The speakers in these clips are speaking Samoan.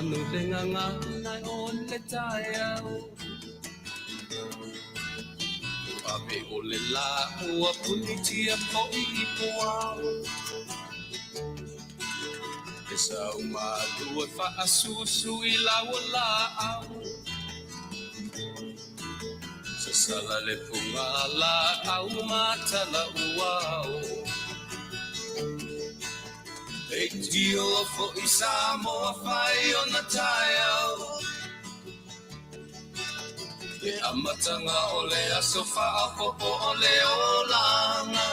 manu le gagana o le taeao. Ave o le lā ua punitia foʻi i puao. E saumalu e faasusu i lau laau. Sasala le pugalaau ma talauao. Leitio foʻi Samoa fai ona taeao. Le amataga o le aso faaopopo o le olaga.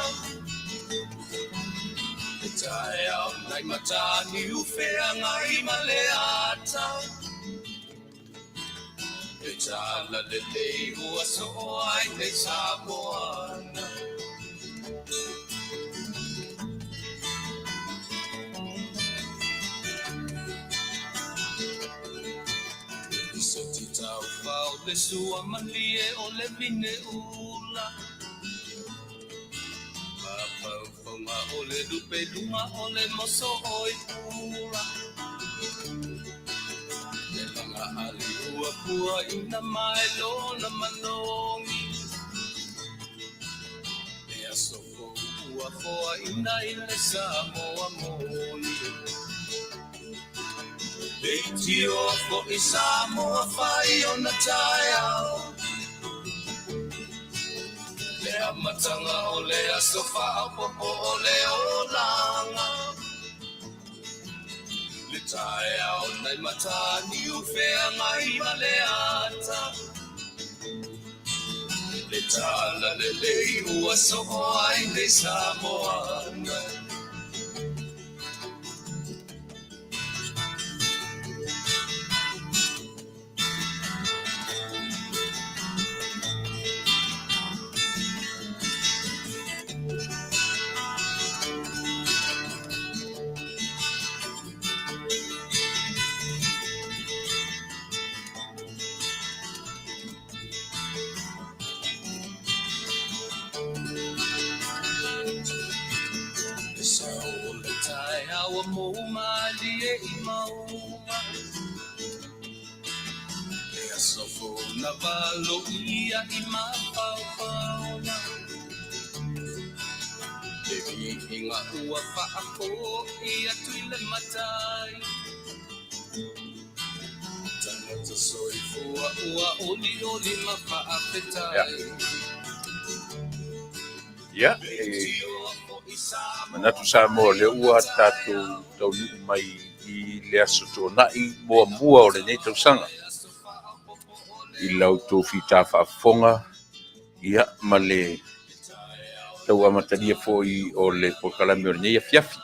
Le taeao nai Mataniu Feagai ma le ata. Le talalelei ua soo ai nei Samoana. Lisoti taufao le sua malie o le vine ula. Mafaufaga o le lupe luga o le moso o i pula. Le laga ali ua pua ina mai lona manogi. Le aso fou ua foaina i le Samoa moni. Leitio foʻi Samoa fai ona taeao. Le amataga o le aso faaopopo o le olaga. Le taeao nai Mataniu Feagai ma le ata. Le talalelei ua soo ai nei Samoana. Le sao o le taeao mou malie i mauga. Le aso fou na valoia i mafaufauga. Le viiga ua faafoi atu i le matai. Tagata soifua ua olioli ma faafetai. Ia, e manatu Samoa o lea ua tatou taunuu mai i le aso Toonai muamua o lenei tausaga i la outou fita faafofoga, ia, ma le tau amatalia foi o le polokalame o lenei afiafi.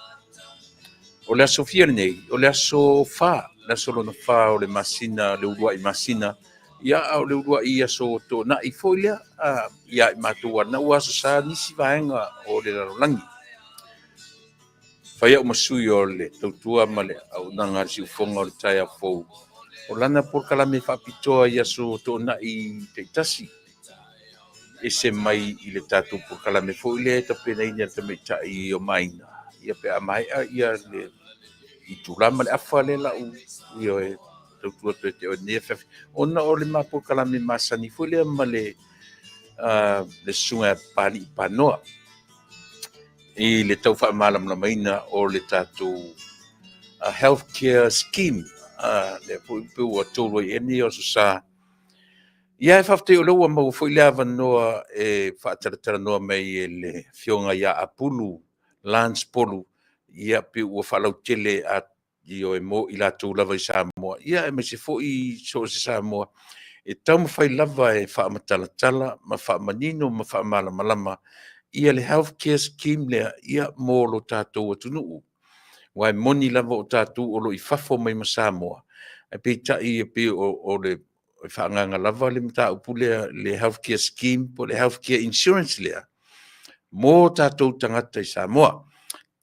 O le aso fia lenei? O le aso 4, le aso lona 4 o le masina, le uluai masina, ia, a o le uluai aso Toonai foi lea, ia i matou ana ua aso sa nisi vaega o le lalolagi. Fai au ma sui o le tautua ma le auaunaga a le siufofoga o le taeao fou, o lana polokalame faapitoa i aso Toonai taitasi, ese mai i le tatou polokalame foi lea e tapenaina e le tamaitai o Maina, ia pe a maea ia le itula ma le afa lea lau ia e tautua atu e te oe lenei afiafi, ona o le ma polokalame masani foi lea ma le susuga ia Papalii Panoa i le tau faamalamalamaina o le tatou healthcare scheme, lea foi pe ua tolu ai ea lenei aso sa. Ia, e faafetai o lea ua maua foi le avanoa e faatalatalanoa mai e le afioga ia Apulu Lance Polu, ia pe ua faalautele a ioe mo i latou lava i Samoa, ia aemaise foi so o se Samoa, e taumafai lava e faamatalatala ma faamanino ma faamalamalama ia le healthcare scheme lea, ia mo lo tatou atunuu. Aua e moni lava o tatou o lo o i fafo mai ma Samoa, ae peitai e pei o le faaagaga lava le mataupu lea, le healthcare scheme po o le healthcare insurance lea, mo tatou tagata i Samoa.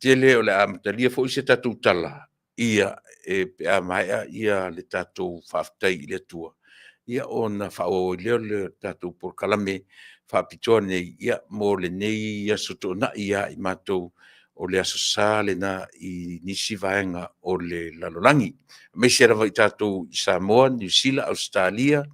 Tele o le a amatalia foi se tatou tala, ia e pe a maea ia le tatou faafetai i le Atua, ia ona faaauau ai lea o le tatou polokalame faapitoa nei, ia mo lenei aso Toonai ia i matou o le Aso Sa lena i nisi vaega o le lalolagi. Aemaise lava i tatou i Samoa, Niu Sila, Ausetalia,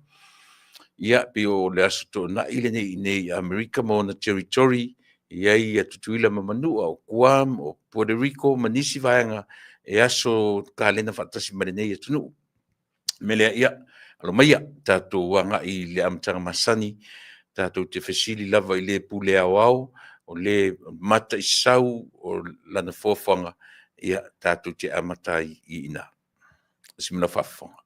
ia pei o le Aso Toonai lenei i inei i Amerika ma ona Territory, e i ai ia Tutuila ma Manua, o Guam, o Puerto Rico ma nisi vaega e aso kalena faatasi ma lenei atunuu. O le mea lea, ia, alo maia tatou agai i le amataga masani, tatou te fesili lava i le pule aoao, o le mataisau o lana foafoaga, ia tatou te amata ai i ina. Si mana faafofoga.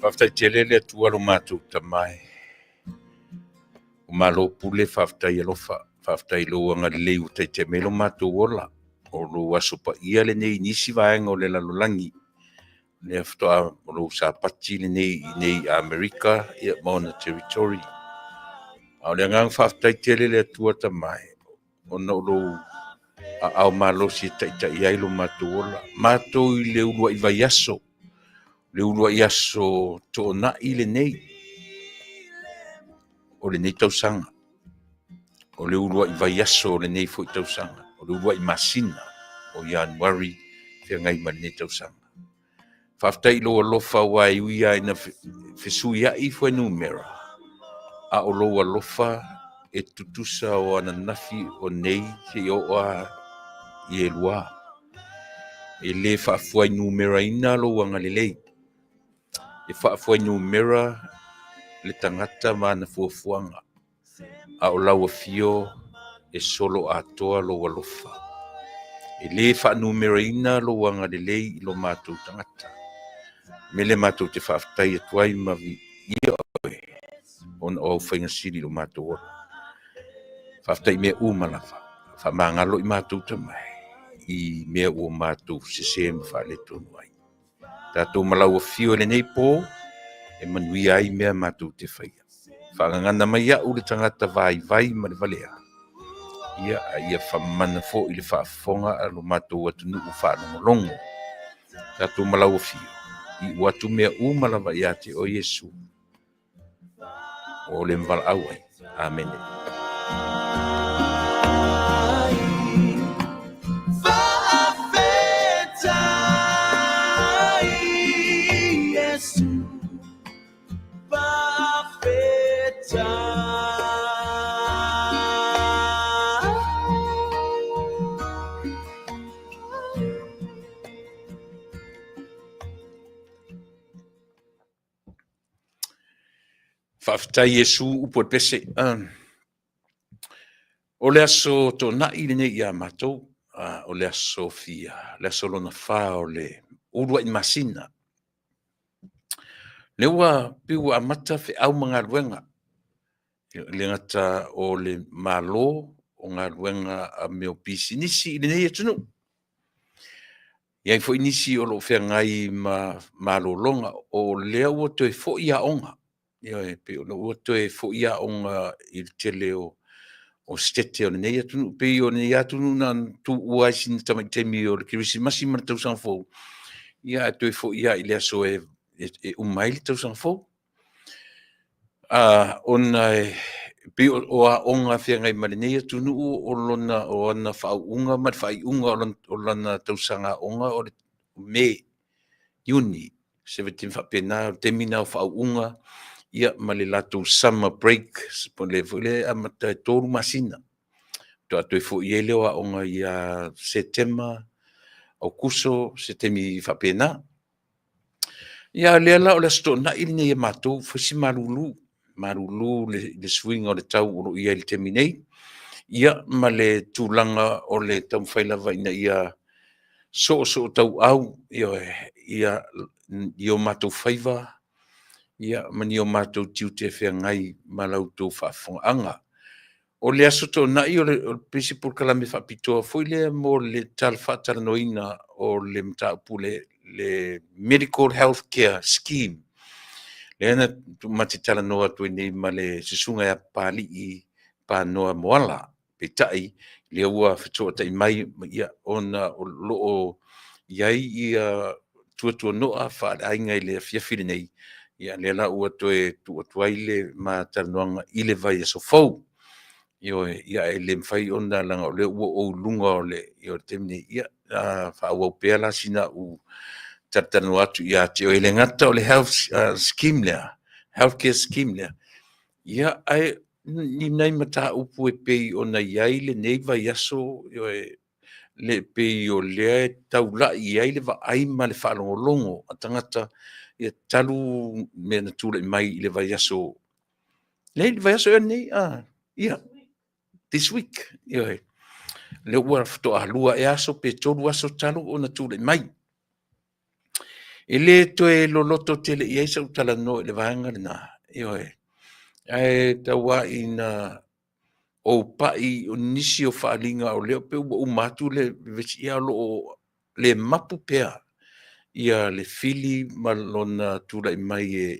Faafetai tele le Atua lo matou Tama e. O malo pule faafetai alofa, faafetai i lou agalelei ua taitai mai lo matou ola. O lou aso paia lenei i nisi vaega o le lalolagi, lea faatoa o lou Sapati lenei i inei i Amerika ma ona Territory. A o le agaga faafetai tele le Atua Tama e, ona o lou aao malosi e taitai ai lo matou ola. Matou i le uluai vaiaso, le uluai aso Toonai lenei o lenei tausaga, o le uluai vaiaso o lenei foi tausaga, o le uluai masina o Ianuari feagai ma lenei tausaga. Faafetai i lou alofa aua e ui lava ina fesuiai fuainumera, a o lou alofa e tutusa o ananafi o nei seia oo lava i elua. E le faafuainumeraina lou agalelei, e faafuainumera le tagata ma ana fuafuaga, a o lau afio e solo atoa lou alofa. E le faanumeraina lou agalelei i lo matou tagata. Me le matou te faafetai atu ai ma viia oe, ona o au faiga sili i lo matou ola. Faafetai i mea uma lava, faamagalo i matou Tama e, i mea ua matou sese ma faaletonu ai. Tatou ma lau afio i lenei po, e manuia ai mea matou te faia. Faagagana mai au le tagata vaivai ma le valea, ia, a ia famana foi le faafofoga a lo matou atunuu faalogologo. Tatou ma lau afio, iu atu mea uma lava ia te oe Iesu, o le valaau ai. Amene. Faafetai Iesu upu o le pese. O le aso Toonai lenei ia matou, o le aso fia, le aso lona fa o le uluai masina. Lea ua pei ua amata feau ma galuega, e le gata o le Malo, o galuega a mea o pisinisi i lenei atunuu. E i ai foi nisi o lo o feagai ma malologa, o lea ua toe foi aoga. Ioe, pei o lea ua toe foi aoga i le tele o o Setete o lenei atunuu, pei o lenei atunuu na tuua ai sina tamai taimi o le Kerisimasi ma le tausaga fou, ia ae toe foi lava i le aso e uma ai le tausaga fou. Ona e pei o aoga e feagai ma lenei atunuu o lona o ana faauuga ma le faaiuga o lana tausaga aoga o le Me, Iuni, se taimi faapena, o le taimi lena o faauuga ia ma le latou summer break po o le foi lea e amata e 3 masina. Faatoa toe foi ai lea o aoga ia Setema, Aokuso, se taimi faapena. Ia a o lea la o le Aso Toonai lenei a matou, fai si malulu, malulu le suiga o le tau o lo o i ai i le taimi nei, ia ma le tulaga o le taumafai lava ina ia soosootauau, ioe, ia i o matou faiva ma ni o matou tiute e feagai ma la outou faafofogaaga. O le Aso Toonai o le pei se polokalame faapitoa foi lea mo le tala faatalanoaina o le mataupu le Medical Health Care Scheme, lea na ma te talanoa atu ai nei ma le Susuga ia Papalii Panoa Moala. Peitai, lea ua fesootai mai ona o lo o i ai ia tuatuanoa faaleaiga i le afiafi lenei, ia lea la ua toe tuu atu ai le ma talanoaga i le vaiaso fou. Ioe, ia e le mafai ona leaga o lea ua ou i luga o le taimi nei, ia faaauau pea la sina au talatalanoa atu ia te oe. E le gata o le health scheme lea, health care scheme lea, ia ae ni nai mataupu e pei ona i ai lenei vaiaso, ioe, le pei o lea e taulai i ai le vaai ma le faalogologo a tagata, ia talu mea na tulai mai i le vaiaso, le vaiaso ea lenei, ia, this week, ioe, lea ua faatoa 2 ea aso pe 3 aso talu ona tulai mai. E le toe loloto tele i ai sau talanoa i le vaega lena, ioe, ae tau lava ina ou pai o nisi o faaaliga o lea pei ua uma atu le vevesi, ia o lo o le mapu pea ia le fili ma lona tulai mai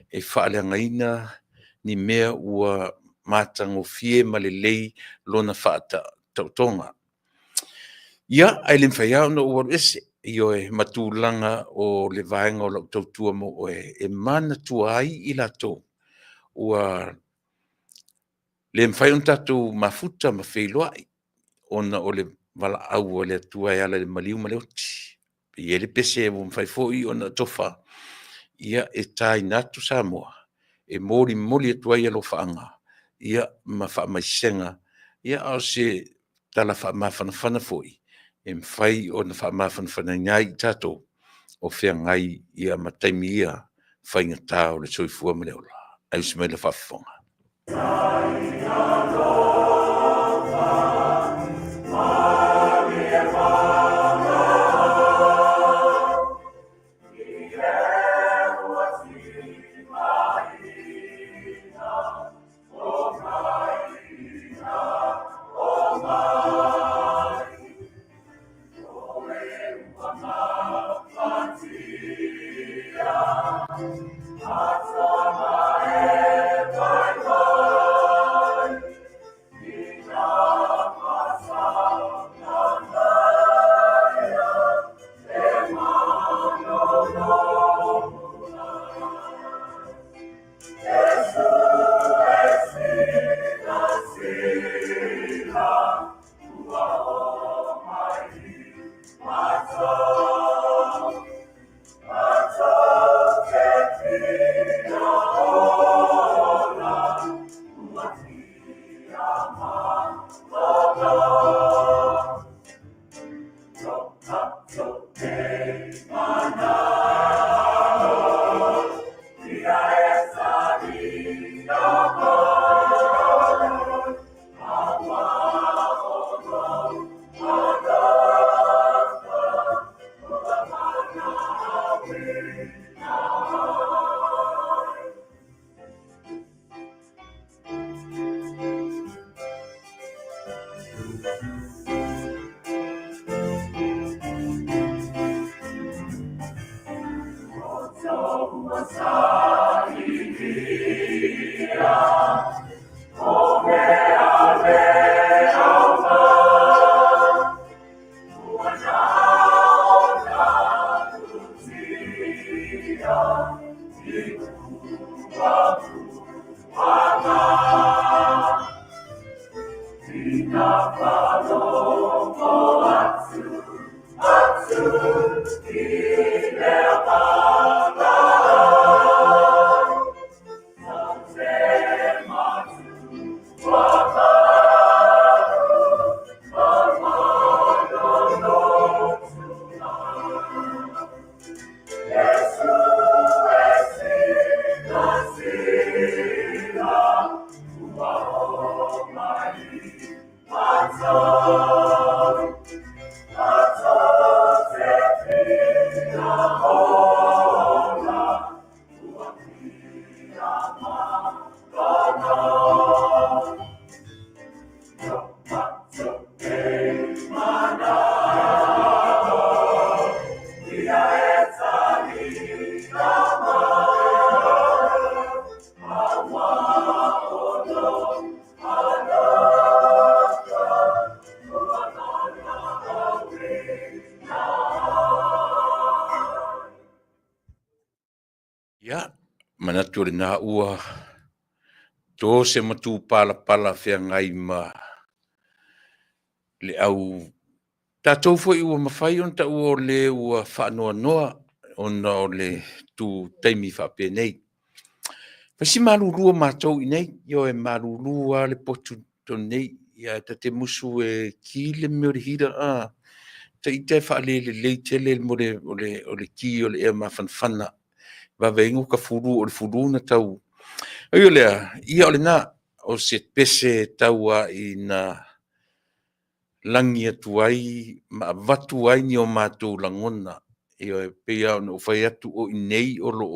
e faaleagaina ni mea ua matagofie ma lelei lona faataotoga. Ia, ae le mafai lava ona ou alu ese, ioe, ma tulaga o le vaega o lau tautua mo oe e manatua ai i latou ua le mafai ona tatou mafuta ma feiloai ona o le valaau a le Atua e ala i le maliu ma le oti. E i ai le pese ua mafai foi ona tofa, ia e taina atu Samoa, e molimoli atu ai alofaaga ia ma faamaisega, ia a o se tala faamafanafana foi e mafai ona faamafanafanaina ai i tatou o feagai ma taimi ia faigata o le soifua ma le ola. Ae usi mai le faafofoga. Ia, manatu o lena ua to se matupalapala feagai ma le au tatou foi ua mafai ona taua o le ua faanoanoa ona o le tu taimi faapenei. Fai si malulu o matou i inei, ioe, malulu lava le potu tonu nei, ia ta te musu e ki le mea o le heater, a ita e faalelelei tele mo le o le ki o le ea mafanafana. Vave ai ona fulu, o le fulu na tau. Ui o lea, ia o lena, o se pese tau lava ina lagi atu ai ma avatu ai ni o matou lagona. Ioe, pei lava ona ou fai atu o i inei o lo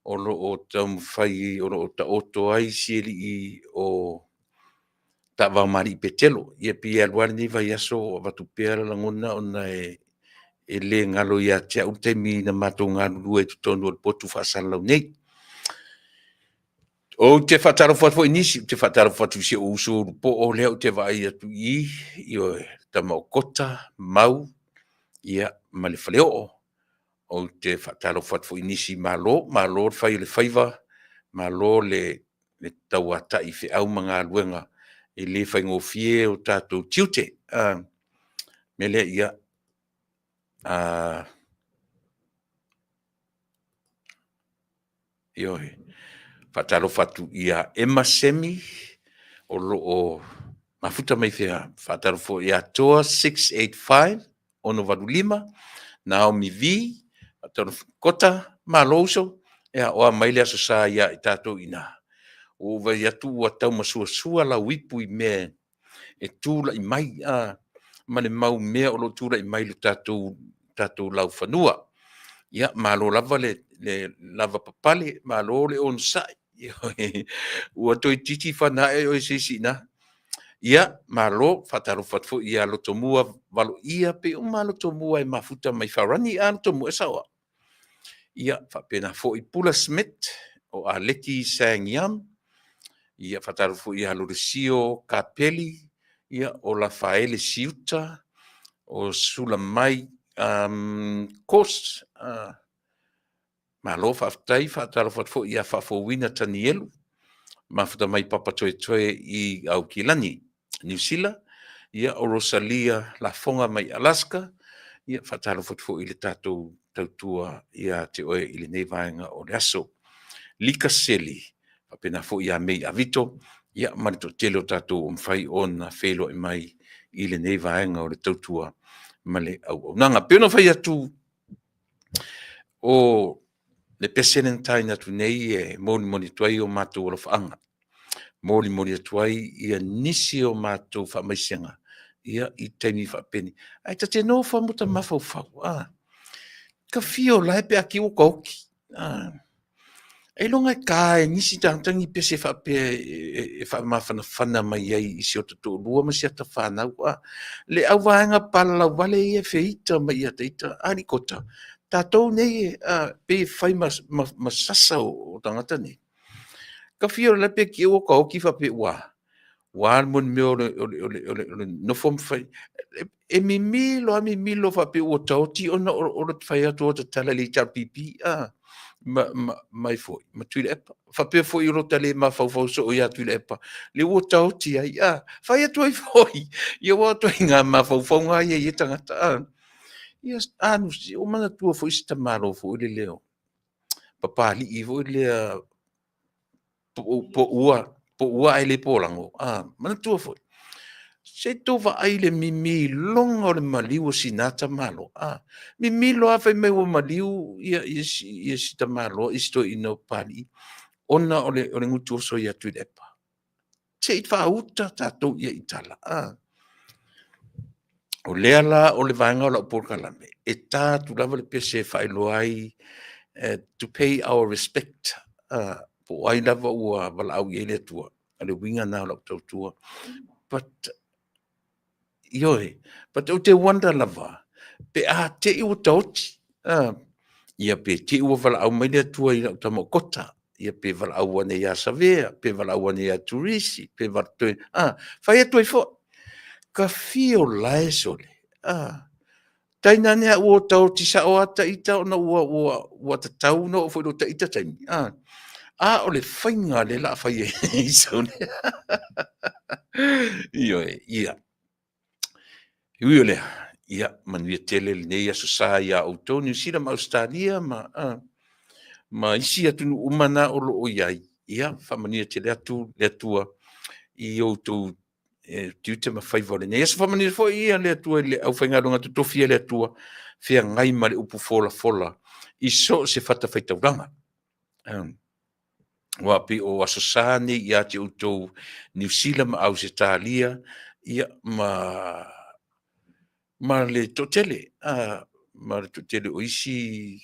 o taumafai, o lo o taoto ai si alii o Taavaomalii Petelo. Ia pei e alu lava lenei vaiaso o avatu pea le lagona ona e le galo ia te au le taimi na matou galulue ai i totonu o le potu faasalalau nei. Ou te faatalofa atu foi i nisi, ou te faatalofa atu i si ou uso Ulupoo lea ou te vaai atu i i, ioe, le tama o Kota, Mau ia ma le Faleoo. Ou te faatalofa atu foi i nisi, malo, malo le fai o le faiva, malo le tauatai i feau ma galuega, e le faigofie o tatou tiute. O le mea lea, ia, ioe. Faatalofa atu ia Emma Semi o lo o mafuta mai fea? Faatalofa foi ia Toa 685, Naomi V, faatalofa Kota, malo uso. Ia o a mai le Aso Sa ia i tatou i ina? Ua ou vaai atu ua tau masuasua lau ipu i mea e tulai mai ma le mau mea o lo o tulai mai i le tatou laufanua. Ia, malo lava le lavapapale, malo le onosai, ua toeitiiti fana ae oe e se isi i ina. Ia, malo. Faatalofa atu foi ia Lotomua Valoia, pei uma lava Lotomua e mafuta mai Farani. A Lotomua, e sao a? Ia faapena foi Pula Smith, o Aleki Sang Yam, ia faatalofa foi ia Lolesio Kapeli, ia o Lafaele Siuta, o Sulamai Kos, malo faafetai. Faatalofa atu foi ia Faafouina Tanielu, mafuta mai Papatoetoe i Aukilani, Niu Sila, ia o Rosalia Lafoga mai Alaska, ia faatalofa atu foi i le tatou tautua ia te oe i lenei vaega o le aso. Lika Seli, faapena foi ia Mei Avito, ia ma le toatele o tatou ua mafai ona feiloai mai i lenei vaega o le tautua ma le auaunaga. E pei ona fai atu, o le pese lea na taina atu nei e molimoli atu ai o matou alofaaga, molimoli atu ai ia nisi o matou faamaisega ia i taimi faapenei. Ae ta te nofo lava ma ota mafaufau, a, ta fia o la e pe a ua ta oti. A, ailoga e ta e nisi tagata ni pese faapea e faamafanafana mai ai i si ota toalua ma si ata fanau. A, le auvaega palalauvale ia e feita mai ia te ita, alii Kota, tatou nei e pei e fai ma sasa o tagata nei. Ka fia o la pe ki ua ta oti faapea ua ua le mea o le nofo ma fai. E mimilo lava mimilo faapea ua ta oti ona o le fai atu o ta tala i le HRPP. A, ma, ma, mai foi, ma Tuilaepa. Faapea foi o lo ta le mafaufau soo ia Tuilaepa, le ua taoti ai, a, fai atu ai foi, ia ua atu ai ngā mafaufauga ia i e tagata, a. Ia, anu, o manatua foi se tamalo foi le leo, papalii foi lea, po ua, po ua ae le polago, a, manatua foi. Se i tou vaai i le mimiloga o le maliu o sina tamaloa, a, mimilo lava fai mai ua maliu ia, ia, ia si tamaloa, isi toeaina o Papalii, ona o le gutu oso ia Tuilaepa. Se i faauta tatou i ai i tala, a. O lea la o le vaega o lau polokalame, e ta atu lava le pese e faailoa ai to pay our respect, po o ai lava ua valaau i ai le Atua. O le uiga lena o lau tautua. But, ioe, but ou te wonder lava, pe a te i ua taoti, ia pe te i ua valaau mai le Atua i lau tama o Kota, ia pe valaau ane ia Savea, pe valaau ane ia Turisi, pe valaau, fai atu ai foi, ka fia o lae sole, tainane a ua taoti sao lava ita ona ua tatau ona oo foi i lo ita taimi, a o le faiga lea o le a fai ai sole. Ioe, ia. E ui o lea, ia, manuia tele lenei Aso Sa iā outou Niu Sila ma Ausetalia ma isi atunuu uma na o lo o i ai, ia, faamanuia tele atu le Atua i outou tiute ma faiva o lenei aso. Faamanuia foi ia le Atua i le aufaigaluega totofi a le Atua, feagai ma le upu folafola i so o se fatafaitaulaga. Aua pei o Aso Sa nei ia te outou Niu Sila ma Ausetalia, ia, ma le toatele, ma le toatele o isi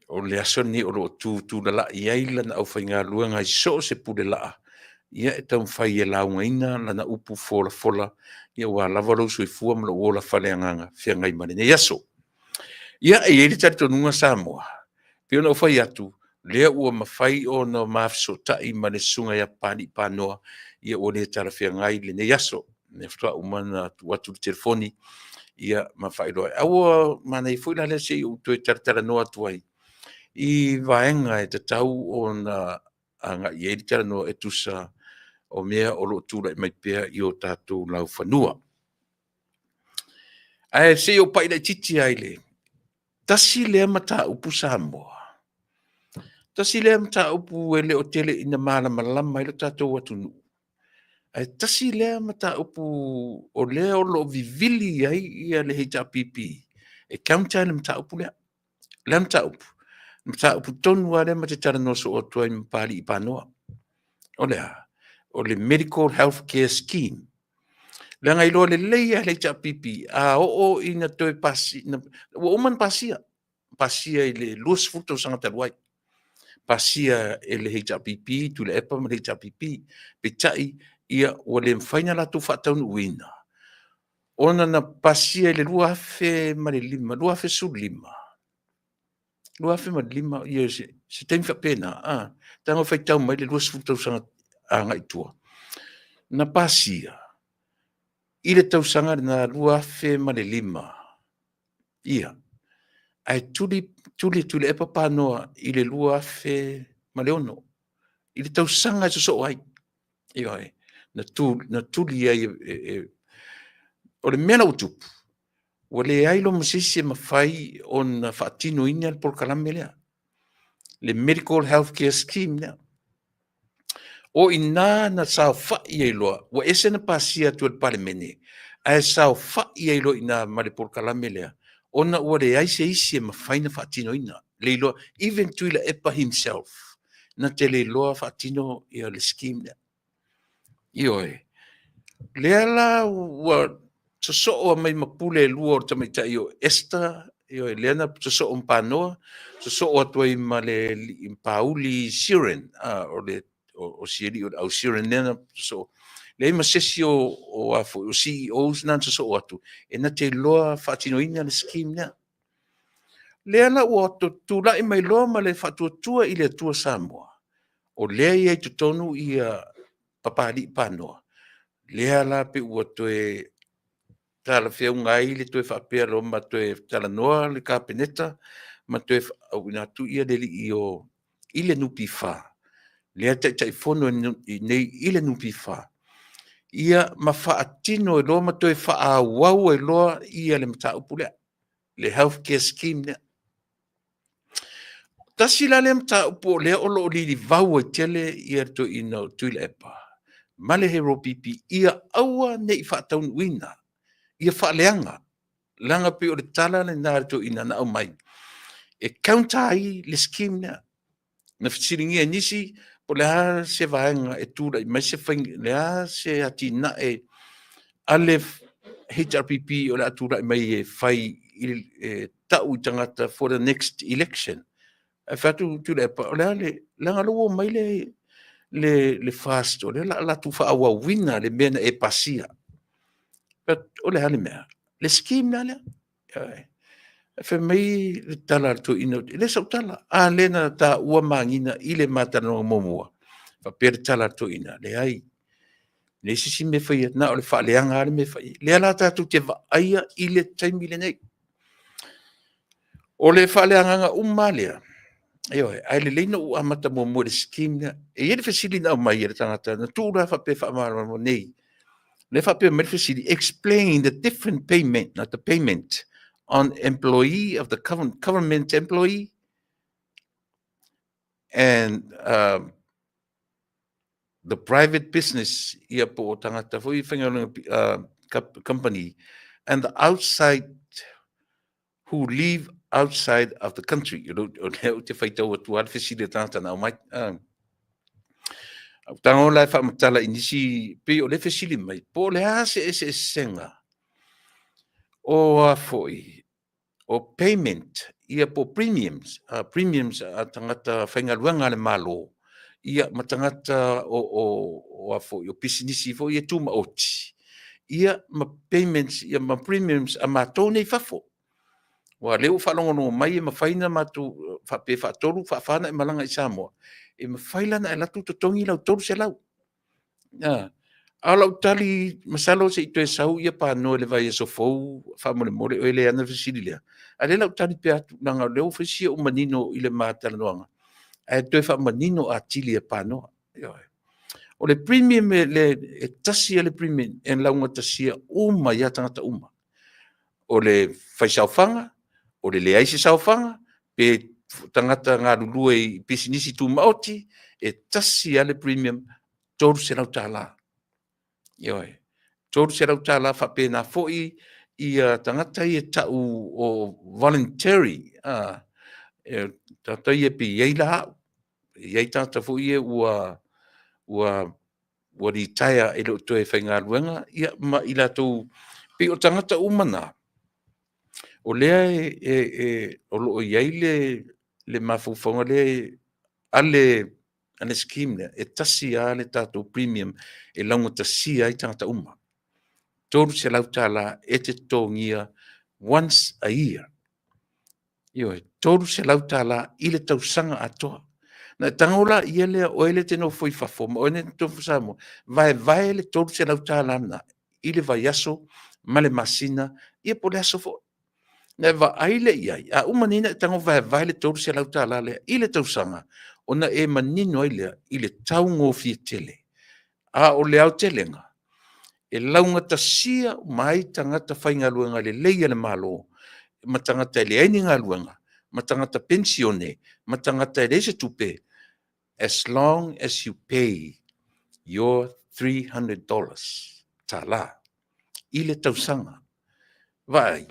o le aso lenei o lo o tutulalai ai lana aufaigaluega i so o se pule laa, ia e taumafai e laugaina lana upu folafola, ia aua lava lou soifua ma lou ola faaleagaga feagai ma lenei aso. Ia, e i ai le talitonuga Samoa, pei ona ou fai atu, lea ua mafai ona ma fesootai ma le susuga ia Papalii Panoa, ia ua le talafeagai lenei aso. Lea faatoa uma ona tuu atu le telefoni, ia ma faailoa ai. A ua manaia foi la lea se i ou toe talatalanoa atu ai i vaega e tatau ona agai i ai le talanoa e tusa o mea o lo o tulai mai pea i o tatou laufanua. Ae se i ou pai laitiiti lava i le tasi lea mataupu Samoa, tasi lea mataupu e le o tele ina malamalama ai lo tatou atunuu, ae tasi lea mataupu o lea o lo o vivili ai ia le HRPP e counter le mataupu lea. O le a le mataupu? Mataupu tonu lava lea ma te talanoa soo atu ai ma Papalii Panoa. O le a? O le Medical Health Care Scheme. Leaga e iloa lelei lava e le HRPP, a oo ina toe pasi, ua uma ona pasia, pasia i le 20 tausaga talu ai, pasia e le HRPP, Tuilaepa ma le HRPP, peitai ia ua le mafai ona latou faataunuuina, ona na pasia i le 2005, 2015, 2005, ia se taimi faapena, tago e faitau mai le 20 tausaga agai i tua, na pasia i le tausaga lena 2005, ia, ae tuli tuli e Tuilaepa Panoa i le 2006, i le tausaga e sosoo ai. Ioe, na tuli ai o le mea la ua tupu, ua leai loa ma se isi e mafai ona faatinoina le polokalame lea, le Medical Health Care Scheme lea. O i ina na saofai ai loa, ua ese na pasia atu e le Palemene, ae saofai ai loa i ina ma le polokalame lea, ona ua leai se isi e mafai ona faatinoina. Le iloa, even Tuilaepa himself, na te le iloa faatino ia le scheme lea. Ioe. Lea la ua sosoo mai ma pule e lua o le tamaitai o Esther, ioe, lea na sosoo ma Panoa, sosoo atu ai ma le Pauli Siren, o le o si alii o le au Siren lea na sosoo. Leai ma se isi o CEOs na na sosoo atu, e na te iloa faatinoina le scheme lea. Lea la ua tulai mai loa ma le faatuatua i le Atua Samoa, o lea e i ai i totonu ia Papalii Panoa, lea la pei ua toe talafeauga ai le toe faapea loa ma toe talanoa le Kapeneta ma toe auina atu ia le alii o i le NPF, lea e Taitaifono nei i le NPF, ia ma faatino ai loa ma toe faaauau ai loa ia le mataupu lea, le healthcare scheme lea. Tasi la lea mataupu o lea o lo o lilivau ai tele ia le toeaina o Tuilaepa ma le HRPP, ia aua ne i faataunuuina, ia faaleaga, leaga pei o le tala lena a le toeaina na aumai e counter ai le scheme lea. Na fesiligia e nisi po o le a se vaega e tulai mai se faiga, le a se atinae a le HRPP o le a tulai mai e fai e tau i tagata for the next election. Ae fai atu Tuilaepa, o le a le, leaga o lea ua omai le FAST o lea o le a latou faaauauina le mea na e pasia. O le a le mea? Le scheme la lea. Ae fai mai le tala a le toeaina, e le o sau tala, a lea na taua magiga i le ma talanoaga muamua, faapea le tala a le toeaina, leai, leai se isi mea e faia, na o le faaleaga lava le mea e fai i ai. Lea la tatou te vaaia i le taimi lenei. O le faaleagaga uma lava lea, ioe, ae lelei ona ou amata muamua i le scheme lea. E i ai le fesili na aumai e le tagata na tuu la faapea e faamalamalama nei, lea e faapea mai le fesili, explain the different payment, not the payment on employee of the government employee and the private business, ia po o tagata foi faigaluega company, and the outside who live outside of the country. O lea ou te faitau atu lava le fesili a tagata na aumai. Au tago la e faamatala i nisi, pei o le fesili mai, po o le a se eseesega o a foi, o payment, ia po premiums, premiums a tagata faigaluega a le Malo, ia ma tagata o a foi, o pisinisi foi e tumaoti, ia ma payments, ia ma premiums a matou nei fafo. Aua o lea ua faalogologo mai e mafai ona matou faapea faatolu faafa ona e malaga i Samoa, e mafai la ona e alu atu totogi lau $300. A o lau tali, masalo se i toe sau Panoa i le vaiaso fou faamolemole, oe lea e ana le fesili lea, a o lea o le a ou tali pea atu, leaga o lea ua fai si ou manino i le ma talanoaga, ae toe faamanino atili e Panoa. O le premium e tasi lava le premium e laugatasia uma ai lava tagata uma. O le faisaofaga, o le leai se saofaga, pe tagata galulue i pisinisi tumaoti, e tasi lava le premium, $300. Ioe, $300 faapena foi ia tagata ia e tau o voluntary, tagata ia pe i ai la au, e i ai tagata foi ia ua retire e le o toe faigaluega, ia ma i latou, pei o tagata uma na, o lea o lo o i ai le mafaufauga lea a le scheme lea, e tasi lava le tatou premium e laugatasia ai tagata uma. $300 e te totogia once a year. Ioe, $300 i le tausaga atoa. Na e tago la ia lea oe lea e te nofo i fafo ma oe lea e te nofo i Samoa, vaevae le $300 lena i le vaiaso ma le masina, ia po o le aso foi. Na e vaai lea i ai, a uma nei ona e tago vaevae le $300 lea i le tausaga, ona e manino ai lea i le taugofie tele. A o le aotelega, e laugatasia uma ai tagata faigaluega lelei a le Malo, ma tagata e leai ni galuega, ma tagata penisione, ma tagata e leai se tupe, as long as you pay your $300 tala i le tausaga. Vaai,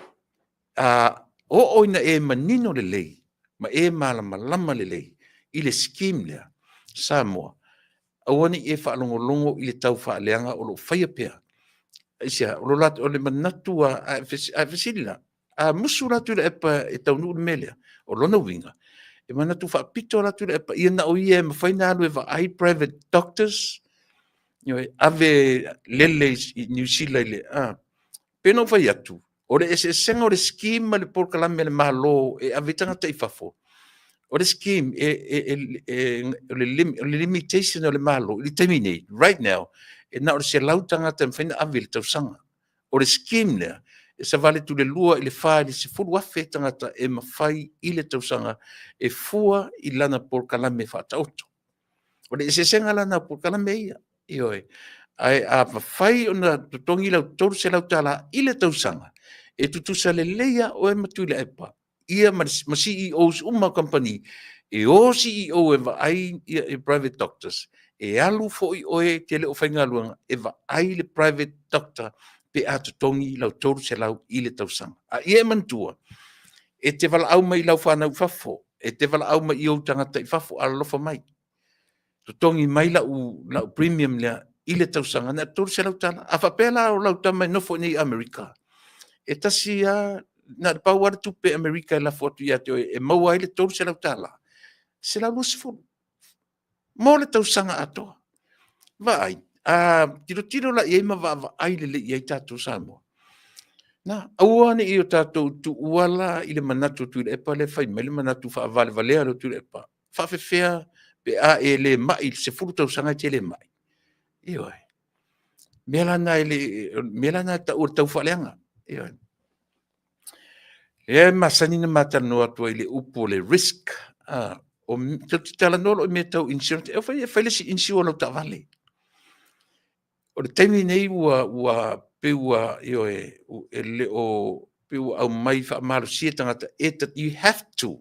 a oo ina e manino lelei ma e malamalama lelei i le scheme lea, Samoa, aua ne i e faalogologo i le tau faaleaga o lo o faia pea. Aisea? O le manatu a fesili la, a musu la Tuilaepa e taunuu le mea lea, o lona uiga, e manatu faapito la Tuilaepa, ia na o ia e mafai ona alu e vaai private doctors, ave lele i Niu Sila i le... Pei ona ou fai atu, o le eseesega o le scheme ma le polokalame a le Malo e ave ai tagata i fafo, o le scheme, o le limitation a le Malo i le taimi nei, right now, e na o le 100 tagata e mafai ona ave i le tausaga. O le scheme lea, E savali atu i le 2 i le 4 i le 10,000 tagata e mafai i le tausaga e fua i lana polokalame faataoto. O le eseesega la lena o polokalame ia, ioe. Ae a mafai ona totogi lau $300 i le tausaga, e tutusa lelei lava oe ma Tuilaepa ia ma CEOs uma o kamupani, e o CEO e vaai private doctors, e alu foi oe e te le o faigaluega e vaai le private doctor pe a totogi lau $300 i le tausaga. A ia e manatua, e te valaau mai i lau fanau i fafo, e te valaau mai i ou tagata i fafo, alolofa mai, totogi mai lau premium lea i le tausaga na o le $300. A faapea la o lau tama e nofo i inei i Amerika, e tasi lava, na o le pau lava le tupe Amerika e lafo atu ia te oe e maua ai le $300, $120 mo le tausaga atoa. Vaai, a tilotilo la i ai ma vaavaai lelei i ai tatou Samoa, na, aua ne i o tatou tuua la i le manatu o Tuilaepa lea e fai mai le manatu faavalevalea lea o Tuilaepa, faapefea pe a e le mai i le 10 tausaga e te le mai? Ioe. O le mea la lena e tau o le taufaaleaga. Ioe. Lea e masani ona ma talanoa atu ai i le upu o le risk. Tatou te talanoa loa i mea tau insurance, e fai le isi insure o lau taavale. O le taimi nei ua pei ua, ioe, e le o, pei ua aumai faamalosia tagata, you have to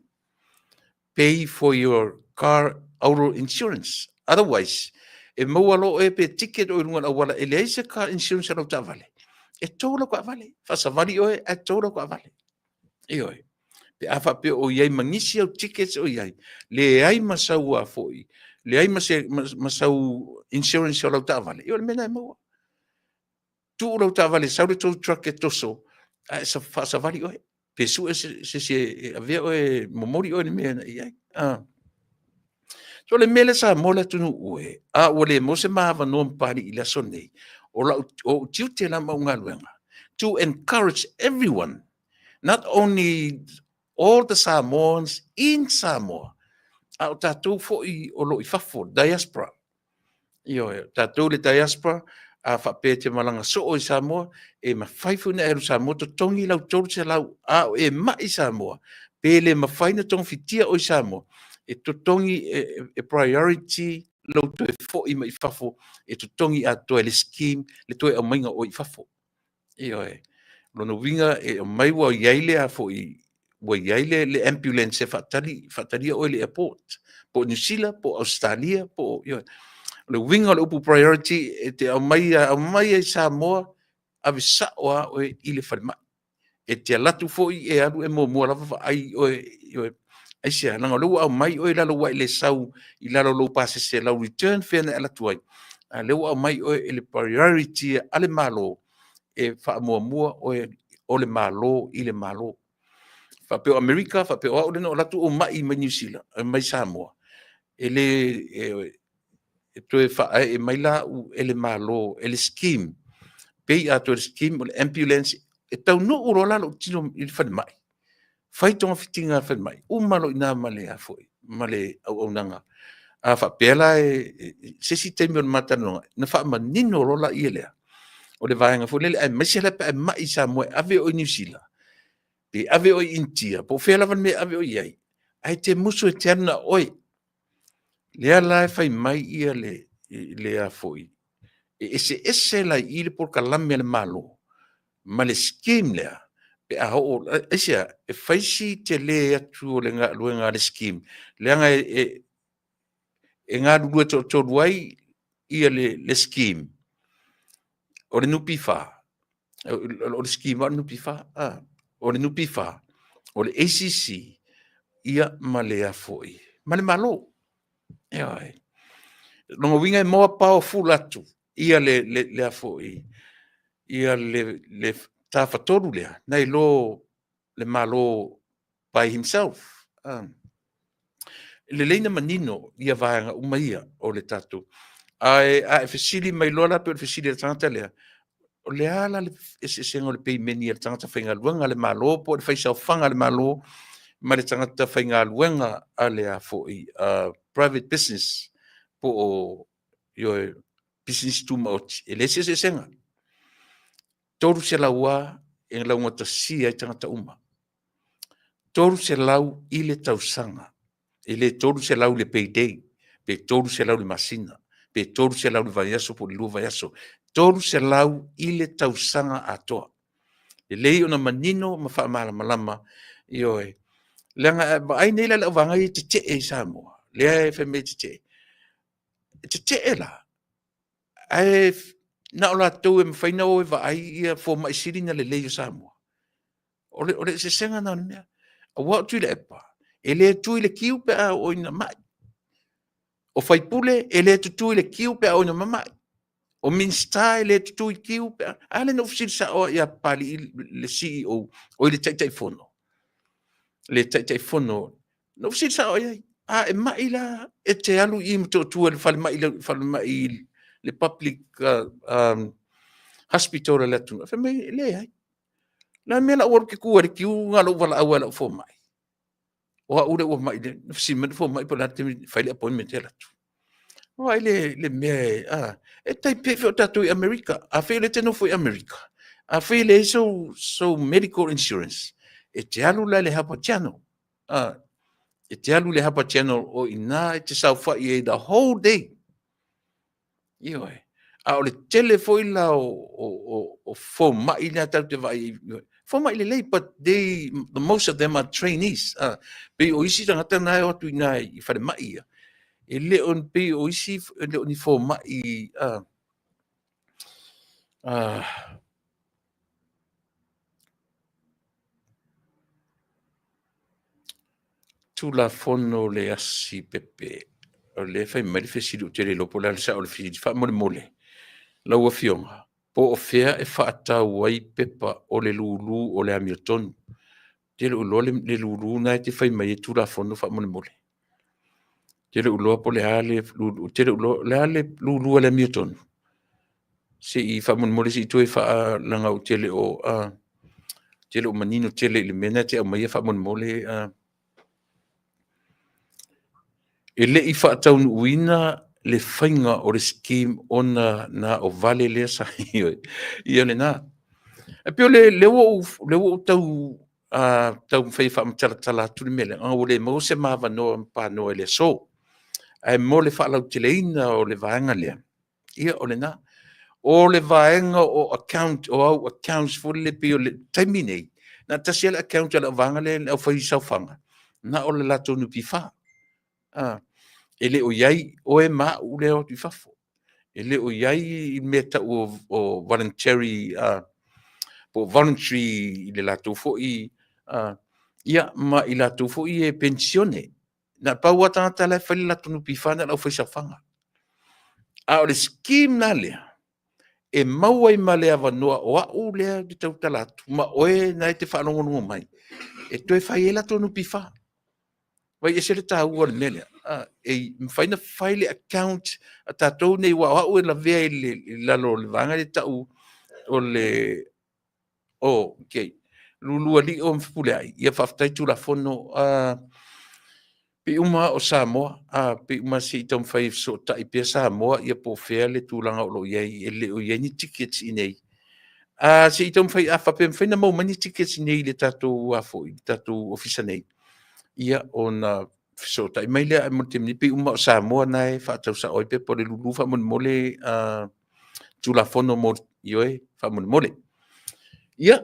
pay for your car auto insurance. Otherwise, e maua loa oe pe ticket oe i luga o le auala e leai se car insurance a lau taavale, e tow lau taavale, faasavali oe ae tow lau taavale. Ioe. Pe a faapea o i ai ma nisi au tickets o i ai, leai ma sau a foi, leai ma sau insurance o lau taavale, ia o le mea lena e maua. Tuu lau taavale sau le tow truck e toso, ae faasavali oe. Pe sue se isi e avea oe, momoli oe i le mea na i ai. So o le mea lea Samoa le atunuu e, a ua le maua se ma avanoa ma Papalii i le aso lenei, o ou tiute la ma au galuega, to encourage everyone, not only all the Samoans in Samoa, a o tatou foi o lo o i fafo, diaspora. Ioe, o tatou le diaspora, a faapea e te malaga soo i Samoa, e mafai foi ona e alu i Samoa totogi lau $300, a o e mai i Samoa, pe le mafai ona togafitia oe i Samoa, e totogi e priority lou toe foi mai fafo e totogi atoa e le scheme le toe aumaiga o oe i fafo. Ioe. O lona uiga e aumai ua i ai le a foi, ua i ai le ambulance e faatalia oe i le airport, po o Niu Sila, po o Ausetalia, po o, ioe. O le uiga o le upu priority, e te aumai ai i Samoa, ave sao lava oe i le falemai. E te alu atu foi e alu e muamua lava vaai oe, ioe. Aisea? Leaga o lea ua aumai oe i lalo ua e le sau i lalo o lou pasese, lau return fare na e alu atu ai, a o lea ua aumai oe i le priority a le Malo e faamuamua oe o le Malo i le Malo. Faapea o Amerika, faapea o au lea na ou alu atu ou mai mai Niu Sila, mai Samoa, e le e toe faaee mai la au e le Malo, e le scheme, pay atoa e le scheme o le ambulance, e taunuu loa la lou tino i le falemai, fai togafitiga a le falemai, uma loa i ina ma le a foi, ma le auaunaga. A faapea la se isi taimi o le ma talanoaga, ona faamanino loa lea, o le vaega foi lele, aemaise la pe a e mai i Samoa e ave oe i Niu Sila, pe ave oe i Initia, po o fea lava le mea e ave oe i ai, ae te musu e te alu na o oe. Lea la e fai mai ia le a foi, e eseese la i i le polokalame a le Malo ma le scheme lea, pe a oo, aisea? E fai si tele atu o le galuega a le scheme, leaga e galulue toatolu ai ia le scheme, o le NPF, o le scheme o le NPF, o le NPF, o le ACC, ia ma le a foi, ma le Malo. Ioe. Lona uiga e more powerful atu ia le a foi, ia le tafatolu lea, nai lo le Malo by himself. E lelei na manino ia vaega uma ia o le tatou. Ae a e fesili mai loa la pei o le fesili a le tagata lea, o le a la le eseesega o le peimeni a le tagata faigaluega a le Malo po o le faisaofaga a le Malo ma le tagata faigaluega a le a foi, private business po o, ioe, pisinisi tumaoti, e leai se eseesega. 300 lava e laugatasia ai tagata uma. 300 i le tausaga, e le 300 i le payday, pe 300 i le masina, pe 300 i le vaiaso po o le 2 vaiaso, 300 i le tausaga atoa. Lelei ona manino ma faamalamalama, ioe. Leaga a vaai nei la i le auvaega ia e tetee i Samoa, lea e fai mai e tetee, e tetee la, ae na o latou e mafai ona o e vaai ia fomai sili ona lelei o Samoa. O le eseesega lena o le mea. Aua o Tuilaepa, e le tu i le kiu pe a oo ina mai. O faipule e le tutu i le kiu pe a oo ina mamai. O Minisita e le tutu i kiu pe a... A lea na ou fesili sao lava ia Papalii le CEO, oi le Taitaifono, le Taitaifono, na ou fesili sao i ai, a e mai la e te alu i Motootua i le falemai, falemai le public hospital a le atunuu? Fai mai, e leai. O le a le mea o le a ou alu ou te tu ai i le kiu na o lou valaau lava i lau fomai? O au lea ua mai, na fesili mai le fomai po o le a le taimi e fai le appointment e alu atu. Vaai le mea e, a, e tai pei foi o tatou i Amerika. Afai o lea e te nofo i Amerika, afai e leai sou medical insurance, e te alu la i le Harbor Channel. A, e te alu i le Harbor Channel o i ina e te saofai ai the whole day. Ioe. A o le tele foi la o fomai lea tatou te vaai ai, fomai lelei, but they, the most of them are trainees. Pei o isi tagata na e o atu i ina i falemai ia, e le o pei o isi, e le o ni fomai Tulafono le asi pepe. O lea e fai mai le fesili ou te le iloa po o le a le sao o le fesili. Faamolemole lau Afioga, po o fea e faatau ai pepa o le lulu o le amiotonu? Ou te le o iloa le lulu lena e te fai mai ai Tulafono faamolemole. Ou te le o iloa po o le a le lulu, ou te le o iloa, o le a le lulu a le amiotonu? Se i faamolemole se i toe faaleaga ou te le o, te le o manino tele i le mea lena e te aumaia faamolemole. E le i faataunuuina le faiga o le scheme ona na o Vale lea sa ia lena. E pei o lea ua ou tau taumafai e faamatalatala atu le mea lea, ona ua le maua se ma avanoa panoa i le aso. Ae mo le faalauteleina o le vaega lea, ia o lena. O le vaega o account, o au accounts foi lele pei o le taimi nei, na tasi lava le account a le vaega lea le aufaisaofaga, na o le latou NPF. E le o i ai oe ma au lea e o atu i fafo. E le o i ai mea tau o voluntary, po o voluntary i le latou foi, ia ma i latou foi e penisione. Na pau lava tagata la e fai le latou NPF na o le aufaisaofaga. A o le scheme la lea, e maua ai ma le avanoa o au lea ou te tautala atu ma oe na e te faalogologo mai, e toe fai ai latou NPF. Vaai ese le taua o le mea lea. E mafai ona fai le account a tatou nei, aua o au e lavea i lalo o le vaega lea e tau o le, okay, Lulualii ma Fepuleai, ia faafetai Tulafono. Pei uma o Samoa, pei uma se i taumafai e fesootai pea Samoa ia po o fea le tulaga o lo o i ai, e le o i ai ni tickets i inei. Se i taumafai, a faapea e mafai ona maua mai ni tickets i inei i le tatou, foi, le tatou ofisa nei, ia ona fesootai mai lea. Ae mo le taimi nei, pei uma o Samoa na e faatau sao ai pepa o le lulu faamolemole, Tulafono mo, ioe, faamolemole. Ia,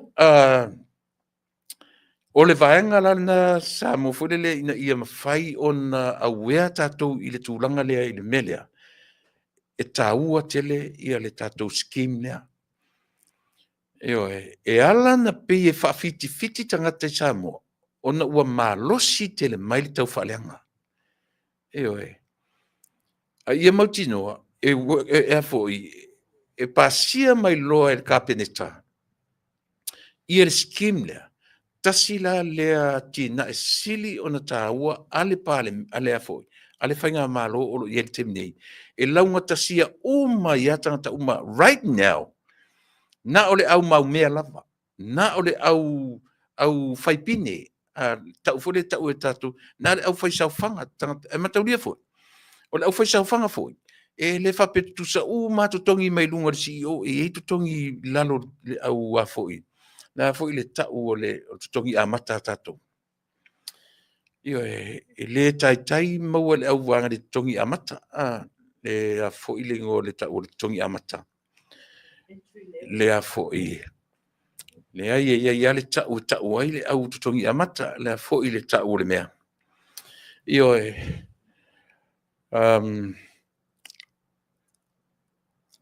o le vaega la lena Samoa foi lele ina ia mafai ona aware tatou i le tulaga lea i le mea lea, e taua tele ia le tatou scheme lea. Ioe, e ala ona pei e faafitifiti tagata i Samoa, ona ua malosi tele mai le taufaaleaga. Ioe. A ia mautinoa, e foi, e pasia mai loa e le Kapeneta ia le scheme lea, tasi la lea atinae sili ona taua a le a le faigamalo o lo o i ai i le taimi nei, e laugatasia uma ai lava tagata uma right now, na o le au maumea lava, na o le au faipine, tau foi lea tau e tatou, na o le au faisaofaga, tagata, e mataulia foi, o le aufaisaofaga foi, e le faapea tutusa uma lava totogi mai luga o le CEO, e i ai totogi i lalo o le au a foi, Le a foi le tau o le totogi amata a tatou. Ioe, e le taitai maua le auvaega i le totogi amata. Le a foi le igoa o le tau o le totogi amata. Le a foi, leai e i ai lava le tau e tau ai le au totogi amata, le a foi le tau o le mea. Ioe,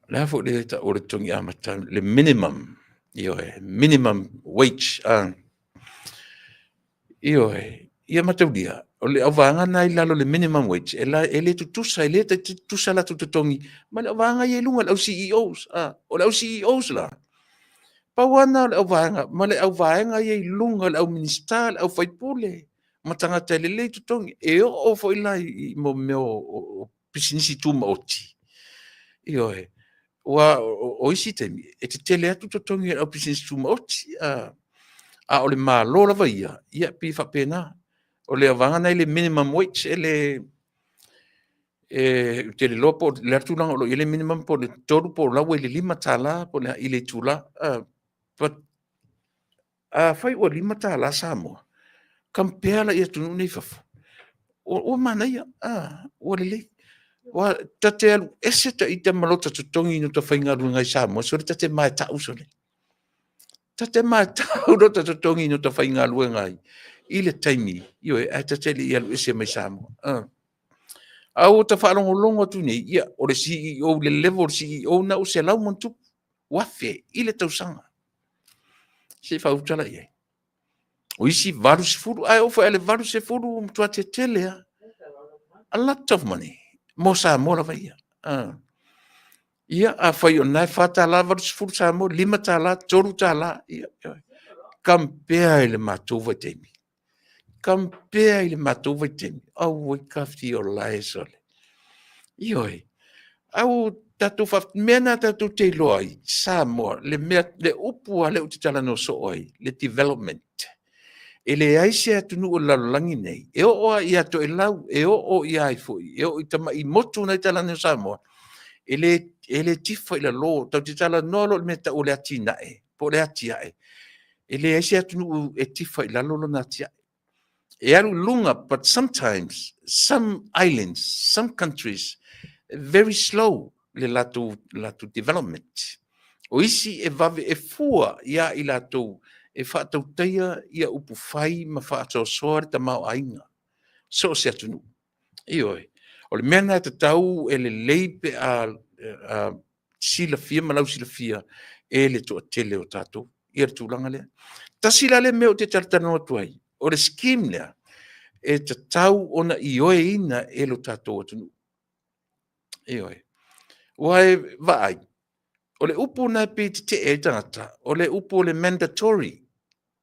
le a foi le tau o le totogi amata, le minimum, ioe, minimum wage. Ioe, ia mataulia, o le auvaega lena i lalo o le minimum wage, e le tutusa, e le tutusa latou totogi ma le auvaega ia i luga, le au CEOs. O le au CEOs la, pau lava lena o le auvaega, ma le auvaega ia i luga o le au Minisita, le au faipule, ma tagata e lelei totogi. E oo foi la i mea o pisinisi tumaoti, ioe, aua o isi taimi, e tetele atu totogi o le au pisinisi tumaoti, a o le Malo lava ia, ia pei e faapena. O le vaega lena i le minimum wage, e le ou te le iloa po o le a le tulaga o lo o i ai le minimum po o le 3 po o la ua i le $5 po o le a i le itula. But afai ua $5 Samoa, compare la i atunuu nei i fafo, ua manaia, ua lelei. Aua ta te alu ese ita ma lota totogi na ota faigaluega ai i Samoa, sole ta te maetau sole. Ta te maetau lota totogi na ota faigaluega ai i le taimi, ioe, ae ta te le i alu ese mai Samoa. A ua ta faalogologo atu nei, ia, o le CEO i le level o le CEO na ua $100,000+ i le tausaga. Se i faaauau tala i ai. O isi 80, ae oo foi i le 80 ua matua tetele lava. A lot of money mo Samoa lava ia. Ia, afai o lena e $4.80 Samoa, $5, $3, ia, compare i le matou vaitaimi. Compare i le matou vaitaimi, auoi tafiolae sole. Ioe, a ua tatou mea na tatou te iloa ai Samoa, le mea, le upu lava lea ou te talanoa soo ai, le development. E leai se atunuu o le lalolagi nei, e oo lava ia Toelau, e oo ia ai foi, e oo i tamai motu na i talaane o Samoa, e le tifa i lalo. Tatou te talanoa loa i le mea e tau o le atinae, po o le atiae, e leai se atunuu e tifa i lalo lona atiae. E alu i luga, but sometimes, some islands, some countries, very slow le latou development. O isi e vave e fua ia i latou e faatautaia ia upufai ma faasoasoa le tamaoaiga, so o se atunuu. Ioe. O le mea lena e tatau e lelei pe a silafia ma lausilafia e le toatele o tatou ia le tulaga lea. Tasi la lea mea ou te talatalanoa atu ai, o le scheme lea e tatau ona ioeina e lo tatou atunuu. Ioe. Ua e vaai, o le upu lena e pei e tetee ai tagata, o le upu o le mandatory.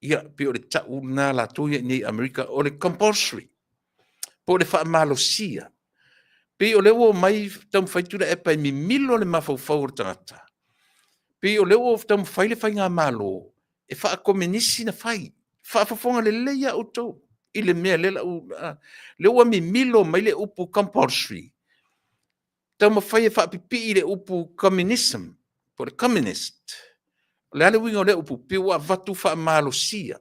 Ia, pei o le tau lena a latou ia i inei i Amerika, o le compulsory, po o le faamalosia. Pei o lea ua omai taumafai Tuilaepa e mimilo le mafaufau o le tagata. Pei o lea ua taumafai le faigamalo e faakomenisi na fai. Faafofoga lelei lava outou i le mea lea lea ua mimilo mai le upu compulsory, taumafai e faapipii le upu communism po o le communist. O le a le uiga o lea upu? Pei ua avatu faamalosia,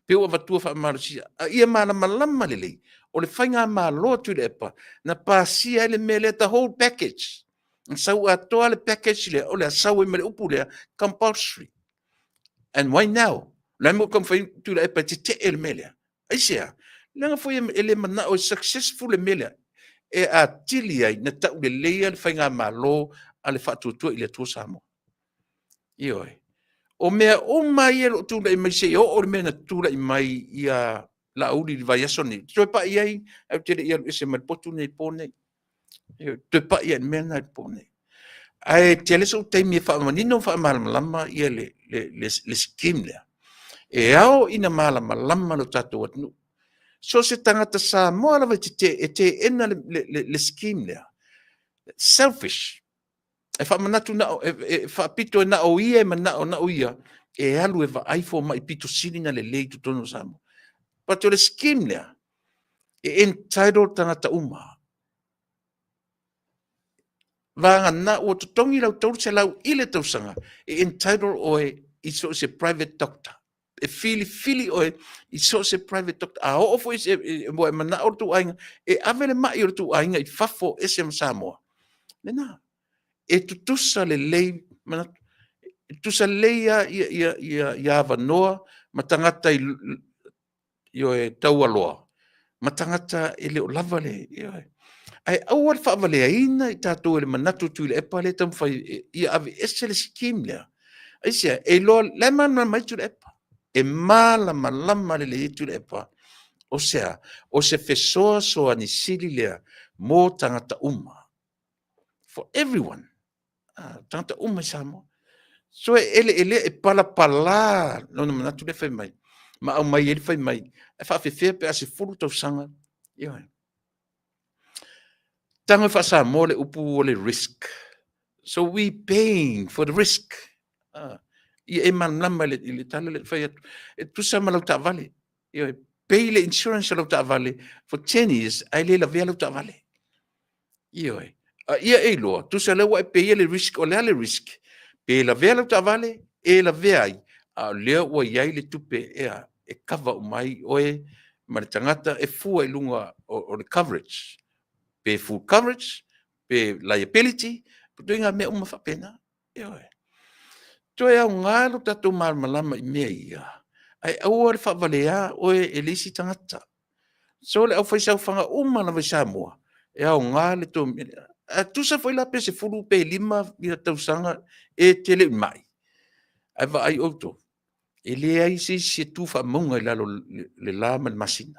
pei ua avatua faamalosia. A ia malamalama lelei, o le faigamalo a Tuilaepa na pasia ai le mea lea, the whole package. Na sau atoa le package lea, o le a sau ai ma le upu lea, compulsory. And why now? O le a le mea ua taumafai ai Tuilaepa e tetee le mea lea? Aisea? Leaga foi e le manao e successful le mea lea, e atili ai na tauleleia le faigamalo a le Faatuatua i le Atua Samoa. Ioe. O mea uma ia o lo o tulai mai seia oo i le mea na tulai mai ia Laauli i le vaiaso lenei, toe pai ai, ae ou te le i alu ese mai le potu lenei i le po lenei. Ioe, toe pai ai i le mea lena i le po lenei. Ae tele sou taimi e faamanino ma faamalamalama ia le scheme lea. E ao ina malamalama lo tatou atunuu. So o se tagata Samoa lava e teena le scheme lea, selfish. E faamanatu na o, e faapito e na o ia e manao na o ia e alu e vaai fomai pito sili na lelei i totonu o Samoa. But o le scheme lea, e entitle tagata uma. Vagana ua totogi lau 300 i le tausaga, e entitle oe. i so o se private doctor. E filifili oe i so o se private doctor. A oo foi se, ua e manao le tou aiga, e ave le mai o le tou aiga i fafo ese ma Samoa. Lena. E tutusa lelei, manatu, e tutusa lelei lava ia avanoa ma tagata i ioe, taualoa ma tagata e le o lava le, ioe. Ae aua le faavaleaina i tatou e le manatu o Tuilaepa lea e taumafai ia aveese le scheme lea. Aisea? E iloa, la e malamalama ai Tuilaepa. E malamalama lelei ai Tuilaepa. O se a? O se fesoasoani sili lea mo tagata uma. For everyone. Tagata uma i Samoa. So e eleelea, e palapala lona manatu lea fai mai, ma aumai ai le fai mai, e faafefea pe a 10 tausaga. Ioe. Tago e faa-Samoa le upu o le risk. So we paying for the risk. Ia e malamalama i le tala lea e fai atu. E tusa ma lau taavale. Ioe, pay le insurance o lau taavale for 10 years, ae le lavea lau taavale. Ioe. A ia e iloa, tusa lea ua e peia le risk, o le a le risk? Pe lavea lau taavale, e lavea ai, a o lea ua i ai le tupe ea e cover uma ai oe ma le tagata e fua i luga o le coverage. Pe full coverage, pe liability, po ituaiga mea uma faapena. Ioe. Toe aoga lo tatou malamalama i mea ia, ae aua le faavalea oe e le isi tagata. So le aufaisaofaga uma lava i Samoa, e aoga le tou mea lea. A tusa foi la pe 10 pe 5 ia tausaga e te le i mai, ae vaai outou, e leai se isi e tu faamauga i lalo le la ma le masina.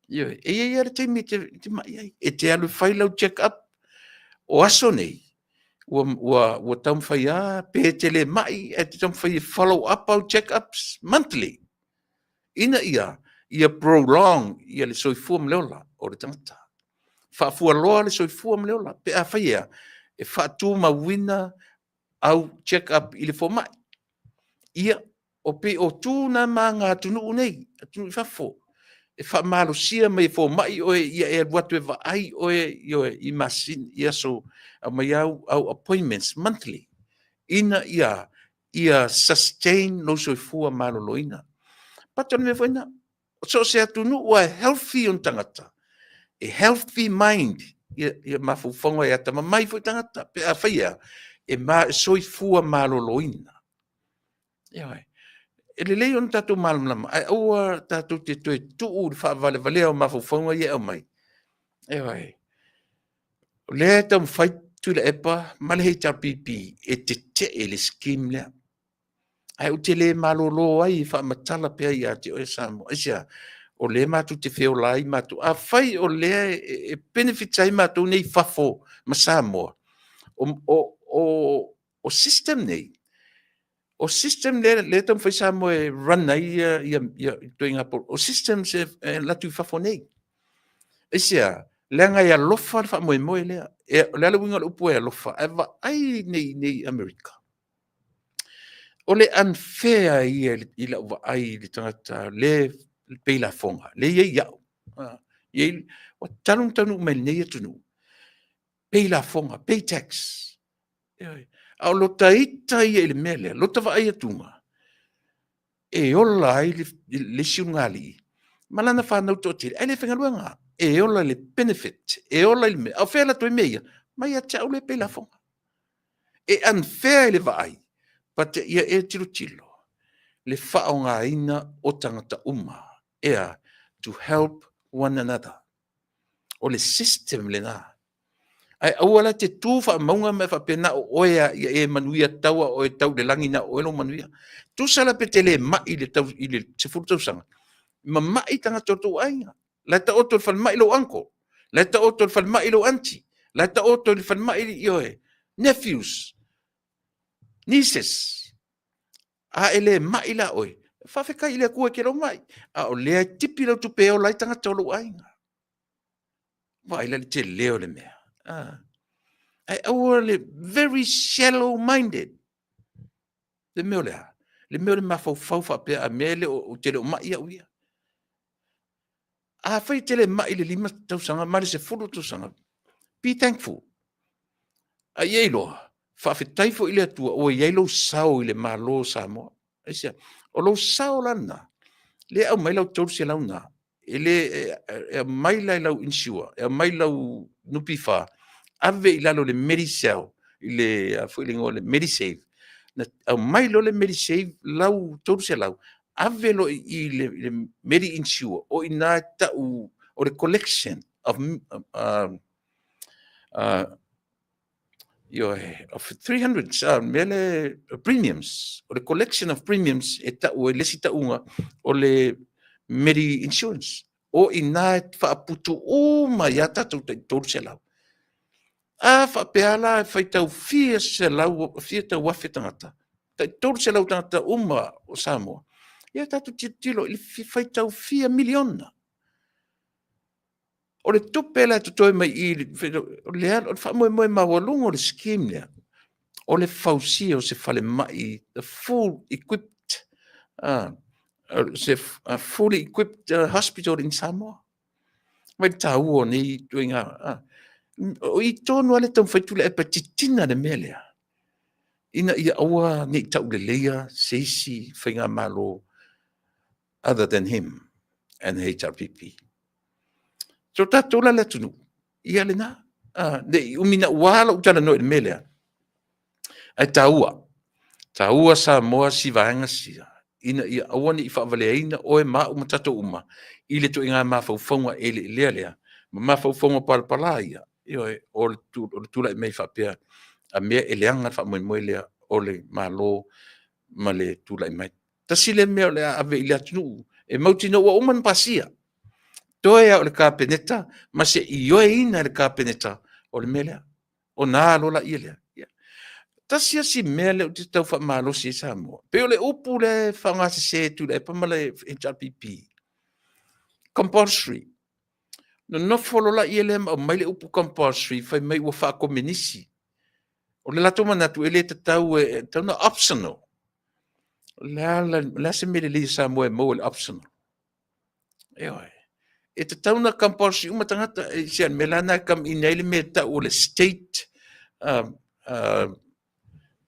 Ioe, e i ai lava le taimi e te mai ai. E te alu e fai lau check up. O aso nei, ua taumafai lava, pe te le mai, ae te taumafai e follow up au check ups monthly. Ina ia prolong ia le soifua ma le ola o le tagata. Faafualoa le soifua ma le ola. Pe afai ea, e faatumauina au check up i le fomai. Ia, o pei o tu na ma ngā atunuu nei, atunuu i fafo, e faamalosia mai e fomai oe ia e alu atu e vaai oe ioe, i masina, i aso, aumai au appointments monthly, ina ia sustain lou soifua maloloina. Pata o le mea foi lena, so o se atunuu a e healthy ona tagata, e healthy mind, ia mafaufauga e atamamai foi tagata, pe afai ea, e soifua maloloina. Ioe. E lelei ona tatou malamalama, ae aua tatou te toe tuu i le faavalevalea o mafaufauga ia e aumai. Ioe. O lea e taumafai Tuilaepa ma le HRPP e tetee le scheme lea. Ae ou te le malolo ai e faamatala pea ia te oe Samoa. Aisea? O lea matou te feola ai matou. Afai o lea e benefit ai matou nei i fafo ma Samoa, o system nei, o system lea taumafai Samoa e run ai ia ituaiga o systems e alu atu i fafo nei. Aisea? Leaga e alofa le faamoemoe lea. O le a le uiga o le upu e alofa? Ae vaai nei Amerika. O le unfair ia i lau vaai i le tagata le pei lafoga, le i ai au. Ua talu ona taunuu mai lenei atunuu, pei lafoga, pay tax. A o lota ita ia i le mea lea, lota vaai atuga, e ola ai le isi ulugalii ma lana fanau toatele, ae le faigaluega, e ola i le benefit, e ola i le mea. A o fea e alu atu ai mea ia? Mai ia te au lea e pay lafoga. E unfair i le vaai, but ia e tilotilo le faaaogaina o tagata uma, ea, to help one another. O le system lena. Ae aua la te tu faamauga ma e faapea na o oe a ia e manuia tau a oe tau le lagi na o oe lou manuia. Tusa la pe te le mai i le tau, i le 10 tausaga, mama'i tagata o le tou aiga. La e taoto i le falemai lou uncle, la e taoto i le falemai lou auntie, la e taoto i le falemai ioe, nephews, nieces. A e le mai la oe, faafetai i le Atua e te lou mai, a o lea e tipi lau tupe e ola ai tagata o lou aiga. Vaai la le tele o le mea. Ae aua le very shallow minded. Le mea o le a? Le mea o le mafaufau faapea a mea e le o, ou te le o mai au ia. Afai e te le mai i le 5 tausaga ma le 10 tausaga, be thankful. A ia iloa, Faafetai foi i le Atua ua i ai lou sao i le Malo o Samoa. Aisea? O lou sao la lena, lea e aumai lau $300 lena, e le e aumai la i lau insure, e aumai i lau NPF, ave i lalo i le Medicel, i le a foi le igoa o le Medisave, na aumai loa le Medisave lau $300, ave loa i i i le Medi Insure, o i ina e tau o le collection of ioe, of 300, mea lea premiums, o le collection of premiums e tau ai le isi tauga o le Medi Insurance. O i ina e faaputu uma ai lava tatou tai $300. A faapea la e faitau fia selau, fia tau afe tagata, tai 300 tagata uma o Samoa, ia tatou tilotilo i le faitau fia miliona. O le tupe la e totoe mai i i, o le faamoemoe maualuga o le scheme lea, o le fausia o se falemai, a full equipped, a fully equipped hospital in Samoa. Vaai i le taua o nei ituaiga, o i tonu lava lea e taumafai atu Tuilaepa e titina le mea lea, ina ia aua ne i tauleleia se isi faigamalo other than him and the HRPP. So tatou la le atunuu, ia lena, ne i umi naua lou talanoa i le mea lea, ae taua, taua Samoa si vaega sia, ina ia aua ne i faavaleaina oe ma au ma tatou uma i le ituaiga mafaufauga eleelea lea, ma mafaufauga palapala ia, ioe, o le tulai mai faapea, a mea e leaga le faamoemoe lea o le Malo ma le tulai mai. Tasi lea mea o le a ave i le atunuu e mautinoa ua uma ona pasia, toe lava o le Kapeneta ma se ioeina e le Kapeneta o le mea lea, ona a loa lea. Ia. Tasi lava si mea lea ou te tau faamalosi ai Samoa, pei o le upu lea e faaaogasese e Tuilaepa ma le HRPP, compulsory. Nonofo loa lea ma aumai le upu compulsory fai mai ua faakomenisi. O le latou manatu e le tatau, e tatau ona optional. O le a se mea lelei a Samoa e maua i le optional? Ioe. E tatau ona compulsory uma tagata, e se mea la lena e come in ai le mea e tau o le state,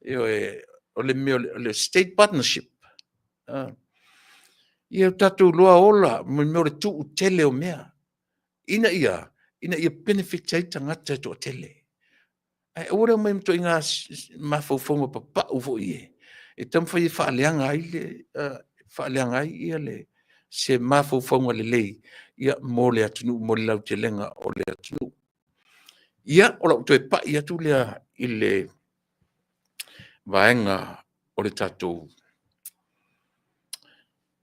ioe, o le mea o le state partnership. Ia tatou iloa ola ma le mea o le tuutele o mea, ina ia benefit ai tagata e toatele. Ae aua le omai ma ituaiga mafaufauga papau foi e taumafai e faaleaga ai le se mafaufauga lelei mo le atunuu, mo le lautelega o le atunuu. Ia, o lau toe pai atu lea i le vaega o le tatou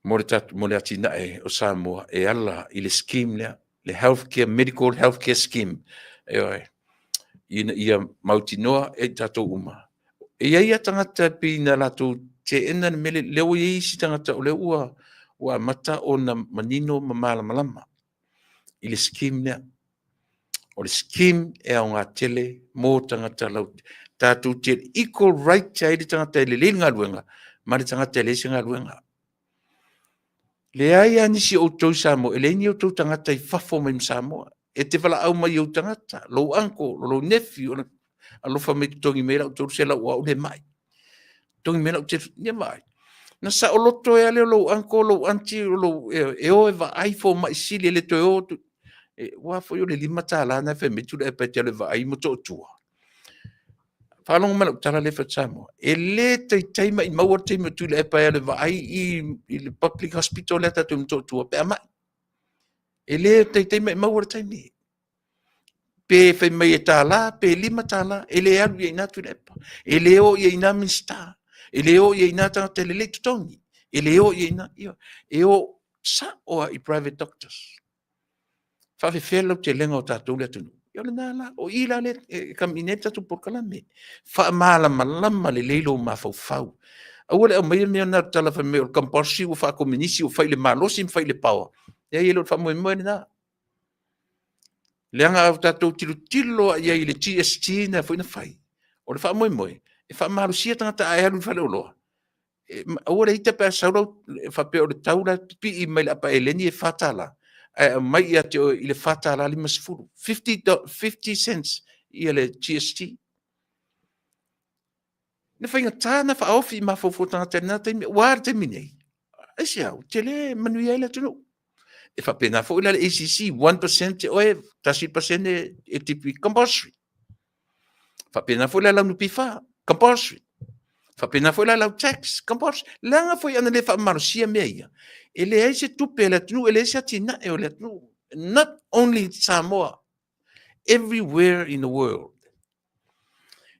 mo le atinae o Samoa e ala i le scheme lea, le Healthcare, Medical Healthcare Scheme, ioe, ina ia mautinoa e i tatou uma. E i ai lava tagata pei na latou teena le mea lea, lea ua i ai isi tagata o lea ua amata ona manino ma malamalama i le scheme lea. O le scheme e aoga tele mo tagata tatou te equal right ai le tagata e lelei le galuega ma le tagata e leai se galuega. Leai lava nisi o outou i Samoa, e leai ni outou tagata i fafo mai ma Samoa. E te valaau mai i ou tagata, lou uncle, lou nephew, alofa mai totogi mai lau $300 o au lea e mai. Totogi mai lau $300, ia vaai. Na saoloto ai lava lea o lou uncle, lou auntie, e o e vaai fomai sili, e le toe o atu. Aua foi o le $5 lena e fai mai Tuilaepa e te alu e vaai Motootua. Faalogo mai i lau tala lea e fai atu Samoa, e le taitai maumau le taimi o Tuilaepa e alu e vaai i le public hospital lea tatou i Motootua pe a mai. E le taitai maumau le taimi. Pe fai mai e $1, pe $5, e le alu i ai i ina Tuilaepa. E le o i ai i ina Minisita. E le o i ai i ina tagata e lelei totogi. E le o i ai i ina. E o sao lava i private doctors. Faafefea le lautelega o tatou le atunuu? Ia o lena la, o i la lea e come in ai le tatou polokalame. Faamalamalama lelei lou mafaufau. Aua le aumaia mea na o le tala fai mai o le compulsory ua faakomenisi ua fai i le malosi ma fai i le power. Leai e le o le faamoemoe lena. Leaga a tatou tilotilo lava i ai i le GST na foi na fai, o le faamoemoe e faamalosia tagata a e alu i le faleoloa, aua le ita pe a sau lau faapea o le tau la e pipii mai le apa eleni e $4, ae aumai ia te oe i le $4.50, 50 cents ia le GST. Na faigata ona faaofi i mafaufau o tagata i lena taimi, aua le taimi nei, aisea, ua tele manuia ai le atunuu. E faapena foi la le ACC, 1% oe, 1% e tipi, compulsory. Faapena foi la lau NPF, compulsory. Faapena foi la lau tax, compulsory. Leaga foi ana le faamalosia mea ia, e leai se tupe a le atunuu, e leai se atinae o le atunuu. Not only Samoa, everywhere in the world.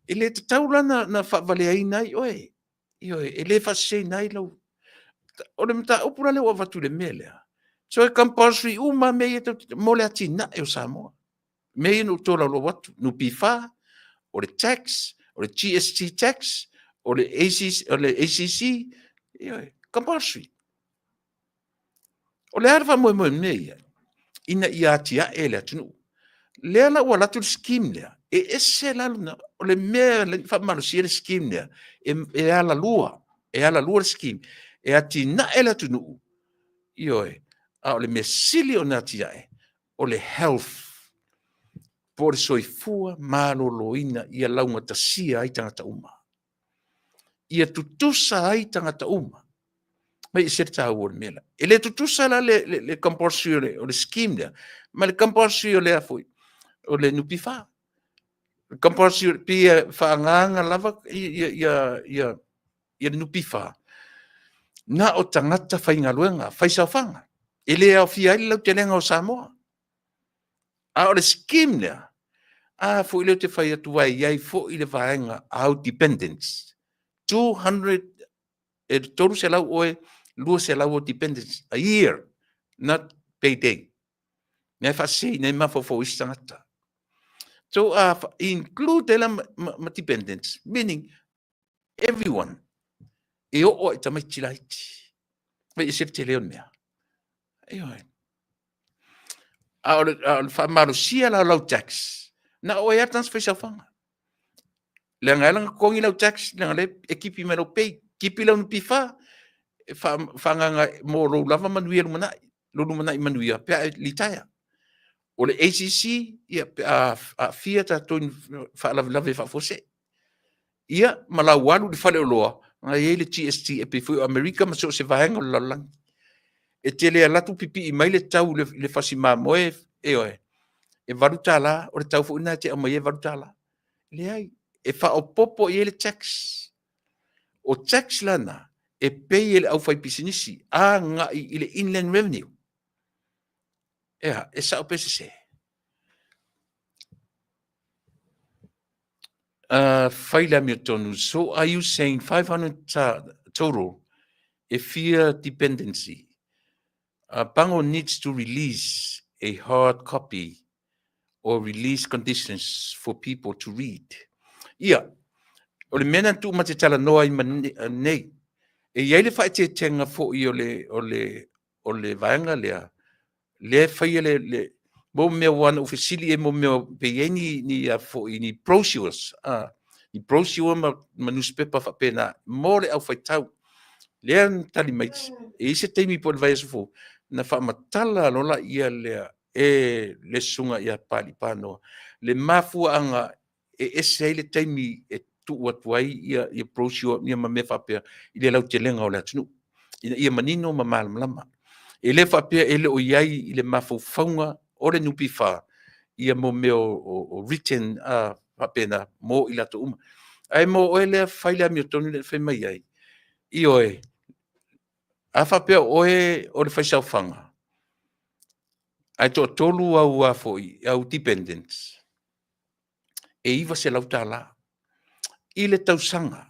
E le tatau la ona faavaleaina ai oe, ioe, e le faaseseina ai lau... O le mataupu la lea ua avatu i le mea lea, so e compulsory uma lava mea ia mo le atinae o Samoa. Mea ia na ou tolaulau atu, NPF, o le tax, o le GST tax, o le ACC, ioe, compulsory. O le a le faamoemoe i mea ia? Ina ia atiae le atunuu. Lea la ua alu atu le scheme lea, e ese la lona, o le mea e faamalosia le scheme lea, e alalua, e alalua le scheme, e atinae le atunuu, ioe, a o le mea sili ona atiae, o le health, po o le soifua maloloina ia laugatasia ai tagata uma. Ia tutusa ai tagata uma. Mai e ese le taua o le mea lea. E le tutusa la le compulsory o le scheme lea, ma le compulsory o le a foi, o le NPF. Le compulsory pei e faaagaaga lava ia le NPF, na o tagata faigaluega, faisaofaga, e le aofia ai le lautelega o Samoa. A o le scheme lea, a foi lea ou te fai atu ai, e i ai foi le vaega au dependents, 200, e 300 oe, 200 au dependents a year, not pay day. Mea e faaseseina ai mafaufau o isi tagata. So a include ai la ma dependents, meaning everyone, e oo lava i tamaiti laiti. Vaai e ese le tele o le mea. Ioe. A o le faamalosia la o lau tax, na o oe lava le tagata faisaofaga. Leaga e ala ona totogi lau tax, leaga o lea e tipi mai lau pay, tipi lau NPF, e faaagaaga mo lou lava manuia lumanai, lou lumanai manuia pe a e litaea. O le ACC, ia pe a aafia tatou i ni faalavelave faafuasei. Ia, ma lau alu i le faleoloa, na i ai le GST e pei foi o Amerika ma so o se vaega o le lalolagi. E te le alu atu pipii mai le tau i le fasi mamoe, ioe, e $8, o le tau foi lena e te aumai ai e $8. Leai, e faaopoopo i ai le tax. O tax la na, e pay e le aufaipisinisi agai i le Inland Revenue. Ea, e sao pe sese? Fai le amiotonu. So are you saying 500 total e fia dependency? Pango needs to release a hard copy or release conditions for people to read. Ia, o le mea na tuu ma te talanoa ai nei, e i ai le faaeteetega foi o le, o le, o le vaega lea, lea e faia le, le mo mea ua na ou fesili ai mo mea pe i ai ni, ni, a foi, ni brochures, ni brochure ma newspaper faapena mo le aufaitau. Lea na tali mai, e i ai se taimi po o le vaiaso fou, na faamatala loa laia lea e le susuga ia Papalii Panoa le mafuaaga e ese ai le taimi e tuu atu ai ia brochure ia ma mea faapea i le lautelega o le atunuu, ina ia manino ma malamalama. E le faapea e le o i ai i le mafaufauga o le NPF ia mo mea o written faapena mo i latou uma. Ae mo oe lea fai le amiotonu lea e fai mai ai, ioe, a faapea o oe o le faisaofaga, ae toatolu au a foi, au dependents, e $900 i le tausaga.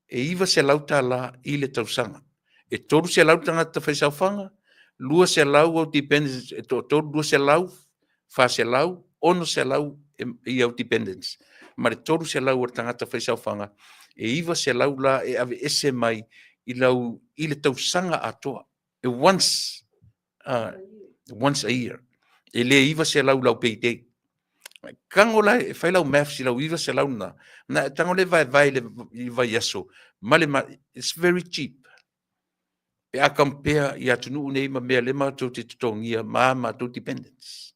E $900 i le tausaga. E 300 tagata faisaofaga, 200 au dependents e toatolu, 200, 400, 600 i au dependents, ma le 300 o le tagata faisaofaga, e 900 la e aveese mai i lau i le tausaga atoa. E once, once a year. E le 900 lau payday. Tago la e fai lau maths i lau 900 na, na e tago le vaevae i le vaiaso ma le it's very cheap. Pe a compare i atunuu nei ma mea le matou te totogia ma a matou dependents.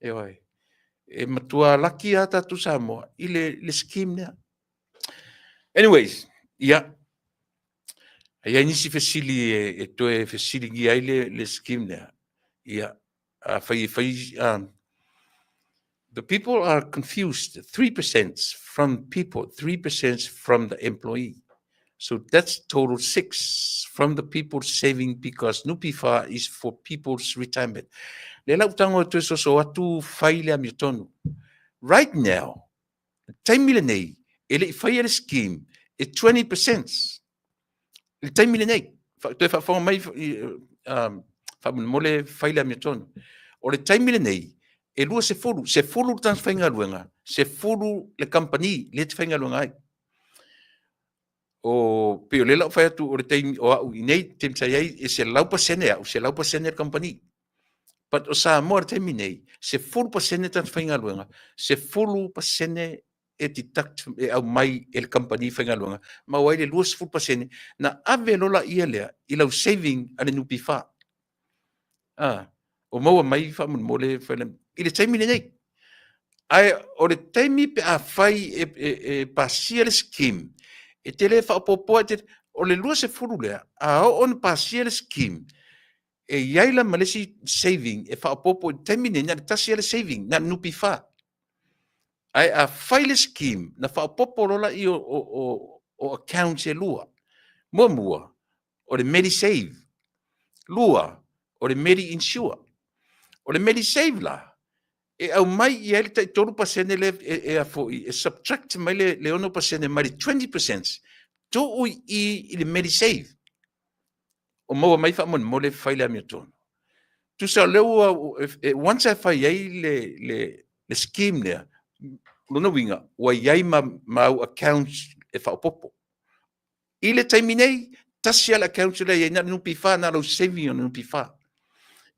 Ioe. E matua laki lava tatou Samoa i le scheme lea. Anyways, ia, e i ai nisi fesili e toe fesiligia ai le scheme lea. Ia, afai e fai, the people are confused, 3% from people, 3% from the employee. So that's total 6 from the people saving because NPF is for people's retirement. Le lau tago e toe soso atu fai le amiotonu. Right now, taimi lenei, e le i faia le scheme, e 20%. Le taimi lenei, toe faafofoga mai faamolemole fai le amiotonu. O le taimi lenei, e 20, 10 le tagata faigaluega, 10 le kamupani lea e te faigaluega ai. O pei o lea la ua fai atu o le taimi o au i nei taimi sa i ai e 100% au, 100% le kamupani. But o Samoa i le taimi nei, 10% tagata faigaluega, 10% e deduct e aumai e le kamupani faigaluega, ma ua ai le 20% na ave loa laia lea i lau saving a le NPF. Ah, o maua mai faamolemole i le taimi lenei. Ae o le taimi pe a fai e pasia le scheme, e te le faaopoopoa, o le 20 lea, a oo ona pasia le scheme, e i ai la ma le isi saving e faaopoopo i le taimi nei, na o le tasi lava le saving, na o le NPF. Ae a fai le scheme, na faaopoopo loa lea o accounts e lua. Muamua, o le MediSave. Lua, o le MediInsure. O le MediSave la, e aumai i ai le tai 3% le e subtract mai le 6% mai le 20%, tuu i le MediSave. O maua mai faamolemole fai le amiotonu. Tusa o lea ua, once e fai ai le scheme lea, lona uiga, ua i ai ma au accounts e faaopoopo. I le taimi nei, tasi lava le account lea e i ai, na o le NPF, na o lau saving o le NPF.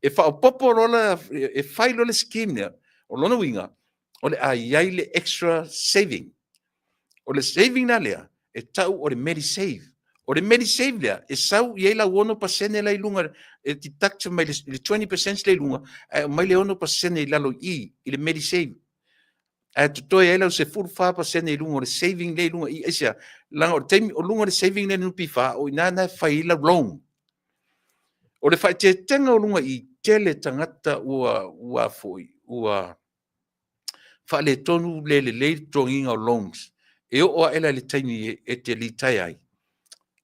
E faaopoopo loa, e fai loa le scheme lea, o lona uiga, o le a i ai le extra saving. O le saving la lea, e tau o le MediSave. O le MediSave lea, e sau i ai lau 6% la i luga, e deduct mai le 20% la i luga, ae aumai le 6% i lalo i le MediSave. Ae totoe ai lau 14% i luga o le saving lea i luga i aisea. Leaga o le taimi o luga o le saving lea NPF, o i ina na e fai ai lau loan. O le faaeteetega o luga i tele tagata ua foi, ua faaletonu le lelei le totogiina o loans. E oo ae la i le taimi e te retire ai,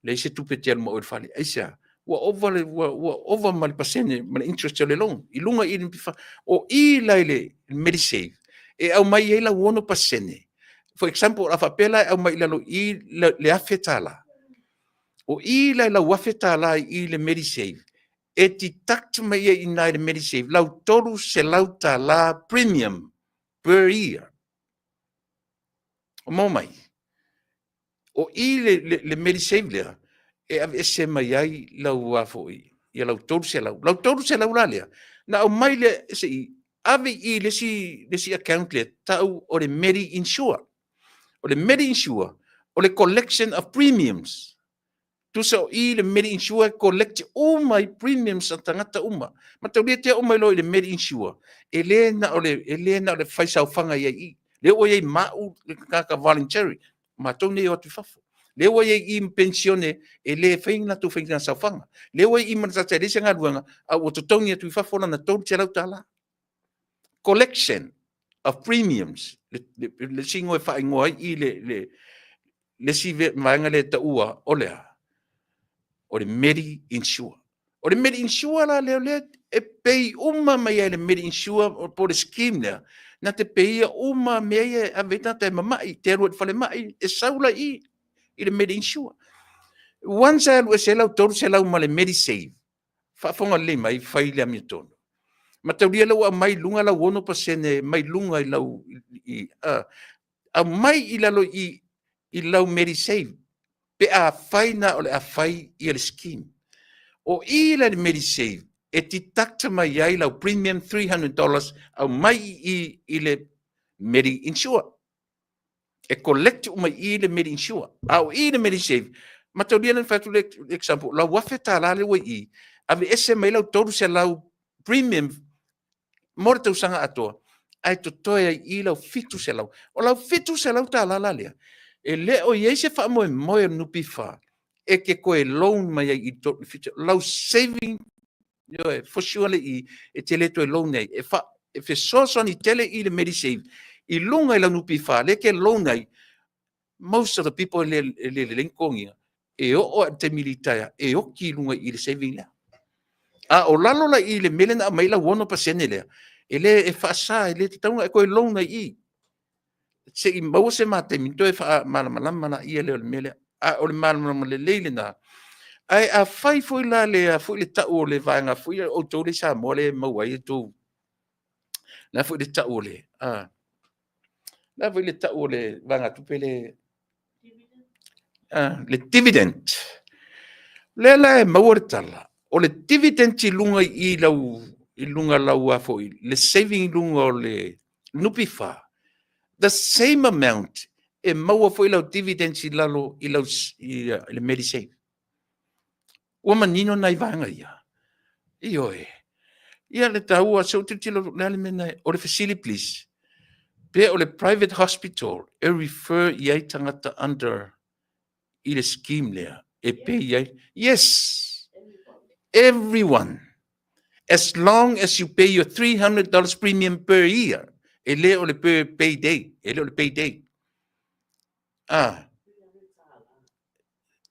leai se tupe te alu ma oe i le fale. Aisea? Ua ova ma le pasene ma le interest o le loan i luga i le NPF. O i la i le MediSave, e aumai ai lau 6%. For example, a faapea la e aumai i lalo i le $1,000. O i la i lau $1,000 i le MediSave, e deduct mai ai i ina i le MediSave lau $300 premium per year. O maua mai? O i le MediSave lea, e aveese mai ai lau foi, ia lau 300. Lau 300 la lea, na aumai le se i ave i le isi account lea, tau o le MediInsure. O le MediInsure, o le collection of premiums. Tusa o i le MediInsure collect uma i premiums a tagata uma. Mataulia te oo mai loa i le MediInsure, e le na o le fai saofaga i ai i. Le ua i ai mau le tagata voluntary, matou nei o atu i fafo. Le ua i ai i pensione e le fai ni latou faiga saofaga. Le ua i i ma tagata e leai se galuega, a ua totogi atu i fafo lana $300. Collection of premiums, le isi igoa e faaigoa ai i le isi vaega lea e taua o le a? O le MediInsure. O le MediInsure la lea, lea e pay uma mai ai le MediInsure po o le scheme lea, na te peia uma mea ia e ave ai tagata e mamai, te alu ai i le falemai, e sau la i le MediInsure. Once e alu ese ai lau 300 ma le MediSave, faafofoga lelei mai, fai le amiotonu. Mataulia lea ua aumai i luga lau 6% mai luga i lau, aumai i lalo i lau MediSave, pe a fai na o le a fai ia le scheme. O i la le MediSave, e deduct mai ai lau premium $300 aumai i le MediInsure. E collect uma i le MediInsure. A o i le MediSave, mataulia na fai atu le example, lau $1,000 le ua i, ave ese mai lau 300 premium mo le tausaga atoa, ae totoe ai i lau 700. O lau $700 la lea, E le o i ai se faamoemoe o le NPF e te toe loan mai ai i le future. Lau saving, ioe, for sure i e te le toe loan ai. E fesoasoani tele i le Medisave i luga i lau NPF lea e te loan ai. Most of the people e le lelei ni totogiina, e oo lava i le taimi litaea e oti i luga i le saving lea. A o lalo la i le mea lea na aumai lau 6% lea, e le e faasa, e le tatau ona e toe loan ai i i. Se i maua se ma taimi toe faamalamalama laia lea o le mea lea. A o le malamalama lelei lena. Ae afai foi la le foi le tau o le vaega foi o outou lea i Samoa lea e maua ai outou, la foi le tau o le la foi le tau o le vaegatupe le le dividend. Lea la e maua le tala, o le dividend i luga i lau i luga lau a foi le saving i luga o le NPF, the same amount e maua foi lau dividend i lalo i lau i le Medisave. Ua manino nai vaega ia? Ioe. Ia le taua, se i ou tilotilo le a le mea na o le fesili please. Pe o le private hospital e refer i ai tagata under i le scheme lea e pay ai? Yes. Everyone. As long as you pay your $300 premium per year. E le o le per payday. E le o le payday. Ah.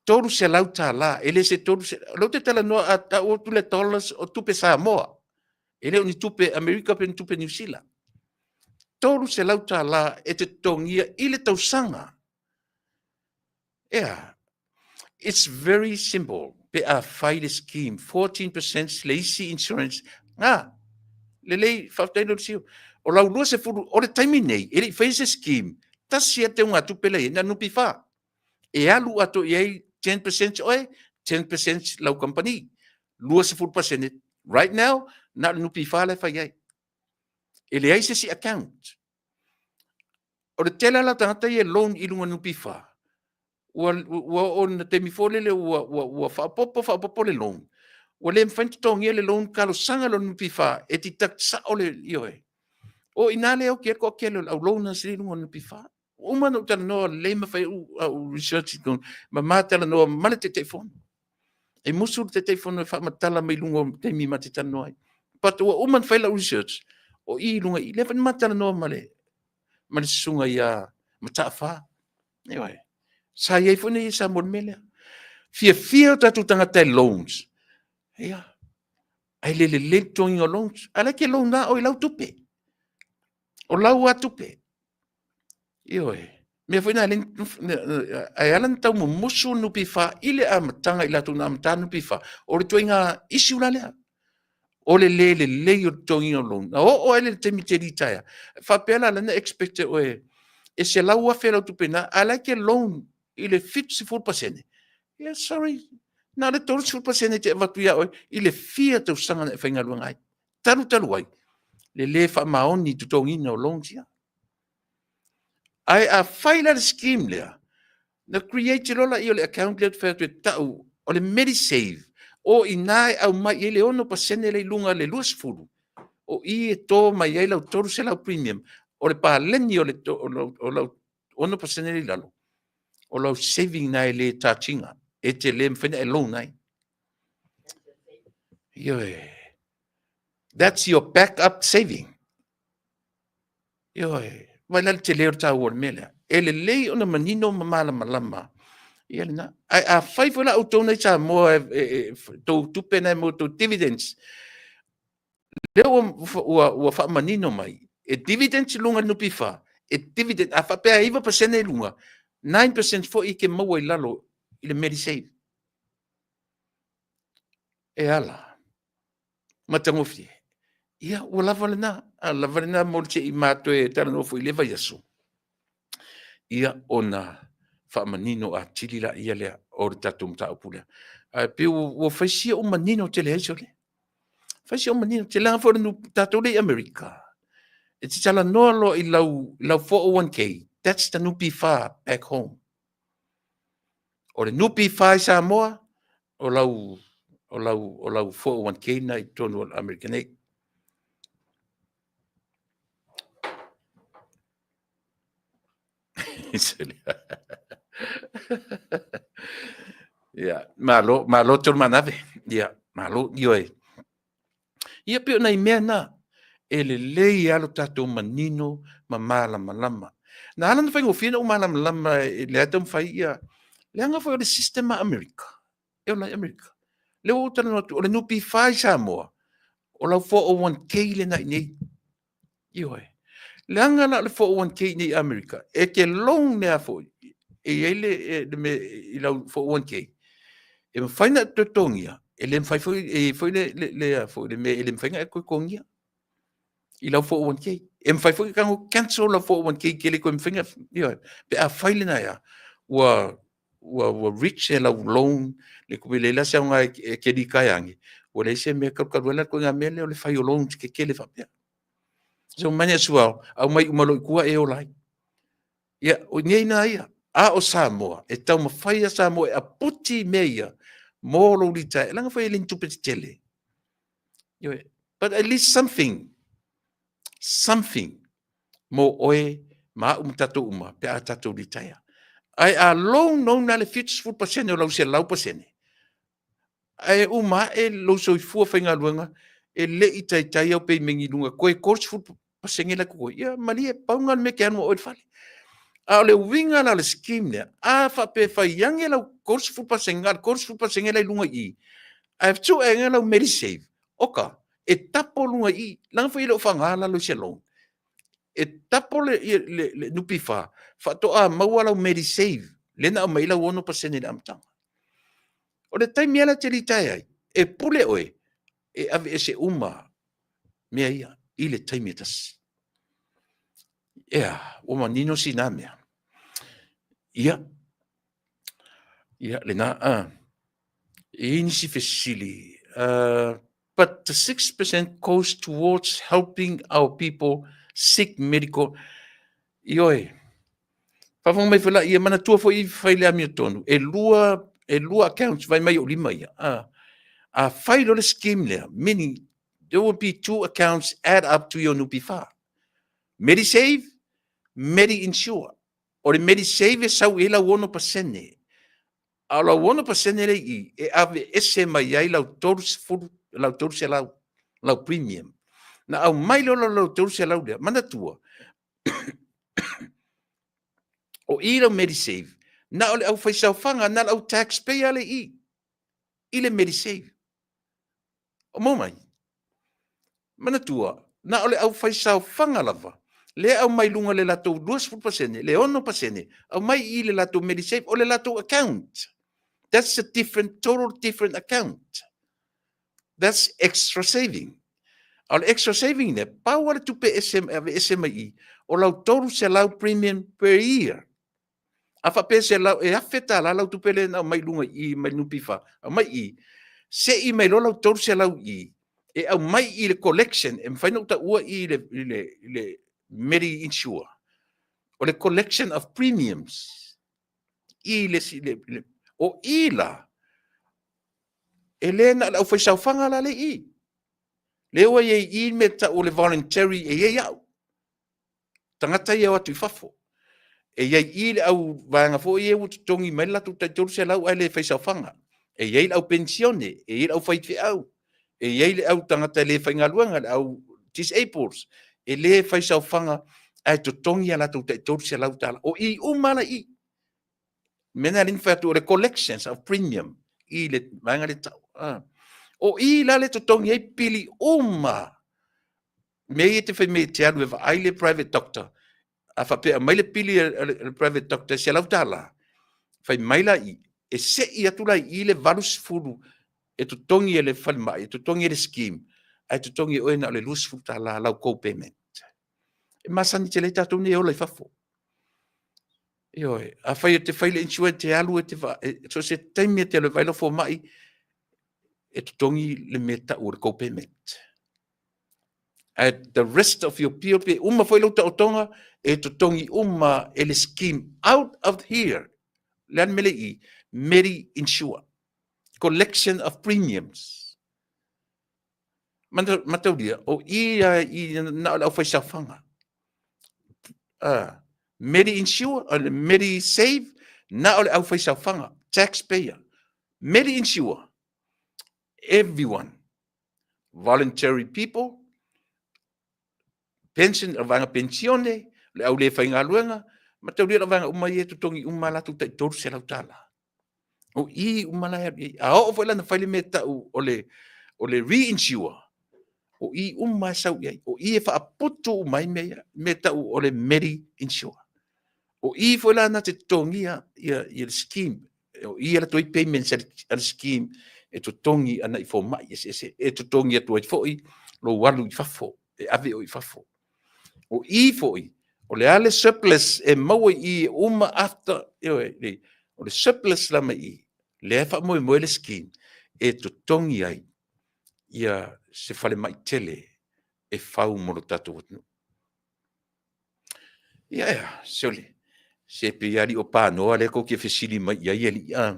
$300, e le se 300. O lea ou te talanoa a tau atu le dollars o tupe Samoa. E le o ni tupe Amerika pe ni tupe Niu Sila. $300 e te totogia i le tausaga. Yeah. It's very simple. Pe a fai le scheme, 14% le isi insurance. Ngā, lelei, faafetai lo sio. O lau 20, o le taimi nei, e le i faia se scheme, tasi a te unga tupe lea, na NPF. E alu atu i ai 10% oe, 10% lau company. 20% right now, na le NPF le fai ai. E leai se isi account. O le tele la tagata ia loan i luga NPF. Ua oo na taimi foi lele ua faaopoopo faaopoopo le loan. Ua le mafai ona totogia le loan talosaga lo NPF e deduct sao le ioe. O ina le oki ai le toatele o le au loaners i luga o le NPF. Ua uma ona ou talanoa lelei ma fai au research i totonu, ma ma talanoa ma le Taitaifono. E musu le Taitaifono e faamatala mai luga o taimi ma te talanoa ai. But ua uma ona fai lau research, o i luga i, lea foi na ma talanoa ma le susuga ia Mataafa. Ioe. Sa i ai foi nei sa mo le mea lea. Fiafia o tatou tagata e loans. Ia. Ai le lelei le totogiina o loans. A la e te loan na oe i lau tupe. O lau a tupe. Ioe. Mea foi na ae ala na tau mumusu NPF i le amataga i latou na amata NPF, o le ituaiga issue la lea. O le le lelei o le totogiina o loan. Na oo ai le taimi te litaea. Faapea la lana expect oe e 100,000 lau tupe na, a la e te loan i le 70%. Yeah, sorry. Na le 30% te avatu ia oe i le fia tausaga na e faigaluega ai. Talu talu ai, le le faamaoni totogiina o loans ia. Ae a fai la le scheme lea, na create loa la i o le account lea te fai atu e tau o le Medisave, o ina e aumai i ai le 6% le i luga le 20, o i e to mai ai lau 300 premium, o le paleni o lau 6% le i lalo, o lau saving na e le charge-ina, e te le mafai na e loan ai. Ioe. That's your backup saving. Ioe. Vai la le tele o le taua o le mea lea. E lelei ona manino ma malamalama. Ia lena. Ae a fai foi la outou nei Samoa tou tupe na mo tou dividends. Lea ua faamanino mai. E dividends i luga le NPF. E dividend, a faapea e 9% i luga, 9% foi e te maua i lalo i le Medisave. E ala. Matagofie. Ia, ua lava lena. A lava lena mo le se i mātou e talanoa foi i le vaiaso. Ia, ona faamanino atili la ia lea o le tatou mataupu lea. Ae pei ua fai sia o manino tele ai sole. Fai sia o manino tele leaga foi le tatou le i Amerika. E te talanoa loa i lau 401k, that's the NPF back home. O le NPF i Samoa, o lau 401k na i totonu o Amerika nei. Ia, malo, malo Tolumanave. Ia, malo, ioe. Ia pei o nai mea na, e lelei lava lo tatou manino ma malamalama. Na ala ona faigofie ona ou malamalama i lea taumafai ia, leaga foi o le system a Amerika, e ola ai Amerika. Lea ua ou talanoa atu, o le NPF i Samoa, o lau 401(k) lena i inei. Ioe. Leaga la o le 401(k) i inei i Amerika, e te loan lea foi, e i ai le mea i lau 401(k), e mafai ona e totogia, e le mafai foi, e i ai foi le mea e le mafai ona e totogia i lau 401(k). E mafai foi ona tago cancel lau 401(k) e te le toe mafai ona, ioe, pe afai lena e a, ua reach e lau loan, e leai la se aoga e te litaea ane, ua leai se mea e talu talu ai la le ituaiga mea lea o le fai o loans tetele faapea. So might as well, aumai uma loa i tua e ola ai. Ia, o i inei la ia, a o Samoa, e taumafai lava Samoa e aputi mea ia mo lou litaea, leaga foi e le o ni tupe tetele. Ioe. But at least something, something mo oe ma au ma tatou uma pe a tatou litaea. Ae a loan loan lava le 70% o lau 100%, ae uma ae lou soifua faigaluega e le i taitai au pemeni i luga, toe 30% la e totoe, ia malie, pau lena o le mea e te alu ma oe i le fale. A o le uiga la o le scheme lea, a faapea e fai ane lau 30%, na o le 30% la e i luga i i, ae sue ane lau Medisave, oka, e tapo luga i i, leaga foi e le o faaaogaina lalo i se loan. E tapo le NPF faatoa maua lau Medisave lea na aumai ai lau 6% i le amataga. O le taimi lava la e te litaea ai, e pule oe e aveese uma mea ia i le taimi e tasi. Ea, ua manino sina mea. Ia, ia lena, e i ai nisi fesili. But the 6% goes towards helping our people seek medical. Ioe, faafofoga mai foi la, ia manatua foi fai le amiotonu, e lua accounts vai mai o lima ia. A fai loa le scheme lea, meaning there will be two accounts add up to your NPF. Medisave, Medi-Insure. O le Medisave e sau i ai lau 6%. A o lau 6% lea i i, e aveese mai ai lau 30, lau 300, lau premium. Na aumai loa lau 300 lea, manatua, o i lau Medisave, na o le aufaisaofaga, na o le au taxpayer le i, i le Medisave. O maua mai? Manatua, na o le aufaisaofaga lava, lea aumai luga le latou 20%, le 6%, aumai i le latou Medisave, o le latou account. That's a different, total different account. That's extra saving. A o le extra saving lea, pau lava le tupe e aveese mai i, o lau 300 premium per year. A faapea e $1,000 lau tupe lea na aumai i luga i i mai le NPF, aumai i i, sei mai loa lau 300 i i, e aumai i le collection, e mafai ona ou taua i le Medi-Insure, o le collection of premiums i le, o i la, e le na o le aufaisaofaga la le i. Lea ua i ai i le mea tau o le voluntary e i ai au. Tagata ia o atu i fafo. E i ai i le au vaega foi ia ua totogi mai le latou tai 300 ae le faisaofaga. E i ai le au penisione, e i ai le au faifeau, e i ai le au tagata e le faigaluega, le au disabled, e le faisaofaga ae totogi a latou tai $300. O i uma la i. Mea na lea na fai atu o le collections of premium i le vaega le tau. O i la le totogi ai pili uma. Mea ia te fai mai e te alu e vaai le private doctor, a faapea aumai le pili a le private doctor e $100, fai mai la i, e sei atu la i le 80 e totogi e le falemai, e totogi e le scheme, ae totogi e oe na o le $20 lau co-payment. E masani tele ai tatou nei e ola i fafo. Ioe, afai e te fai le insurance, te alu e te va, e, so se taimi e te alu e vaai lau fomai, e totogi le mea tau o le co-payment. At the rest of your bill, pe uma foi lau taotoga, e totogi uma e le scheme out of here. Le a le mea le i? Medi-Insure. Collection of premiums. Mataulia, o i a i na o le aufaisaofaga. Medi-Insure, o le Medi-Save, Na o le aufaisaofaga, taxpayer, Medi-Insure, everyone, voluntary people, pension, o vaega penisione, le au le faigaluega, ma taulia le vaega uma ia e totogi uma a latou tai $300. O i uma la e alu i ai. A oo foi la ina fai le mea e tau o le re-insure, o i uma e sau i ai. O i e faaputu uma ai mea ia, mea e tau o le Medi-Insure. O i foi la na te totogia ia le scheme, o i e alu atu ai payments a le scheme e totogi agai i fomai eseese, e totogi atu ai foi lou alu i fafo, e ave oe i fafo. O i foi, o le a le surplus e maua i i e uma after, ioe, o le surplus la mai i, lea e faamoemoe le scheme e totogi ai ia se falemai tele e fau mo lo tatou atunuu. Ia, sole, se pei lava alii o panoa lea tou te fesili mai i ai alii, a.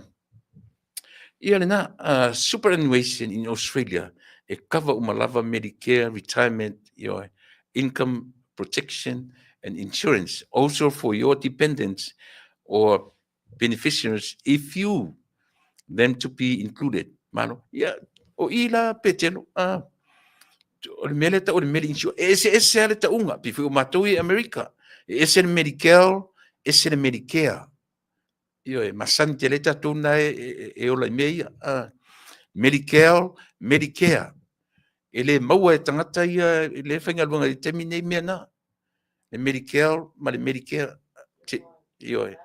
Ia lena, superannuation in Australia, e cover uma lava Medicare, retirement, ioe, income protection and insurance, also for your dependents or beneficiaries if you them to be included. Malo. Ia, o i la Petelo, o le mea lea tau o le mea insurance, e eseese lava le tauga, pei foi o matou i Amerika, e ese le Medicare, ese le Medicare. Ioe, masani tele tatou na e ola i mea ia. Medicare, Medicare. E le maua e tagata ia e le faigaluega i le taimi nei mea na. Le Medicare ma le Medicare. Ioe.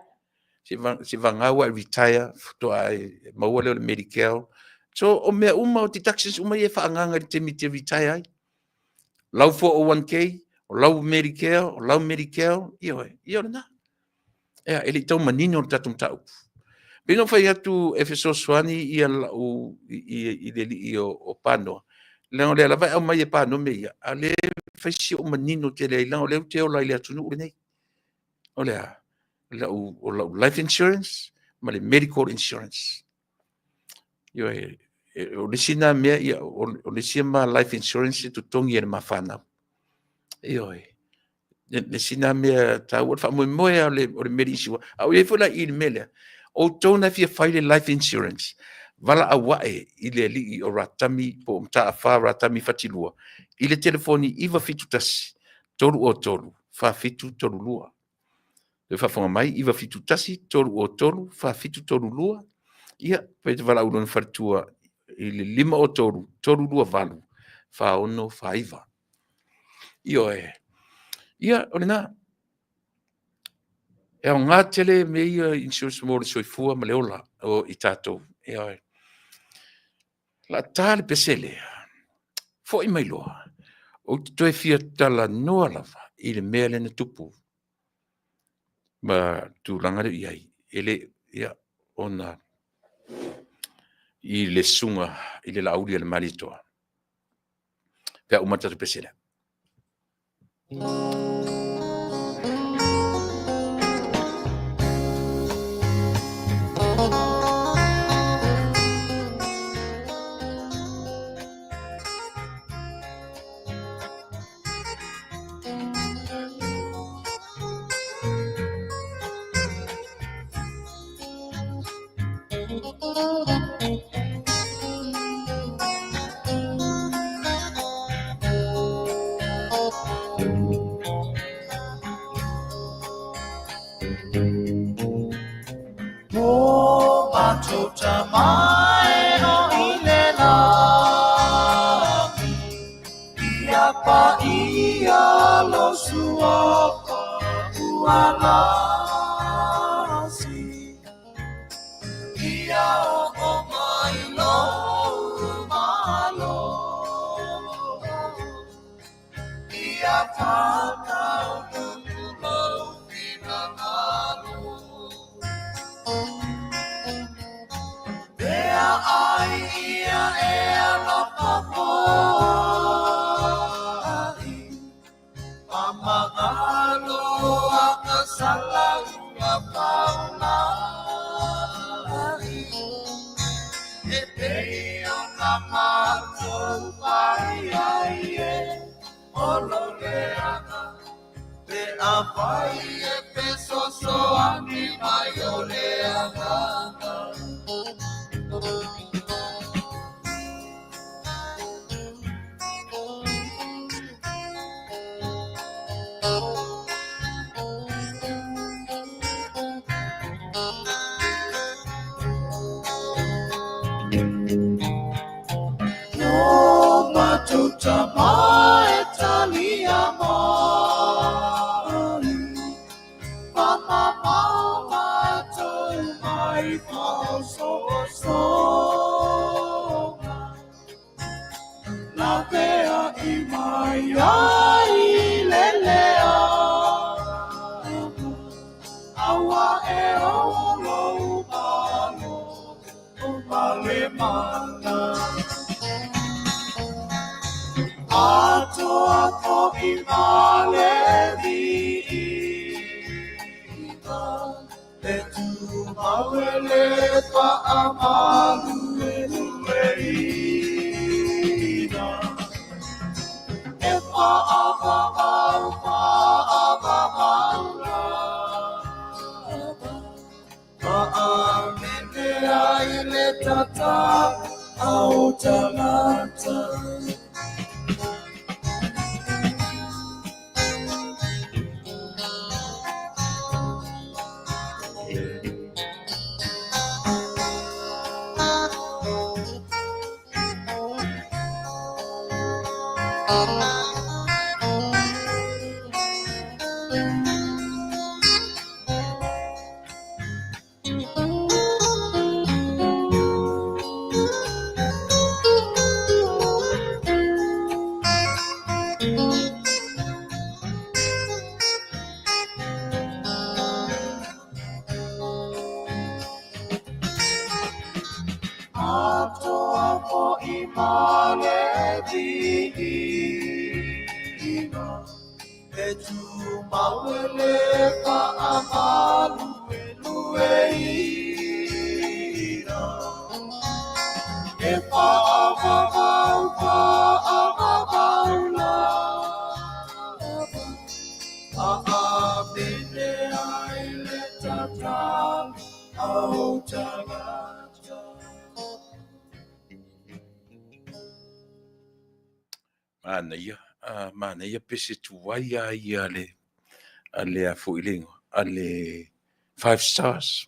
Se vagau e retire faatoa e maua lea o le Medicare. So, o mea uma, o deductions uma ia e faaagaaga i le taimi e te retire ai. Lau 401k, o lau Medicare, o lau Medicare, ioe, ia o lena. Ea, e le i tau manino le tatou mataupu. Pei ona ou fai atu e fesoasoani ia lau i le alii o Panoa, leaga o lea lava e aumai e Panoa mea ia, a o lea e fai si ou manino tele ai, leaga o lea ou te ola i le atunuu lenei. O le a? O lau life insurance ma le medical insurance. Ioe, o le isi na mea, ia, o le isi ma life insurance e totogi e le ma fanau. Ioe, le isi na mea taua, le faamoemoe o le mea insurance. A o i ai foi la i le mea lea, outou na fia fai le life insurance, valaau ae i le alii o Ratami po o Mataafa Ratami Fatilua i le telefoni 971 303 4732. Le faafofoga mai, 971 303 4732. Ia, pe te valaau lona faletua i le 503 328 4649. Ioe. Ia, o lena. E aoga tele mea ia insurance mo le soifua ma le ola o i tatou. Ioe. La ta le pese lea. Foi mai loa. Ou te toe fia talanoa lava i le mea lea na tupu ma tulaga lea i ai. E le, ia, ona i le susuga i le Laauli a le Malietoa. Pe a uma le tatou pese lea. Fesoasoani mai o le Agaga. O matou tama e talia mai, Whamamao matou mai whaososoga, Lavea i mai ai le leaga, Aua e o lou malo ma le mana. Atoa fo'i ma le viiga, E tumau e le faamaluelueina, E faavavau, faavavau lava, Faamene ai le tatalo a o tagata. Atoa fo'i ma le viiga, E tumau e le faamaluelueina, E faavavau, faavavau lava, Faamene ai le tatalo a o tagata. Manaia, manaia pese tuai a ia a le a le a foi le igoa, a le Five Stars.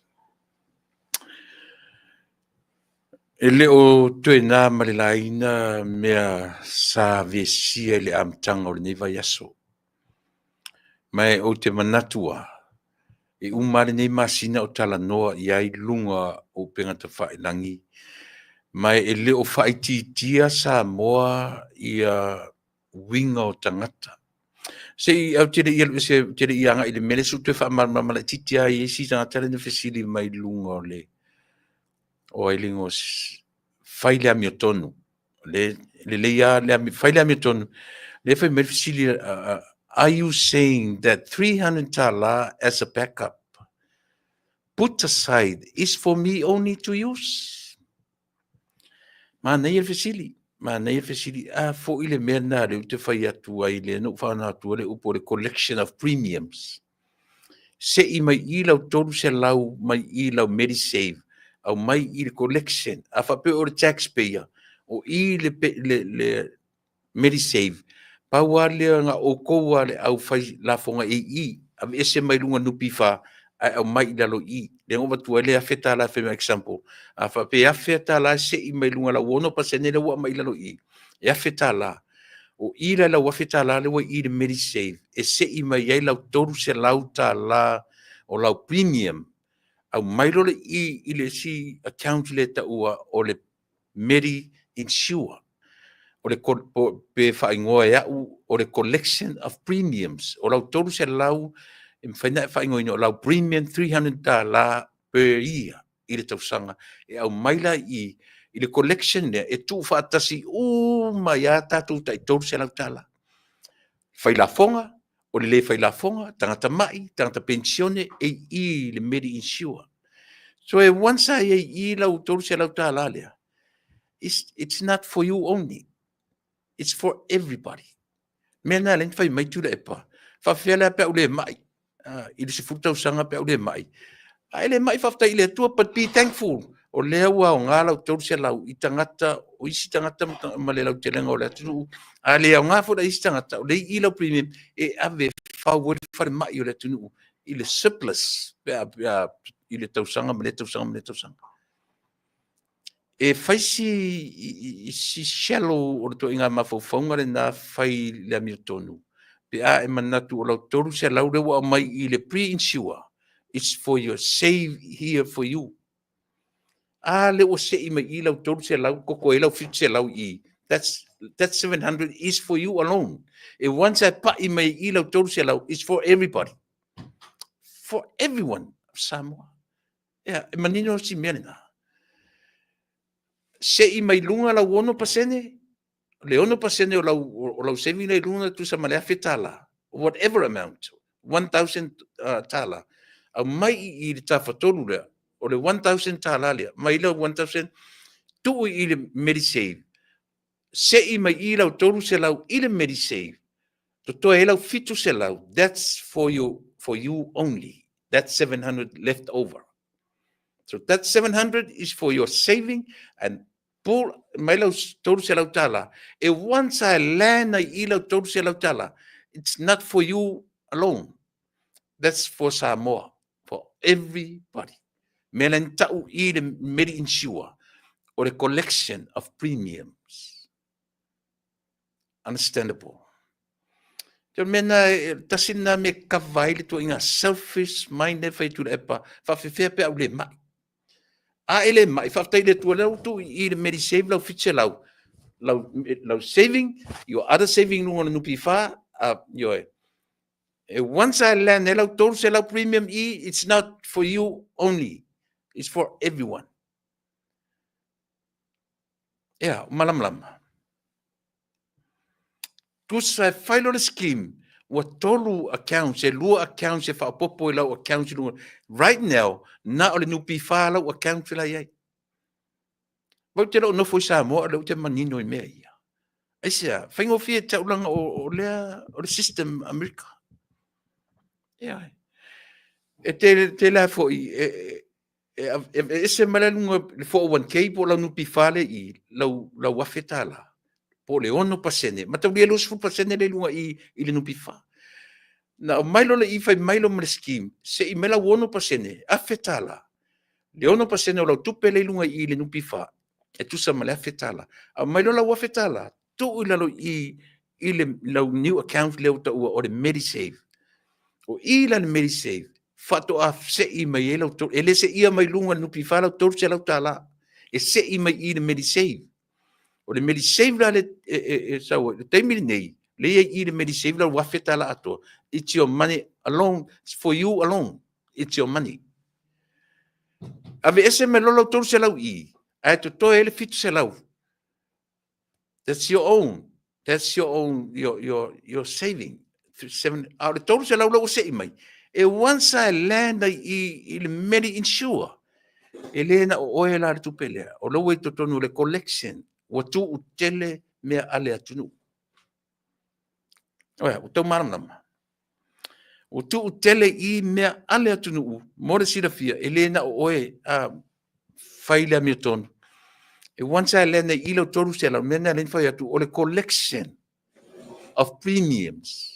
E le o toe na ma le laina mea sa vesia i le amataga o lenei vaiaso. Ma ou te manatu lava, e uma lava lenei masina o talanoa i ai luga o upega tafailagi, ma e le o faaitiitia Samoa ia uiga o tagata. Se i, ae ou te le i alu ese, ou te le i agai i le mea lea, se i ou toe faamalamalama laitiiti lava i isi tagata lea na fesili mai i luga o le, o ai le igoa, fai le amiotonu. Le, lelei lava le amio, fai le amiotonu. Lea fai mai le fesili, are you saying that $300 as a backup put aside is for me only to use? Manaia le fesili, manaia le fesili. A foi le mea lena lea ou te fai atu ai, lea na ou faaaoga atu ai le upu o le collection of premiums. Se i mai i lau 300 mai i lau Medisave, aumai i le collection. A faapea o le taxpayer, o i le, le, le Medisave, pau lava lea na outou lava le au fai lafoga e i, aveese mai luga NPF ae aumai i lalo i i. Lea na ou avatua ai le $1,000 fai ma example. A faapea e $1,000 sei mai luga lau 6% lea ua aumai i lalo i i, e $1,000. O i la i lau $1,000 lea ua i i le Medisave, e sei mai ai lau $300 o lau premium, aumai loa le i i le isi account lea e taua o le Medi Insure. O le pe faaigoa e au o le collection of premiums. O lau 300 e mafai ona e faaigoaina o lau premium $300 per year i le tausaga. E aumai la i i le collection lea e tuufaatasi uma ai lava tatou tai $300. Fai lafoga, o le le fai lafoga, tagata mai, tagata penisione, e i i le Medi Insure. So e once a i ai i i lau $300 lea, it's not for you only, it's for everybody. Mea na lea na fai mai Tuilaepa, faapefea la pe a ou le mai? I le 10 tausaga pe a ou le mai. A e le mai, faafetai i le Atua, but be thankful. O lea ua aoga lau 300 i tagata, o isi tagata ma le lautelega o le atunuu. A le aoga foi la isi tagata, o lea i lau premium e ave e fau ai le falemai o le atunuu i le surplus pe a i le tausaga ma lea tausaga ma lea tausaga. E fai si shallow o le ituaiga mafaufauga lena fai i le amiotonu, pe a e manatu o lau 300 lea ua aumai i le pre-insure, it's for your save here for you. A lea ua sei mai i lau 300, koko ai lau 700 i, that 700 is for you alone. E once e pai mai i lau 300, it's for everybody. For everyone of Samoa. Ia, e manino si mea lena. Sei mai luga lau 6%, le 6% o lau saving lea i luga tusa ma le $1,000, whatever amount, 1,000 tala, au mai i le tafatolu lea, o le 1,000 tala lea, mai lau 1,000, tuu i le Medisave, sei mai i lau 300 i le Medisave, totoe ai lau 700, that's for you only. That's 700 left over. So that 700 is for your saving and pull mai lau 300 tala. E once I land ai i lau 300 tala, it's not for you alone. That's for Samoa, for everybody. Mea la tau i le Medi-Insure o le collection of premiums. Understandable. Te mea na, tasi na me kava ai le tuaiga selfish mind e fai tu le epa, whaawhewhea pe au le mai. A e le mai, faafetai le Atua lau tu i le Medisave lau 700, lau saving, your other saving lunga o le NPF, ioe. E once I land e lau 300 premium i, it's not for you only. It's for everyone. Ia, malamalama. Tusa e fai lo le scheme, ua tolu accounts, e lua accounts e faapopo i lau accounts i luga. Right now, na o le NPF lau account la iai. Vau te loo nofo i Samoa, o lea te manino i mea ia. Aisea, faigofie taulaga o lea, o le system Amerika. Ia, e te la foi, e ese mai le luga le 401k po o lau NPF le i, lau $1,000 po o le 6%, ma taulia 20% le luga i le NPF. Na o mai lo le i fai mai lo ma le scheme, se i mai lau 6%, $1,000. Le 6% o lau tupe le luga i le NPF, e tusa ma le $1,000. A mai lo lau $1,000, tuu i lalo i le lau new account lea ua taua o le Medisave. O i la le Medisave, faatoa sei mai ai lau, e le seia mai luga le NPF lau $300. E sei mai i le Medisave. O le Medisave la le, e sau, le taimi lenei, le ia i le Medisave lau $1,000 atoa. It's your money alone, it's for you alone. It's your money. Ave ese me lolo 300 i, ae totoe ai le 700. That's your own. That's your own, your saving. Seven, a o le 300 lau sei mai. E once I land ai i le Medi-Insure, e le na o oe la le tupe lea. O lau e totonu le collection, ua tuu tele mea ale atunuu. Oea, ua tau malamalama. Ua tuu tele i mea ale atunuu, mo le silafia, e le na o oe a fai le amiotonu. E once I land ai i lau 300, mea na le fai atu, o le collection of premiums.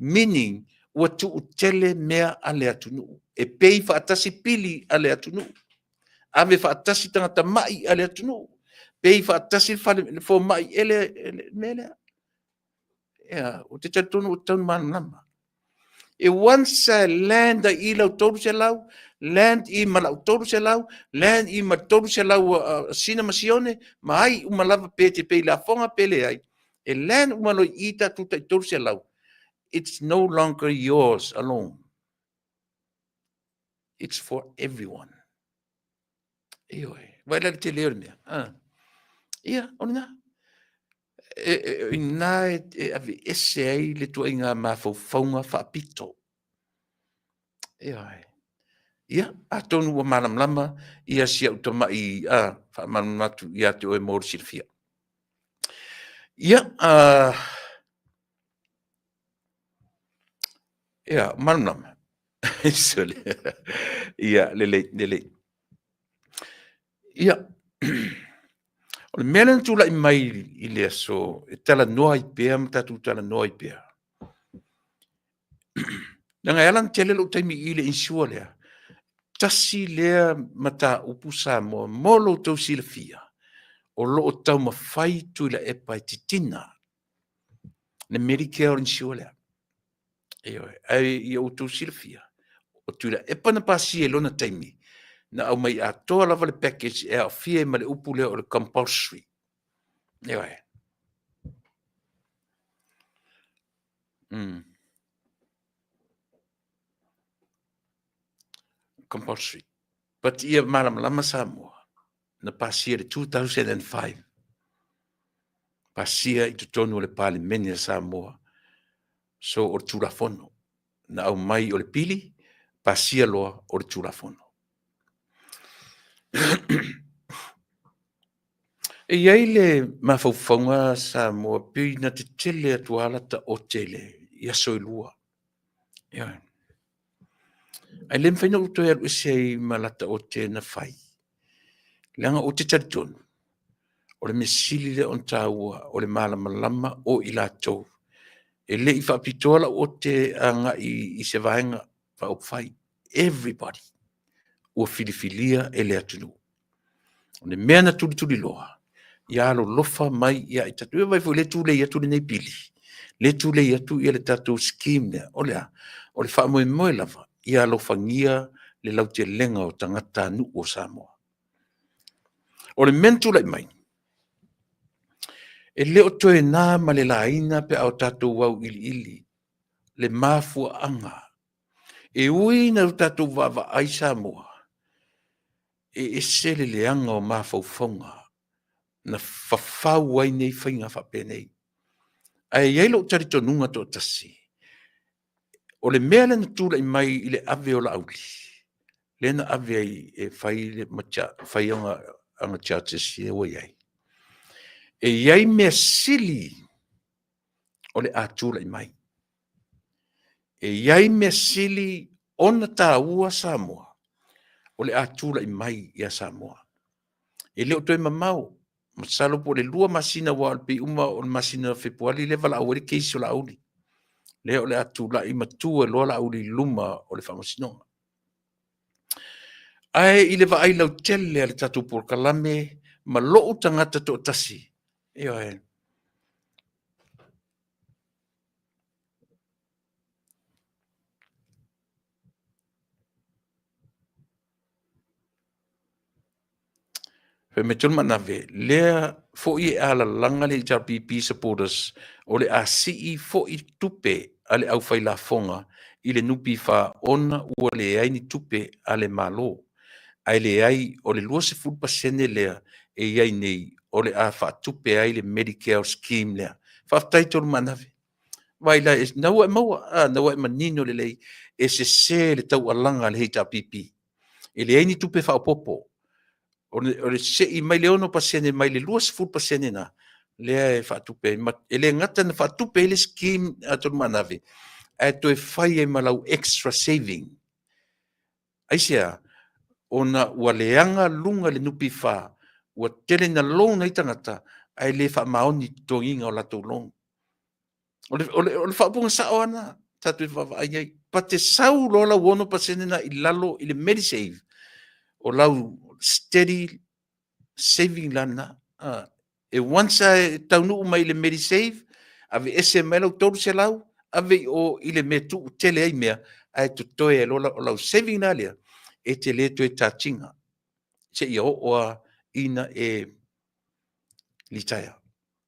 Meaning, ua tuu tele mea ale atunuu. E pei faatasi pili ale atunuu. Ave faatasi tagata mai ale atunuu. Pei faatasi le fomai ele mea lea. Ia, o te talitonu o tau malamalama. E once I land i lau 300, land i ma lau 300, land i ma 300 sina ma sione, ma ai uma lava pe te pei lafoga pe le ai. E land uma lo i tatu tai 300. It's no longer yours alone. It's for everyone. Ioe, vai la le te leo le mea. Ah. Ia, o lena. E ina e ave ese ai le tuaiga mafaufauga faapito. Ioe. Ia, atonu ua malamalama ia si au tamai a faamalamalama atu ia te oe mo le silafia. Ia, ia, malamalama. Sole. Ia, lelei, lelei. Ia, o le mea lea na tulai mai i le aso e talanoa ai pea ma tatou talanoa ai pea. Leaga e ala ona tele lou taimi i le insure lea, tasi lea mataupu Samoa mo lo outou silafia, o lo o taumafai Tuilaepa e titina le Medicare insure lea. Ioe, ae ia outou silafia, o Tuilaepa na pasia i lona taimi, na aumai atoa lava le package e aofia ai ma le upu lea o le compulsory. Ioe. Compulsory. But ia malamalama Samoa, na pasia i le 2005, pasia i totonu o le Palemene a Samoa. So o le Tulafono, na aumai o le pili, pasia loa o le Tulafono. E i ai le mafaufauga Samoa pei na tetele atu lava lata ote i aso e lua. Ioe. Ae le mafai ona ou toe alu ese ai ma lata ote na fai, leaga ou te talitonu, o le mea sili lea ona taua o le malamalama o i latou. E le i faapitoa lau ote agai i se vaega faaupufai. Everybody ua filifilia e le atunuu. O le mea na tulituliloa, ia alolofa mai ia i tatou. Ia vaai foi o lea e tulei atu lenei pili, lea e tulei atu le tatou scheme lea. O le a? O le faamoemoe lava ia alofagia le lautelega o tagatanuu o Samoa. O le mea na tulai mai, e le o toe na ma le laina pe a o tatou auiliili le mafuaaga. E ui ina tatou vaavaai Samoa, e ese le leaga o mafaufauga na fafau ai nei faiga faapenei. Ae i ai lou talitonuga toatasi, o le mea lea na tulai mai i le ave o Laauli, lea na ave ai e fai fai ana charges ia ua i ai, e i ai mea sili o le a tulai mai. E i ai mea sili ona taua Samoa o le a tulai mai ia Samoa. E le o toe mamao, masalo po o le 2 masina aua e pei uma o le masina o Fepuari lea e valaau ai le case o Laauli. Lea o le a tulai ma tu ai loa Laauli i luma o le Faamasinoga. Ae i le vaai lautele a le tatou polokalame ma lou tagata toatasi, ioe, fai mai Tolumaanave, lea foi e alalaga le HRPP supporters o le a sii foi tupe a le aufailafoga i le NPF ona ua leai ni tupe a le Malo. Ae leai, o le 20% lea e i ai nei o le a faatupe ai le Medicare scheme lea. Faafetai Tolumaanave. Vaai la, na ua e maua, na ua e manino lelei, e sese le taualaga a le HRPP. E leai ni tupe faaopoopo. O le sei mai le 6% mai le 20% na, lea e faatupe ai. E le gata na faatupe ai le scheme a Tolumaanave, ae toe fai ai ma lau extra saving. Aisea? Ona ua leaga luga i le NPF, ua tele ina loan ai tagata, ae le faamaoni i totogiina o latou loan. O le faaupuga sao lava lena, tatou te vaavaai i ai. But e sau loa lau 6% lena i lalo i le Medisave, o lau steady saving la lena. E once e taunuu mai i le Medisave, aveese mai lau 300, ave i o i le mea e tuu tele ai mea, ae totoe ai loa lau saving la lea, e te le toe touch ina, seia oo lava ina e retire.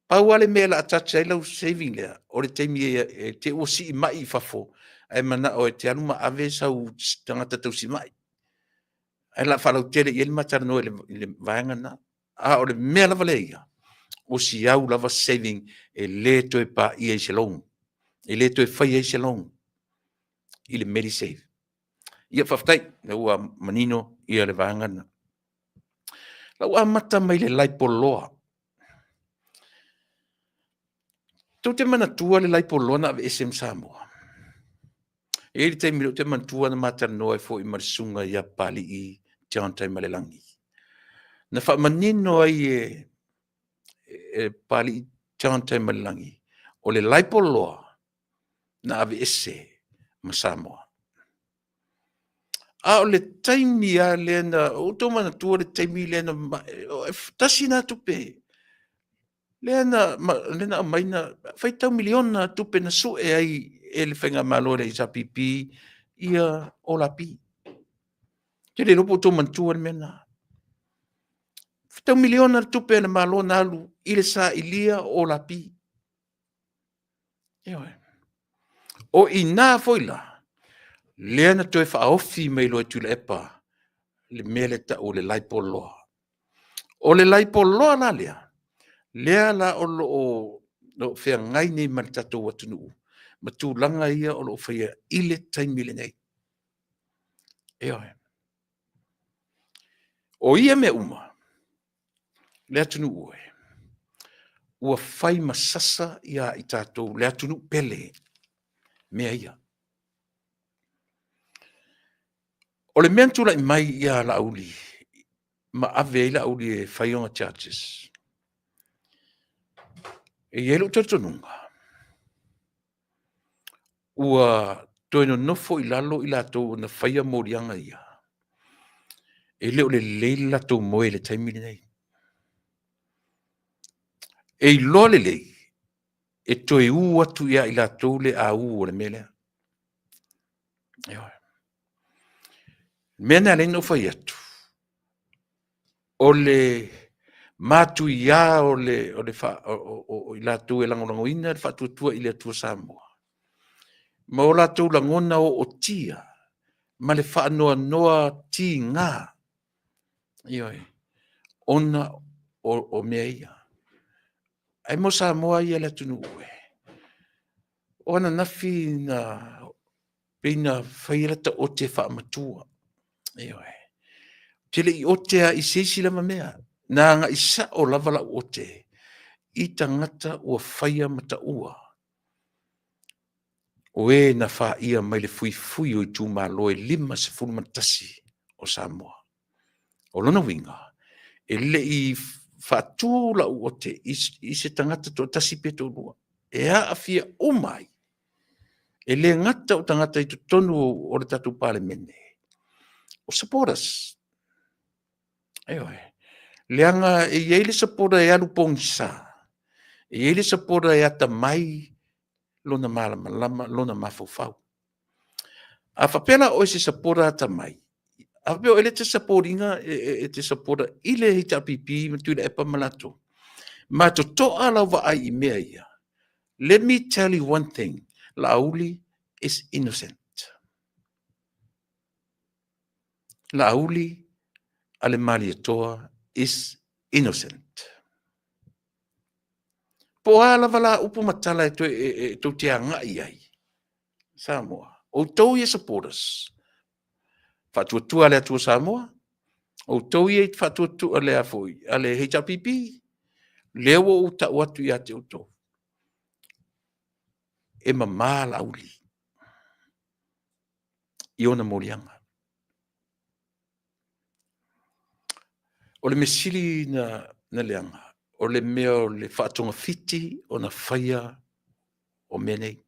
Pau lava le mea o le a touch ai lau saving lea, o le taimi e te i ua sii mai i fafo, ae manao e te alu ma ave sau tagata tausimai. Ae o le a faalautele i ai le ma talanoa i le vaega lena. A o le mea lava lea ia, o si au lava saving e le toe paia i se loan, e le toe faia ai se loan i le Medisave. Ia faafetai, lea ua manino ia le vaega lena. Lau amata mai le laipoloa. Tou te manatua le laipoloa na aveese ma Samoa? E i ai le taimi lea ou te manatua na ma talanoa ai foi ma le susuga ia Papalii John Taimalelagi. Na faamanino ai e e Papalii John Taimalelagi, o le laipoloa na aveese ma Samoa. A o le taimi lava lea na outou manatua le taimi lea na tasi lena tupe lea na lea na aumai na faitau miliona tupe na sue ai e le faigamalo a le HRPP ia Olapi. Ou te le iloa po o outou manatua le mea lena. Faitau miliona le tupe a le Malo na alu i le sailia o Olapi. Ioe. O i ina foi la, lea na toe faaofi mai loa e Tuilaepa le mea lea e tau o le laipoloa. O le laipoloa la lea, lea la o lo o feagai nei ma le tatou atunuu ma tulaga ia o lo o faia i le taimi lenei. Ioe. O ia mea uma, le atunuu e, ua fai ma sasa ia i tatou le atunuu pele mea ia. O le mea na tulai mai ia Laauli ma ave ai Laauli e fai ona charges, e i ai lou talitonuga, ua toe nonofo i lalo i latou na faia moliaga ia, e le o lelei le latou moe i le taimi lenei. E iloa lelei, e toe u atu ia i latou le au o le mea lea. Ioe. O le mea lena e ala ai ona ou fai atu, o le matuia o i latou e lagolagoina le Faatuatua i le Atua Samoa, ma o latou lagona ootia ma le faanoanoa tiga, ioe, ona o mea ia. Ae mo Samoa ia le atunuu e, o ananafi na pei na fai lata ote faamatua. Ioe. Ou te le i ote lava i se isi lava mea, na agai sao lava lau ote i tagata ua faia ma taua o e na faia mai le fuifui o itumalo e 51 o Samoa. O lona uiga, e le i faatu lau ote i se tagata toatasi pe toalua, e aafia uma ai, e le gata o tagata i totonu o le tatou Palemene, o supporters. Ioe. Leaga e i ai le supporter e alu pogisa, e i ai le supporter e atamai lona malamalama, lona mafaufau. A faapea la o oe o se supporter atamai, a faapea o oe lea e te support ina, e te supporter i le HRPP ma Tuilaepa ma latou, ma totoa lau vaai i mea ia, let me tell you one thing, Laauli is innocent. Laauli a le Malietoa is innocent. Po o a lava la upu ma tala e toe e tou te agai ai, Samoa, outou ia supporters, Faatuatua le Atua Samoa, outou ia i faatuatua le a foi, a le HRPP, lea ua ou tau atu ia te outou, e mama Laauli i ona moliaga. O le mea sili na leaga, o le mea o le faatogafiti ona faia o mea nei.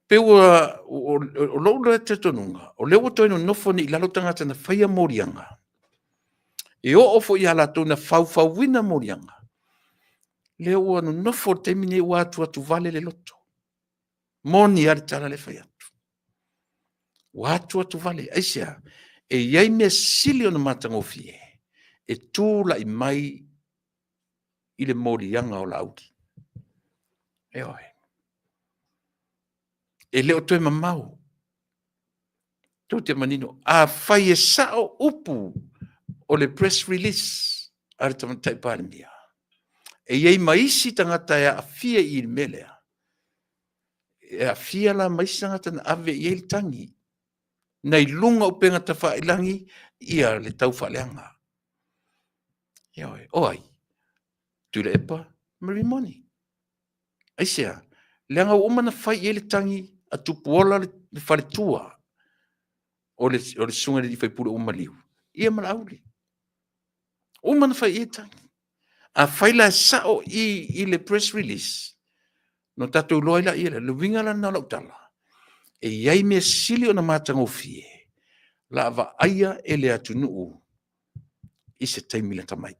Pei ua, o lou lea talitonuga, o lea ua toe nonofo nei i lalo tagata na faia moliaga, e oo foi ia latou na faufauina moliaga, lea ua nonofo i le taimi lenei ua atuatuvale le loto. Moni lava le tala lea e fai atu. Ua atuatuvale. Aisea? E i ai mea sili ona matagofie e tulai mai i le moliaga o Laauli. Ioe. E le o toe mamao. Tou te manino, afai e sao upu o le press release a le Tamaitai Palemia, e i ai ma isi tagata e aafia i le mea lea, e aafia la ma isi tagata na ave i ai le tagi, na i luga o upega tafailagi ia le taufaaleaga. Ioe, o ai? Tuilaepa ma Rimoni. Aisea? Leaga ua uma ona fai i ai le tagi a Tupuola le faletua o le susuga i le sui usufono ua maliu, ia ma Laauli. Uma ona fai i ai tagi. Afai la e sao i le press release, ona tatou iloa ai lea, o le uiga la lena o lau tala, e i ai mea sili ona matagofie o le a vaaia e le atunuu i se taimi lata mai.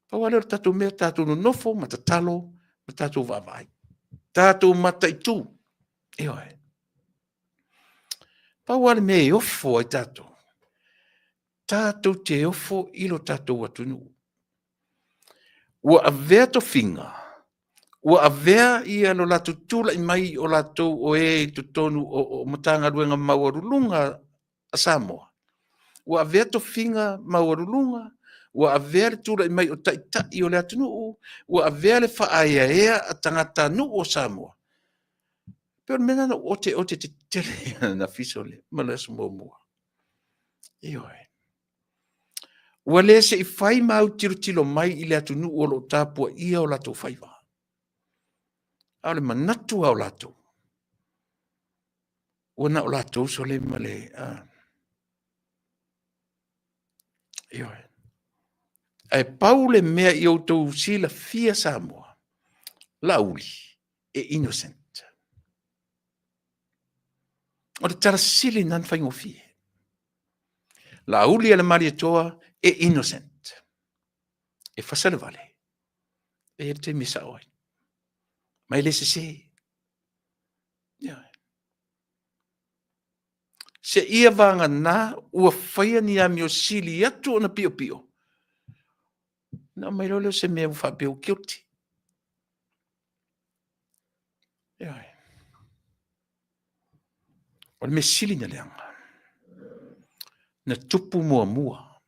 Pau lava lea o le tatou mea, tatou nonofo ma tatalo ma tatou vaavaai, tatou mataitu, ioe. Pau lava le mea e ofo ai tatou, tatou te ofo i lo tatou atunuu. Ua avea tofiga, ua avea lo latou tulai mai o latou o e i totonu o Matagaluega maualuluga a Samoa, ua avea tofiga maualuluga, ua avea le tulai mai o taitai o le atunuu, ua avea le faaeaea a tagatanuu o Samoa. E pei o le mea lena na ou oteote tetele ai ananafi sole, ma le aso muamua. Ioe. Ua le se i fai ma autilotilo mai i le atunuu o lo o tapuaia o latou faiva. A o le manatu lava o latou, ua na o latou sole ma le... Ioe. Ae pau le mea ia outou silafia Samoa, Laauli e innocent. O le tala sili lena ona faigofie. Laaulialemalietoa e innocent. E fasa le vale, e i ai le taimi e sao ai. Ma e le sese. Ioe. Seia vagana ua faia ni amio sili atu ona piopio, ona aumai loa lea o se mea ua faapea ua guilty. Ioe. O le mea sili ona leaga, na tupu muamua,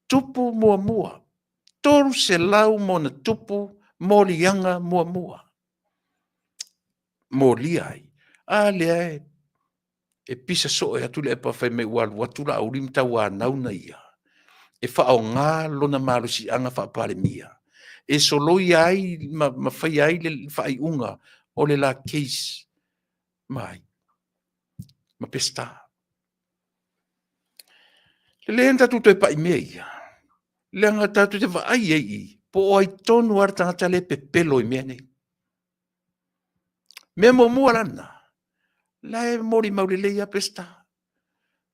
tupu muamua, 300+ moliaga muamua, molia ai. A lea e pisa soo atu le fai mai ua alu atu Laauli ma tauanau na ia e faaaoga lona malosiaga faa-Palemia e soloia ai ma faia ai le faaiuga o le la case ma ai? Ma Peseta. E lelei ona tatou toe pai i mea ia, leaga tatou te vaai ai i i, po o ai tonu lava le tagata lea e pepelo i mea nei. Mea muamua la lena, o la e molimau lelei lava Peseta,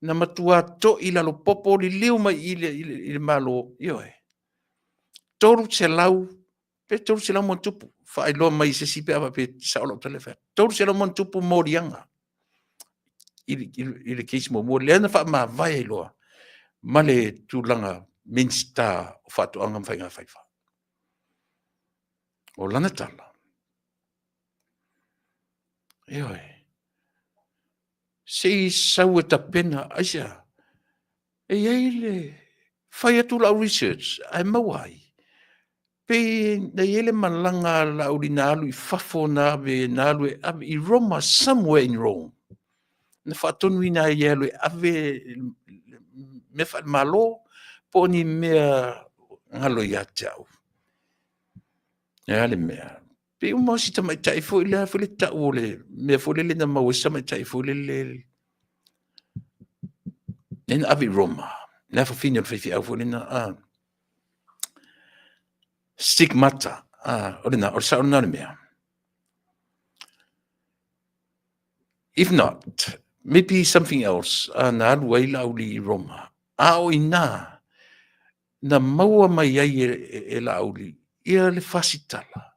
na matua toi lalopopo liliu mai i i le Malo, ioe, 300 pe 300+, faailoa mai e se isi pe a faapea e sao lau tala lea e fai atu, 300+ moliaga i le case muamua lea na faamavae ai loa ma le tulaga Minisita o Faatoaga ma Faigafaiva. O lana tala, ioe, se i sau e tapena, aisea? E i ai le fai atu lau research ae maua ai, pei na i ai le malaga a Laauli na alu i fafo na alu e ave i Roma, somewhere in Rome, na faatonuina ai e alu e ave mea faale-Malo po o ni mea galo ia te au. O le a le mea? Pei uma o si tamaitai foi lea foi le tau o le mea foi lele na maua ai si tamaitai foi lele lea na ave i Roma, le afafine o le faifeau foi lena, stigmata, o lena, o le sao lena o le mea. If not, maybe something else na alu ai Laauli i Roma, a o i ina na maua mai ai e Laauli ia le fasitala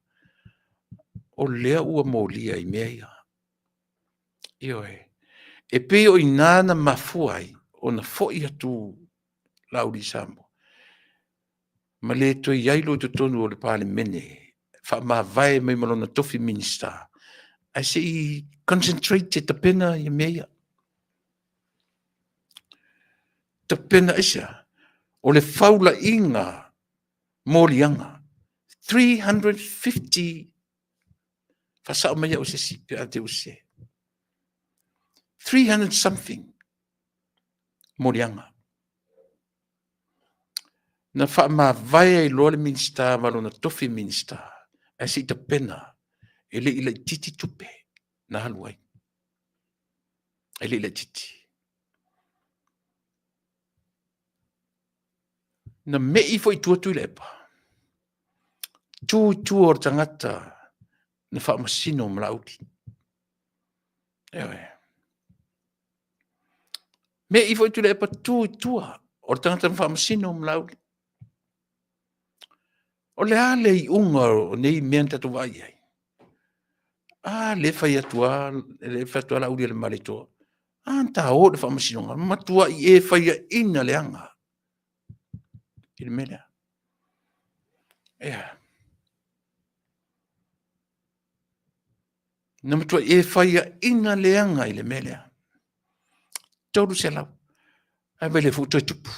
o lea ua molia i mea ia. Ioe. E pei o i ina na mafua ai ona foi atu Laauli i Samoa ma le toe i ai loa i totonu o le Palemene, faamavae mai ma lona tofi Minisita, ae se i concentrate e tapena mea ia. Tapena aisea? O le faulaiga moliaga, 350, faasao mai au e se isi pe a te i ua sese, 300 something moliaga. Na faamavae ai loa le Minisita ma lona tofi Minisita, ae se i tapena. E le i laitiiti tupe na alu ai. E le i laitiiti. Na mei foi i tua Tuilaepa, tu i tua o le tagata na faamasino ma Laauli. Ioe. Mei foi Tuilaepa tu i tua o le tagata na faamasino ma Laauli. O le a le iuga o nei mea na tatou vaai i ai? A lea e fai atu lava Laaulialemalietoa, a na ta o i le faamasinoga, matuai e faiaina leaga i le mea lea. Ioe. Na matuai e faiaina leaga i le mea lea. 300. Ae vaai o lea foi ua toe tupu.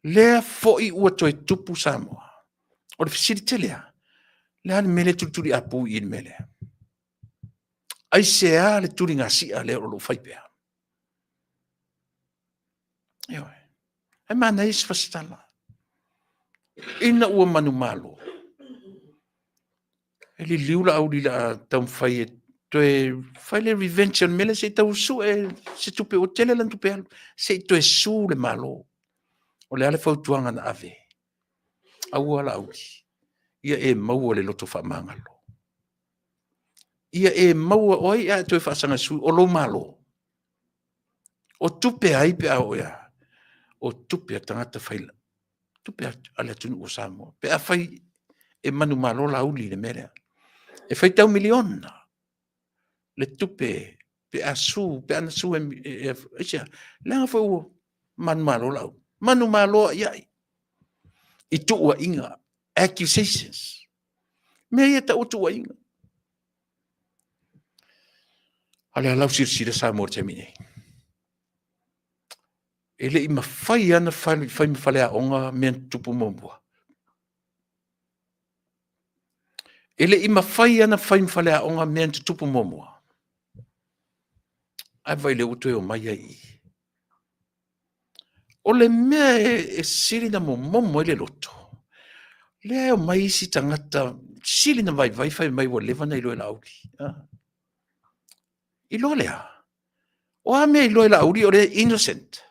Lea foi ua toe tupu Samoa. O le fesili tele lava, o le a le mea lea e tulituliapu i i le mea lea? Aisea le tuligasia lea o lo o fai pea? Ioe. Ae manaia si fasi tala, ina ua manumalo, e liliu Laauli o le a taumafai e toe fai le revenge o le mea lea se i tau sue se tupe ua tele lana tupe alu, se i toe sue le Malo. O le a le fautuaga na ave? Aua Laauli, ia e maua le loto faamagalo. Ia e maua, o ai a e toe faasaga i le sue? O lou Malo. O tupe a ai pe a oo i a? O tupe a tagata faigaluega, tupe a le atunuu o Samoa pe afai e manumalo Laauli i le mea lea. E faitau miliona le tupe pe a sue, aisea? Leaga foi ua manumalo Laauli, manumalo aiai i tuuaiga, accusations, mea ia e tau o tuuaiga. A o le a lau silasila Samoa i le taimi lenei? E le i mafai lava ona fai ma faleaoga mea na tutupu muamua. E le i mafai lava ona fai ma faleaoga mea na tutupu muamua. Ae vaai o lea ua toe omai ai i i. O le mea e sili ona momomo ai le loto, lea e omai isi tagata sili ona vaivai fai mai ua leva ona iloa e Laauli. Iloa le a? O a mea e iloa e Laauli o lea e innocent?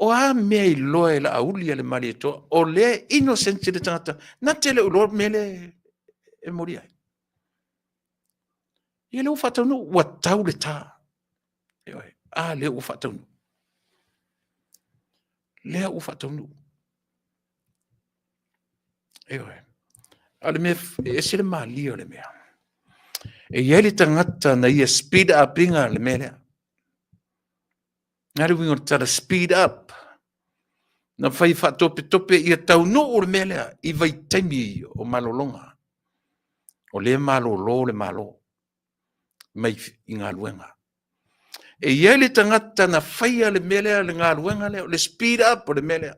O a mea e iloa e Laaulialemalietoa o lea e innocent le tagata na te le o iloa le mea lea e molia ai? Ia lea ua faataunuu, ua tau le ta. Ioe. A lea ua faataunuu. Lea ua faataunuu. Ioe. A o le mea e ese le malie o le mea. E i ai le tagata na ia speed up ina le mea lea. Na le uiga o le tala speed up. Na fai faatopetope ia taunuu le mea lea i vaitaimi o malologa. O lea e malolo le Malo mai i galuega. E i ai le tagata na faia le mea lea, le galuega lea, o le speed up o le mea lea.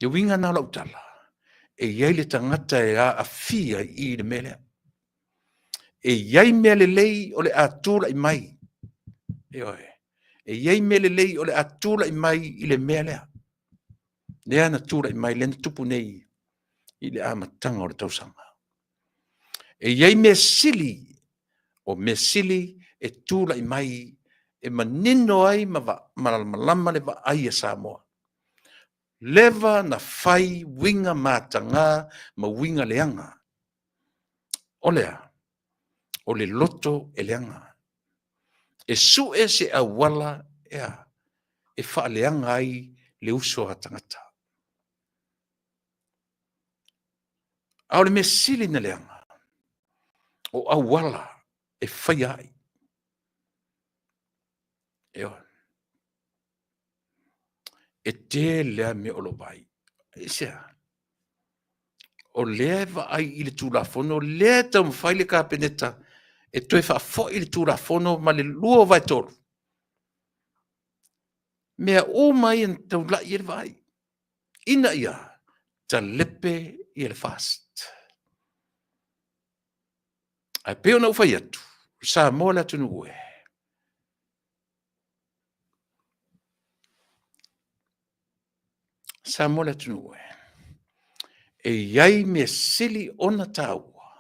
Le uiga lena o lau tala, e i ai le tagata e aafia i le mea lea. E i ai mea lelei o le a tulai mai. Ioe. E i ai mea lelei o le a tulai mai i le mea lea. Lea na tulai mai, lea na tupu nei i le amataga o le tausaga. E i ai mea sili, o mea sili e tulai mai e manino ai ma malamalama le vaai a Samoa. Leva na fai uiga mataga ma uiga leaga. O le a? O le loto e leaga. E sue se auala e a? E faaleaga ai le uso a tagata. A o le mea sili na leaga, o auala e faia ai. Ioe. E tele lava mea o lo o vaai. Aisea? O lea e vaai i le Tulafono, lea e taumafai le Kapeneta e toe faafoi le Tulafono ma le 2/3. Mea uma ia na taulai i ai le vaai, ina ia talepe ia le FAST. Ae pei ona ou fai atu, o Samoa le atunuu e Samoa le atunuu e. E i ai mea sili ona taua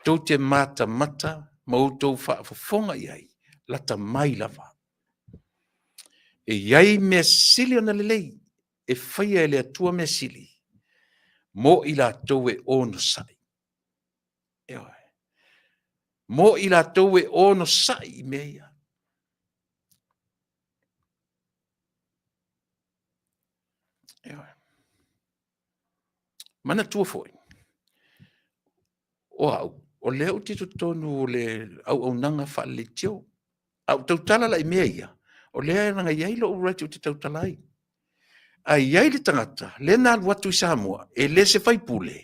tou te matamata ma outou faafofoga i ai, lata mai lava. E i ai mea sili ona lelei e faia e le Atua mea sili mo i latou e onosai. Ioe. Mo i latou e onosai i mea ia. Ioe. Manatua foi, o au, o lea ou te i totonu o le auaunaga faale-leitio. A ou tautala la i mea ia, o lea leaga e i ai lou right ou te tautala ai. Ae i ai le tagata lea na alu atu i Samoa, e le se faipule,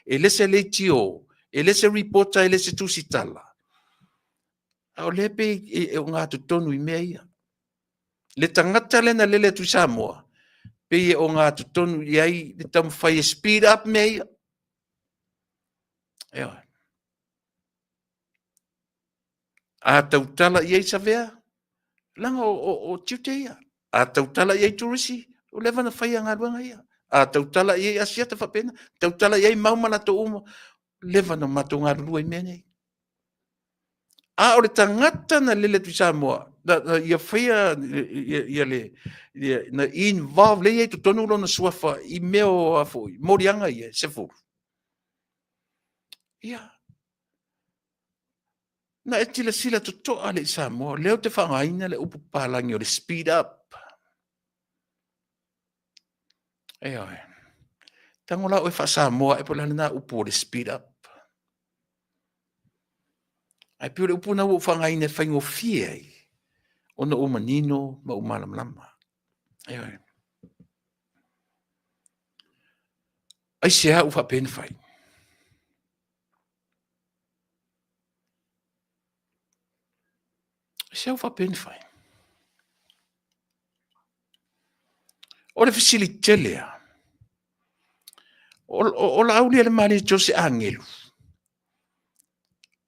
e le se leitio, e le se reporter, e le se tusitala, a o lea e pei e ogatotonu i mea ia. Le tagata lea na lele atu i Samoa, pei e ogatotonu i ai le taumafai e speed up mea ia. Ioe. A tautala i ai Savea, leaga o tiute ia. A tautala i ai Turisi, ua leva ona faia galuega ia. A tautala i ai Asiata faapena, tautala i ai Mau ma latou uma, leva ona matou galulue i mea nei. A o le tagata na lele atu i Samoa, ia faia ia le, na involve lea e i ai i totonu lona suafa i mea o a foi, moliaga ia e 10. Ia, na e silasila totoa lea i Samoa, o lea ou te faaaogaina le upu papalagi o le speed up. Ioe. Tago la oe faa-Samoa ae po o le a lena upu o le speed up. Ae pei o le upu lena ua ou faaaogaina e faigofie ai ona ou manino ma ou malamalama. Ioe. Aisea ua faapea ona fai? Aisea ua faapea ona fai? O le fesili tele lava, o Laaulialemalietoa o se agelu,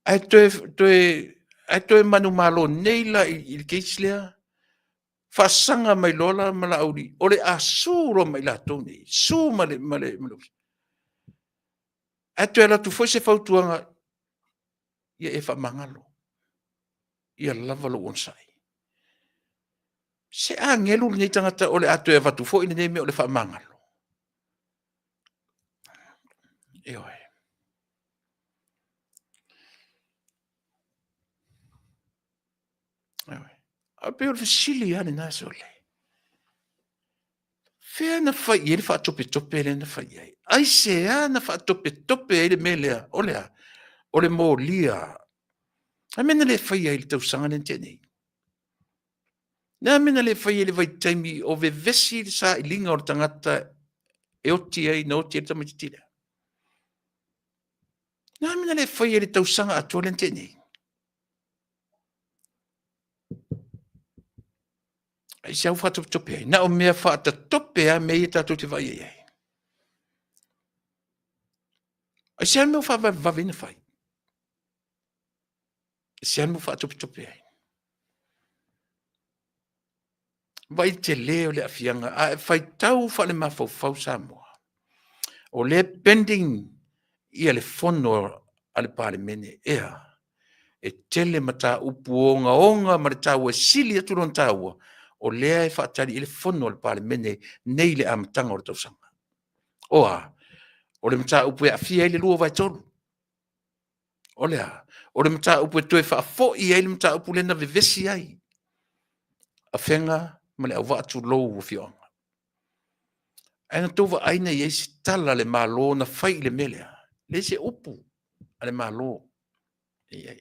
ae toe manumalo nei la i le case lea, faasaga mai loa la ma Laauli, o le a sue loa ma i latou nei, sue ma le Ae toe alu atu foi se fautuaga, ia e faamagalo, ia lava lou onosai. Se agelu lenei tagata o le a toe avatu foi lenei mea o le faamagalo? Ioe. Ioe. Ae pei o le fesili lava lena sole. Fea na fai i ai le faatopetope lea na fai i ai? Aisea na faatopetope ai le mea lea? O le a? O le molia. A mea na le faia ai i le tausaga lea na tea nei? Le a mea na le faia i le vaitaimi o vevesi le sailiga o le tagata e oti ai, na oti ai le tamaitiiti lea? Le a mea na le faia i le tausaga atoa lea na tea nei? Aisea ua faatopetope ai? Na o mea faatatope lava mea ia tatou te vaai i ai. Aisea le mea ua faavavevave ai ona fai? Aisea le mea ua faatopetope ai? Vaai i le tele o le aafiaga, a e faitau faalemafaufau Samoa, o lea e pending ia le fono a le Palemene, ea, e tele mataupu ogaoga ma le taua e sili atu lona taua, o lea e faatali i ai le fono a le Palemene nei i le amataga o le tausaga. O a? O le mataupu e aafia ai le 2/3. O le a? O le mataupu e toe faafoi ai le mataupu lea na vevesi ai Afega ma Leauvaa tulou afioaga. Ae na outou vaai na i ai se tala a le Malo na fai i le mea lea? Leai se upu a le Malo e i ai.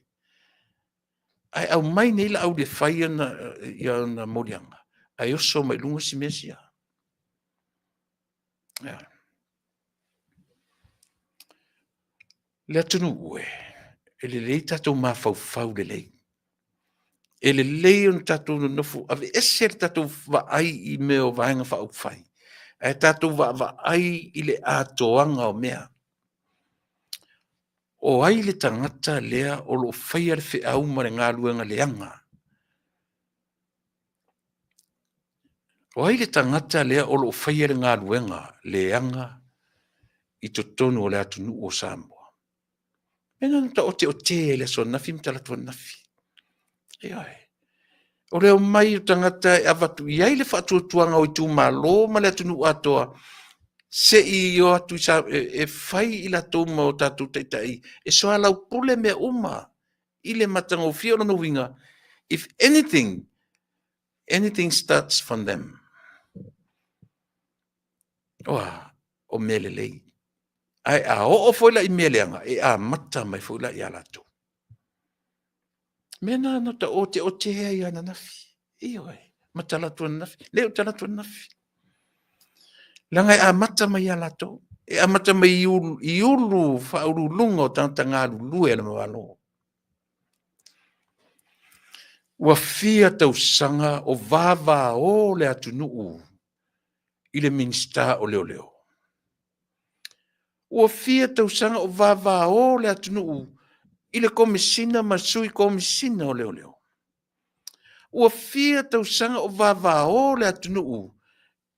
Ae aumai nei Laauli e fai ana moliaga, ae oso mai luga si mea sia. Le atunuu e, e lelei tatou mafaufau lelei. E lelei ona tatou nonofo, aveese le tatou vaai i mea o Vaega Faaupufai, ae tatou vaavaai i le atoaga o mea. O ai le tagata lea o lo o faia le feau ma le galuega leaga? O ai le tagata lea o lo o faia le galuega leaga i totonu o le atunuu o Samoa. Mea na oteote i le aso ananafi ma talaatu ananafi. Ioe. O le omai o tagata e avatu i ai le faatuatuaga o itumalo ma le atunuu atoa, se i o atu e fai i latou ma o tatou taitai e soalaupule mea uma i le matagofie. O lona uiga, if anything, anything starts from them. Ua, o mea lelei. Ae a oo foi la i mea leaga, e amata mai foi la ia latou. Mea na na oteote ai ananafi. Ioe, ma talaatu ananafi. Le o talaatu ananafi. Leaga e amata mai ia latou. E amata mai i ulu faauluuluga o tagata galulue a le Malo. Ua fia tausaga o vavao le atunuu i le Minisita o Leoleo. Ua fia tausaga o vavao le atunuu i le Komesina ma le Sui Komesina o Leoleo. Ua fia tausaga o vavao le atunuu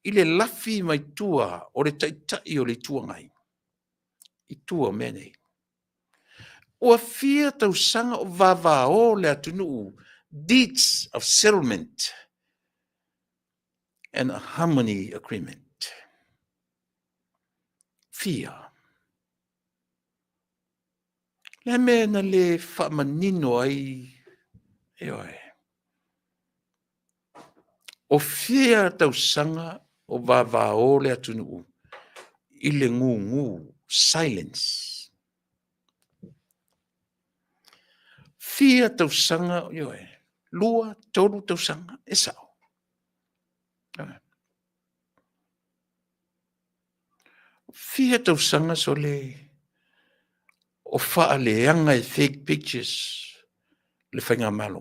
i le lafi mai tua o le Taitai o le Itu Agai i tua o mea nei. Ua fia tausaga o vavao le atunuu, deeds of settlement and a harmony agreement. Fia. Le mea na le faamanino ai, ioe. O fia tausaga o vavao le atunuu i le gugu, silence. Fia tausaga, ioe, 2, 3 tausaga, e sao. Fia tausaga sole o faaleaga e fake pictures le faigamalo.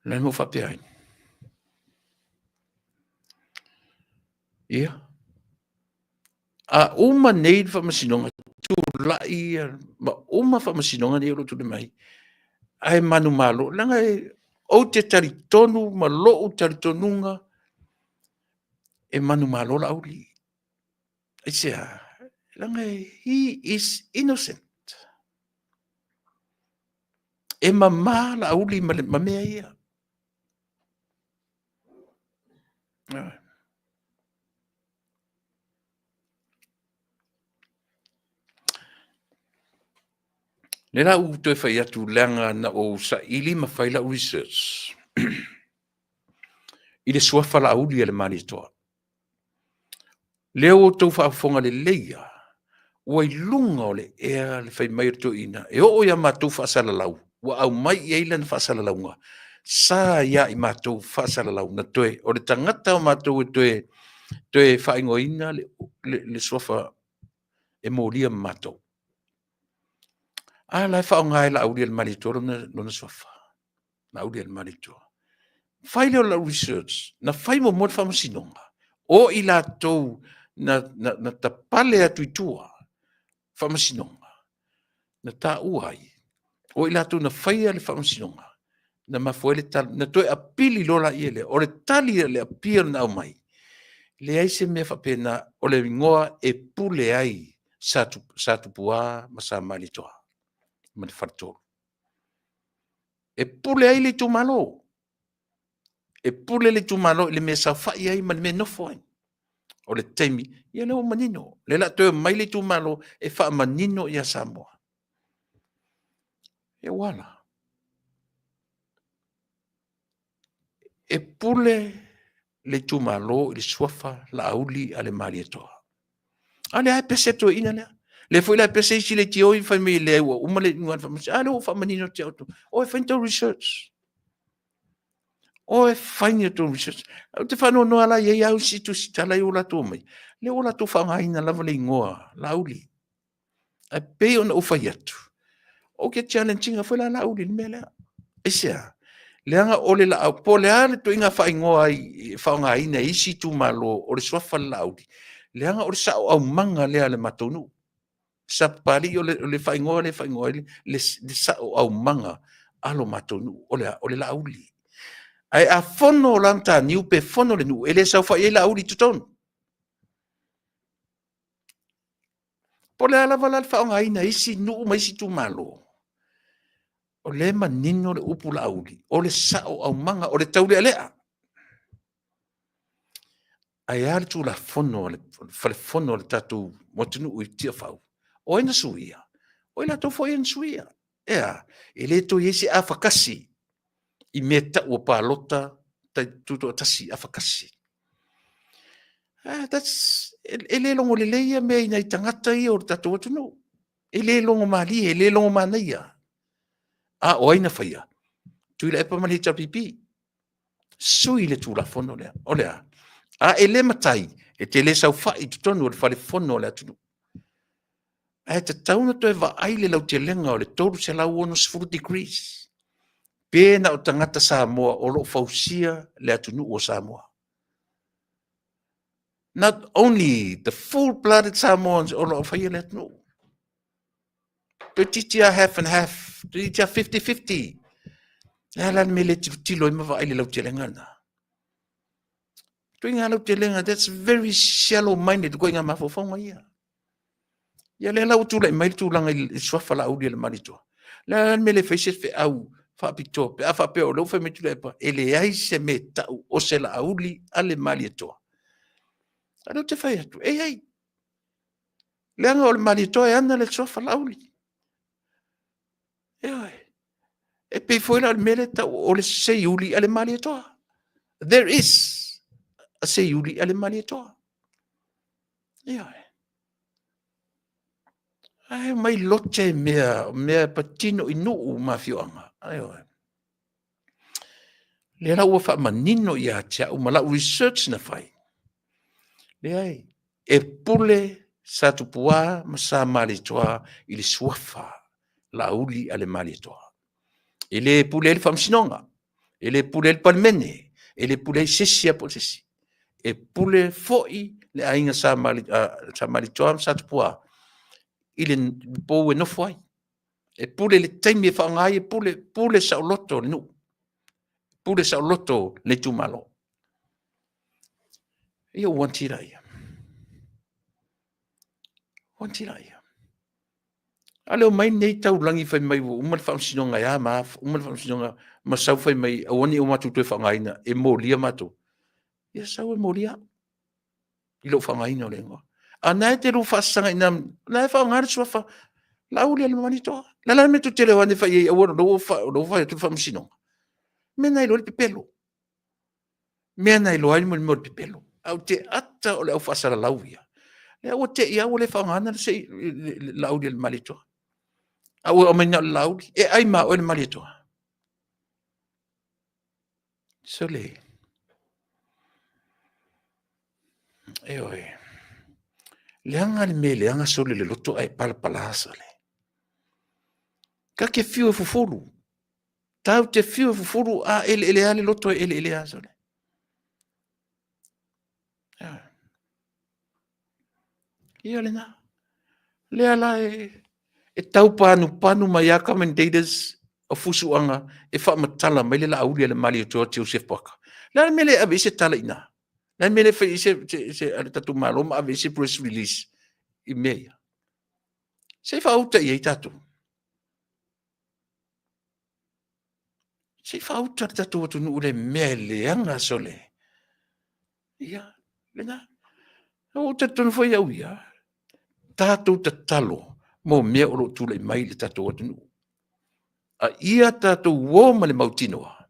O le a le mea ua faapea ai? Ia, a uma nei le faamasinoga, tulai ma uma faamasinoga nei o lo o tulai mai, ae manumalo, leaga ou te talitonu ma lou talitonuga, e manumalo Laauli. Aisea? Leaga he is innocent. E mama Laauli ma mea ia. Lea la ua toe fai atu leaga na ou saili ma fai lau research i le suafa Laauli a le Malietoa. Lea ua outou faafofoga lelei lava, ua i luga o le ea le fai mai o le toeaina, e oo ia matou faasalalau, ua aumai i ai lana faasalalauga, sa ia i matou faasalalau, na toe, o le tagata o matou e toe faaigoaina le suafa e molia ma matou. A la e faaaoga e Laauli a le Malietoa lona suafa, Laauli a le Malietoa. Fai lea o lau research, na fai muamua le faamasinoga, o i latou na tapale atu i tua faamasinoga, na taua ai, o i latou na faia le faamasinoga, na mafua ai le tali, na toe apili loa lea. O le tali a le appeal na aumai, leai se mea faapena, o le igoa e pule ai Satupua ma Sa Malietoa ma le Faletolu. E pule ai le itumalo. E pule le itumalo i le mea e saofai ai ma le mea e nofo ai. O le taimi, ia lea ua manino. O lea o le a toe omai le itumalo e faamanino ia Samoa. Ia ua a la? E pule le itumalo i le suafa Laauli a le Malietoa. A lea lava e pese le toeaina lea. Lea foi la e pese isi leitioi fai mai leai ua uma le iuga a le faamasinoga. A lea ua ou faamanino atu ia outou. O e fai ni tou research. O e fai ni tou research. Ou te faanoanoa la e i ai lava isi tusitala ia ua latou aumaia, lea ua latou faaaogaina lava le igoa Laauli. Ae pei ona ou fai atu, ou te challenge ina foi la Laauli i le mea lea. Aisea? Leaga o le Laauli, po o le a le ituaiga faaigoa e faaaogaina e isi itumalo o le suafa o le Laauli, leaga o le sao aumaga lea a le matou nuu. Sapapalii o le faaigoa lea e faaigoa ai le sao aumaga a lo matou nuu, o le a? O le Laauli. Ae a fono la Mataniu pe fono le nuu, e le saofai ai Laauli i totonu. Po o le a lava la le faaaogaina e isi nuu ma isi itumalo, o lea e manino le upu Laauli, o le sao aumaga, o le taulealea. Ae a le Tulafono a le Fale Fono a le tatou atunuu i Tiafau? O ai na suia? O i latou foi ia na suia. E a? E le toe i ai se afatasi i mea e tau o palota tutoatasi, afatasi. E le logo lelei ia mea i nai tagata ia o le tatou atunuu. E le logomalie, e le logo manaia. A o ai na faia? Tuilaepa ma le HRPP. Sui le Tulafono lea. O le a? A e le matai, e te le saofai i totonu o le Fale Fono o le atunuu. Ae tatau ona toe vaai le lautelega o le 360 degrees, pe na o tagata Samoa o lo o fausia le atunuu o Samoa. Not only the full blooded Samoans o lo o faia le atunuu. Toeitiiti lava half and half, toeitiiti lava 50-50. O le a la le mea e le tilotilo ai ma vaai i le lautelega lena? Ituaiga lautelega, that's very shallow minded, ituaiga mafaufauga ia. Ia lea la ua tulai mai le tulaga i le suafa Laauli o le Malietoa. O le a la le mea e le fai ai se feau faapitoa pe a faapea o lea ua fai mai Tuilaepa e leai se mea e tau o se Laauli a le Malietoa. A o lea ou te fai atu, e i ai. Leaga o le Malietoa e ana le suafa Laauli. Ioe. E pei foi la o le mea lea e tau o le Seiuli a le Malietoa. There is a Seiuli a le Malietoa. Ioe. Ae omai lote mea, o mea e patino i nuu ma afioaga. Ioe. Lea la ua faamanino ia te au ma lau research na fai, leai, e pule Sa Tupua ma Sa Malietoa i le suafa Laauli a le Malietoa. E le pule ai le Faamasinoga, e le pule ai le Palemene, e le pule ai se isi lava po o se isi. E pule foi le aiga Sa Malietoa ma Sa Tupua i le pou e nofo ai. E pule i le taimi e faaaoga ai e pule, pule saoloto le nuu, pule saoloto le itumalo. Ia ou anti laia. Ou anti laia. A o le omai lenei taulagi fai mai ua uma le faamasinoga e a ma a, uma le faamasinoga ma sau fai mai aua ne i o matou toe faaaogaina, e molia matou. Ia sau e molia au i lou faaaogaina o le igoa. A o lena e te lua faasaga i ina, o lena e faaaoga le suafa Laauli o le Malietoa. O le a la le mea tou te le o ane e fai i ai aua o lea ua fai atu le faamasinoga? O le mea lena e iloa ai le pepelo. O le mea lena e iloa ai le mea o le pepelo. Ae ou te ata o le au faasalalau ia, lea ua te i lava ua le faaaogaina le Laauli a le Malietoa, a ua aumai na o le Laauli. E ai ma oe le Malietoa? Sole, ioe, leaga le mea e leaga sole i le loto ae palapala sole. Ta te fiu e fufulu, tatou te fiu e fufulu, a eleele lava le loto e eleele lava sole. Ia lena. Lea la e tau panupanu mai lava commentators o fusuaga e faamatala mai le Laauli a le Malietoa Joseph Parker. O le a le mea e le ave ai se tala i ina? O le a le mea e le fai ai a le tatou Malo ma ave i ai se press release i mea ia? Se i faauta i ai tatou. Se i faauta le tatou atunuu i le mea e leaga sole. Ia, lena. Ua ou talitonu foi au ia, tatou tatalo mo mea o lo o tulai mai i le tatou atunuu. A ia tatou o ma le mautinoa,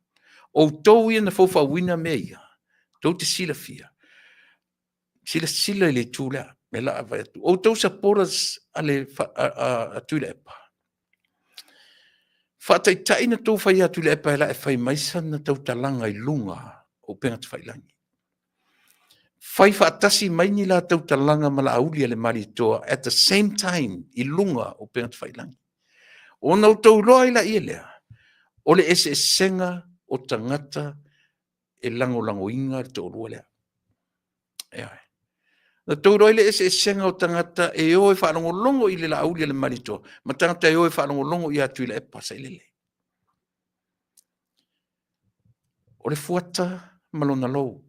outou ia na faufauina mea ia, tou te silafia, silasila i le itu lea, o le a vaai atu. O outou supporters a Tuilaepa, faataitai ona outou fai ia Tuilaepa e fai mai sana tautalaga i luga o upega tafailagi. Fai faatasi mai ni la tautalaga ma Laauli a le Malietoa at the same time i luga o upega tafailagi. Ona outou iloa ai lea lea, o le eseesega o tagata e lagolagoina le toalua lea. Ioe. Na outou iloa ai le eseesega o tagata e o e faalogologo i le Laauli a le Malietoa ma tagata e o e faalogologo ia Tuilaepa Sailele. O le fuata ma lona lou,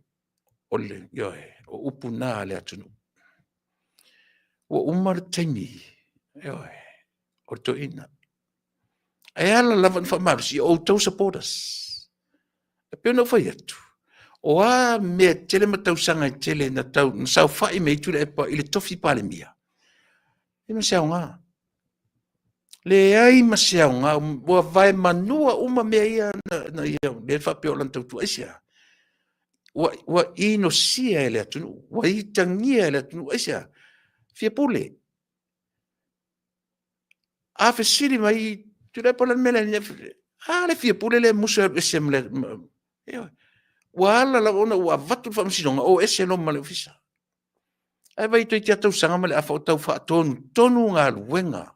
o le, ioe, o upu na a le atunuu. Ua uma le taimi, ioe, o le toeaina. Ae ala lava ona faamalosi, o outou supporters. E pei ona ou fai atu, o a mea e tele ma tausaga e tele na tau na saofai mai ai Tuilaepa i le tofi Palemia, e leai ma se aoga. Leai ma se aoga, ua vaemanua uma mea ia na ia, lea faapea o lana tautua. Aisea? Ua inosia e le atunuu, ua itagia e le atunuu. Aisea? Fia pule. A fesili mai Tuilaepa o le a le mea lea, a le fia pule lea e musu e alu ese ma le... Ua ala lava ona ua avatu le faamasinoga, o ese loa ma le ofisa. Ae vaai toeitiiti lava tausaga ma le afa o tau faatonutonu galuega.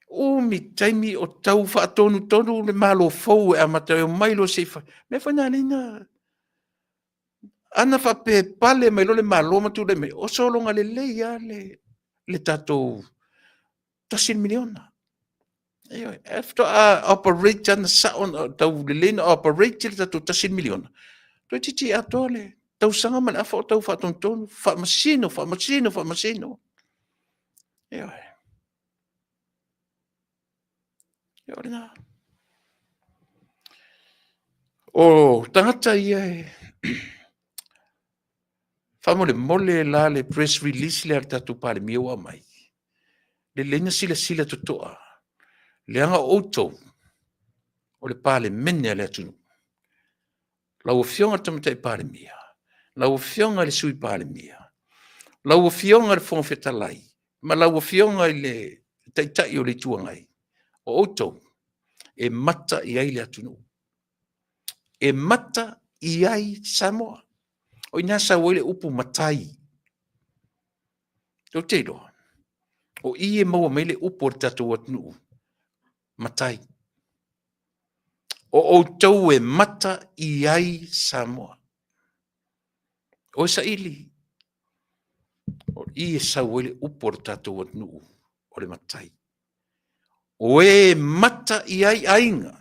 Umi taimi o tau faatonutonu le Malo fou e amata e omai loa se i fai. O le mea foi lena e ala ai ona... Ana faapea e pale mai loa le Malo ma tulai mai, o sologa lelei lava le tatou $1 miliona. Ioe, ae faatoa operate lava sao, tau lelei ona operate le tatou $1 miliona, toeitiiti atoa le tausaga ma le afa o tau faatonutonu, faamasino, faamasino, faamasino. Ioe. O lena. O tagata ia e... faamolemole la le press release lea a le tatou Palemia ua aumai, lelei ona silasila totoa, leaga o outou o le Palemene a le atunuu. Lau Afioga i le Tamaitai Palemia, lau Afioga i le Sui Palemia, lau Afioga i le Fofoga Fetalai, ma lau Afioga i le Taitai o le Itu Agai, o outou e mata i ai le atunuu. E mata i ai Samoa. O i ina e sau ai le upu matai. Tou te iloa, o i e maua mai ai le upu a le tatou atunuu, matai. O outou e mata i ai Samoa. O e saili, o i e sau ai le upu a le tatou atunuu, o le matai. O e mata i ai aiga,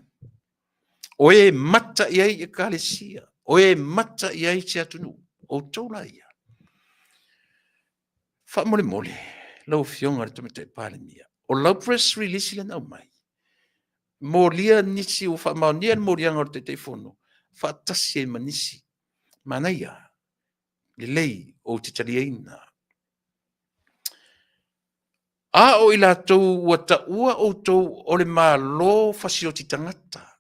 o e mata i ai ekalesia, o e mata i ai se atunuu, o outou la ia. Faamolemole lau Afioga i le Tamaitai Palemia, o lau press release lea na aumai, molia nisi ua faamaonia le moliaga o le Taitaifono faatasi ai ma nisi. Manaia, lelei, ou te taliaina. A o i latou ua taua outou o le Malo fasioti tagata,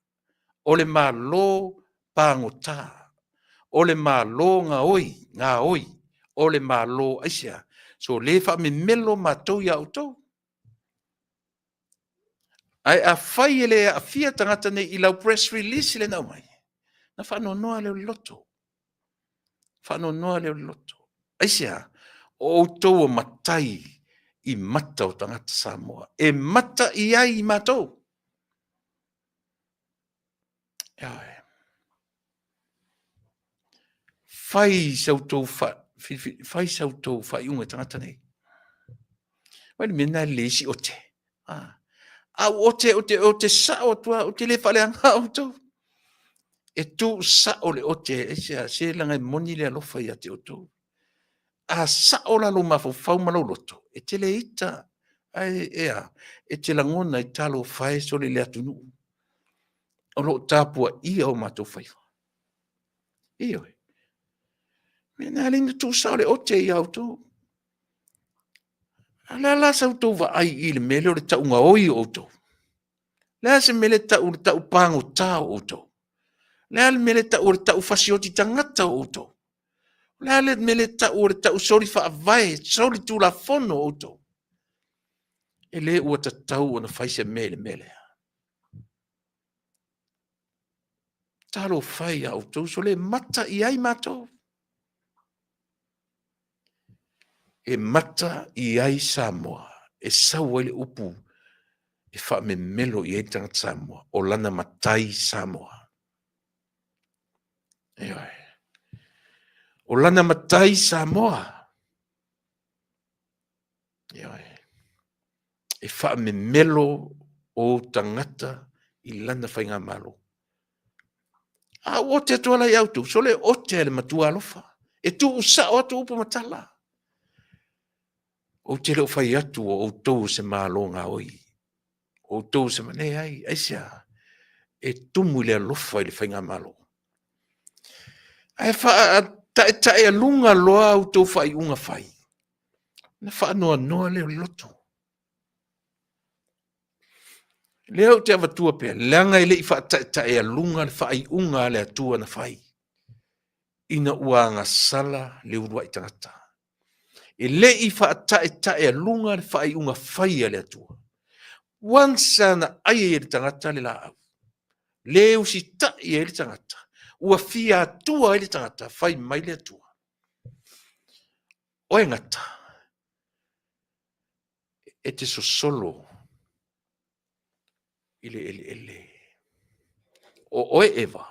o le Malo pagota, o le Malo gaoi, o le Malo aisea? Sole faamemelo matou ia outou. Ae afai e le aafia tagata nei i lau press release lea na aumai, ona faanoanoa lea o le loto, faanoanoa lea o le loto. Aisea? O outou o matai i mata o tagata Samoa, e mata i ai i matou. Ioe. Fai sa outou fai sa outou faaiuga i tagata nei. Vaai le mea lena e lelei ai si ote. Ah. A ou ote, ou te, ou te sao atu lava, ou te le faaleaga outou. E tu sao le ote, aisea, se leaga e moni le alofa ia te outou. A sao la lou mafaufau ma lou loto, e te le ita, ae e a, e te lagona ai, talofa e sole le atunuu o lo o tapuaia o matou faiva. Ioe. Mea na ala ai ona tuusao le ote ia outou. A o le a la sa outou vaai i le mea lea o le tau gaoi o outou? Le a se mea lea e tau o le tau pagota o outou? Le a le mea lea e tau o le tau fasioti tagata o outou? O le a le mea lea e tau o le tau soli faavae, soli tulafono o outou? E le ua tatau ona fai se mea i le mea lea. Talofa e ia outou, sole mata i ai matou. E mata i ai Samoa, e sau ai le upu e faamemelo i ai le tagata Samoa, o lana matai Samoa. Ioe. O lana matai Samoa. Ioe. E faamemelo ou tagata i lana faigamalo. A ua ote atu ala ia outou, sole ote a le matua alofa, e tuusao atu upu ma tala. Ou te le o fai atu o outou o se Malo gaoi, o outou o se... Leai, aisea? E tumu i le alofa i le faigamalo. Ae faataetaealuga loa a outou faaiuga fai, ona faanoanoa lea o le loto. Lea ou te avatua pea, leaga e le i faataetaealuga le faaiuga a le Atua na fai, ina ua agasala le uluai tagata. E le i faataetaealuga le faaiuga fai a le Atua. Once na ai ai e le tagata le laau, le usitai ai le tagata, ua fia atua ai le tagata, fai mai le Atua, Oe gata, e te sosolo i le eleele. O oe Eva,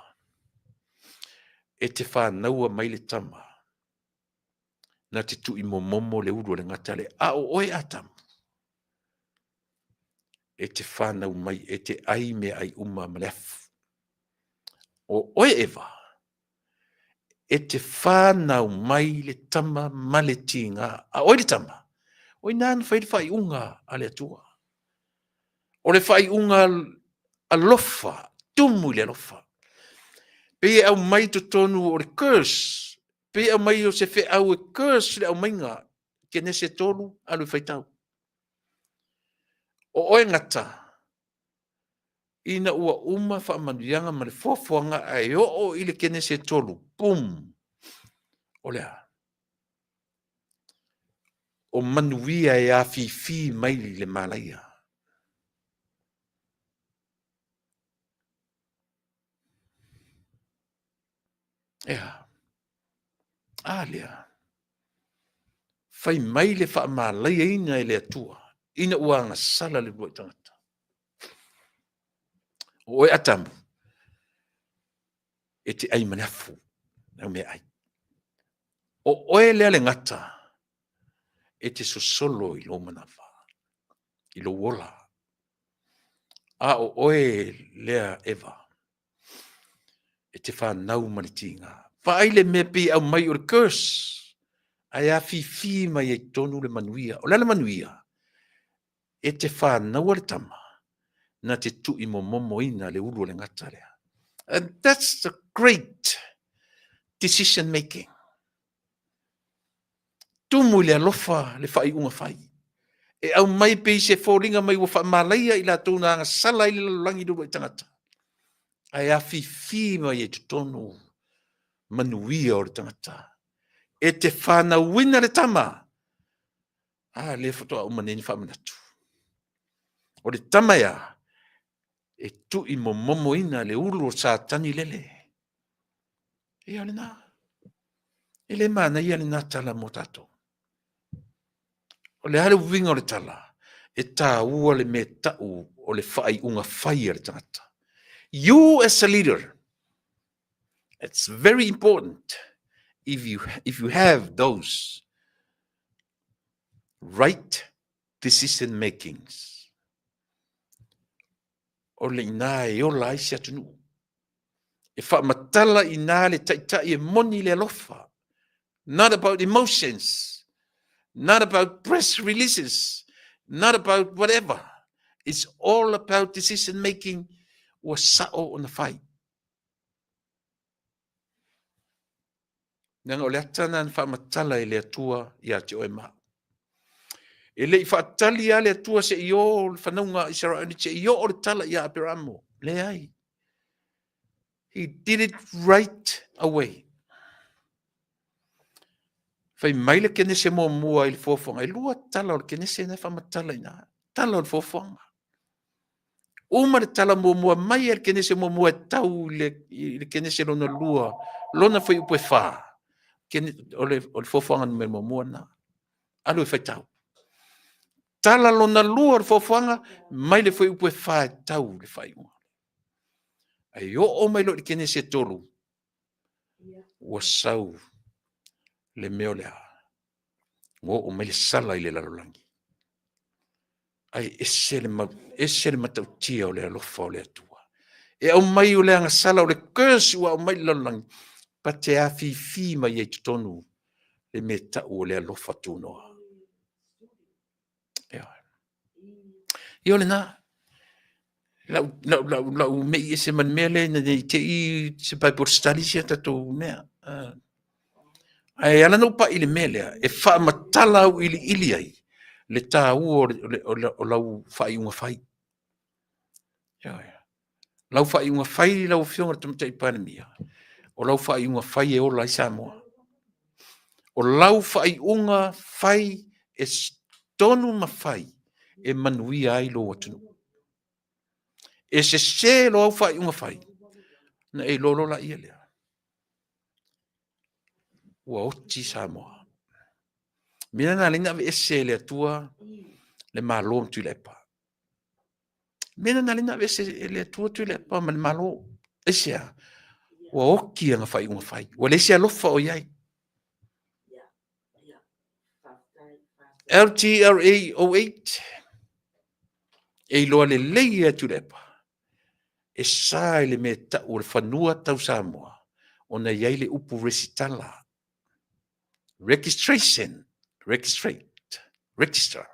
e te fanaua mai le tama, na te tuimomomo le ulu o le gata lea. A o oe Atamu, e te fanau mai, e te ai meaai uma ma le afu. O oe Eva, e te fanau mai le tama ma le tiga. A o ai le tama? O i ina na fai ai le faaiuga a le Atua. O le faaiuga alofa, tumu i le alofa. Pei e aumai i totonu o le curse, pei e aumai o se feau e curse le aumaiga, Kenese 3, alu e faitau. O oe gata, ina ua uma faamanuiaga ma le foafoaga ae oo i le Kenese 3, boom! O le a? O manuia e afifi mai le malaia. E a? A lea. Fai mai le faamalaiaina e le Atua ina ua agasala le uluai tagata. O oe Atamu, e te ai ma le afu, au meaai. O oe lea le gata e te sosolo i lou manava, i lou ola. A o oe lea Eva, e te fanau ma le tiga. Vaai le mea pei e aumai o le curse, ae afifi mai ai tonu le manuia. O le a le manuia? E te fanaua le tama, na te tuimomomoina le ulu o le gata lea. And that's the great decision making. Tumu i le alofa le faaiuga fai. E aumai pei se foliga mai ua faamalaia i latou na agasala ai le lalolagi i le uluai tagata. Ae afifi mai ai totonu manuia o le tagata. E te fanauina le tama. A lea faatoa uma nei ona faamanatu. O le tama e a? E tuimomomoina le ulu o Satani lele. Ia lena. E le manaia lena tala mo tatou. O le a le uiga o le tala? E taua le mea tau o le faaiuga fai a le tagata. You as a leader, it's very important if you have those right decision makings. O le ina e ola ai se atunuu. E faamatala i ina le taitai e moni le alofa. Not about emotions, not about press releases, not about whatever. It's all about decision making ua sao ona fai. Leaga o le ata lena na faamatala e le Atua ia te oe ma au. E le i faatali lava le Atua se i o le fanauga a Isaraelu se i oo le tala ia Aperamo. Leai. He did it right away. Fai mai le Kenese muamua i le foafoaga. E lua tala o le Kenese na e faamatala i ina. Tala o le foafoaga. Uma le tala muamua mai e le Kenese muamua e tau i le Kenese lona lua, lona fuaiupu e 4. O le foafoaga numera muamua lena. Alu e faitau. Tala lona lua o le foafoaga, mai le fuaiupu e 4 e tau i le faaiuga. Ae oo mai loa i le Kenese e 3, ua sau le mea o le a? Ua oo mai le sala i le lalolagi. Ae ese le, ese le matautia o le alofa o le Atua. E aumai o le agasala o le curse ua aumai i le lalolagi, pa te afifi mai ai totonu le mea tau o le alofa tunoa. Ia o lena, lau mei ese ma le mea lea ina ne i te i se Bible study sia tatou mea. Ae ala ona ou pai i le mea lea, e faamatala auiliili ai le taua o lau faaiuga fai. Lau faaiuga fai lau Afioga i le Tamaitai Palemia, o lau faaiuga fai e ola ai Samoa. O lau faaiuga fai e tonu ma fai e manuia ai lou atunuu. E sese loa au faaiuga fai, ona e iloa loa laia lea, ua oti Samoa. O le mea lena na ala ai ona aveese e le Atua le Malo ma Tuilaepa. O le mea lena na ala ai ona aveese e le Atua Tuilaepa ma le Malo. Aisea? Ua oti ana faaiuga fai, ua leai se alofa o i ai. LTRA 08, e iloa lelei e Tuilaepa, e sa i le mea e tau o le fanua tau Samoa, ona e i ai le upu resitala, registration, registrate, register.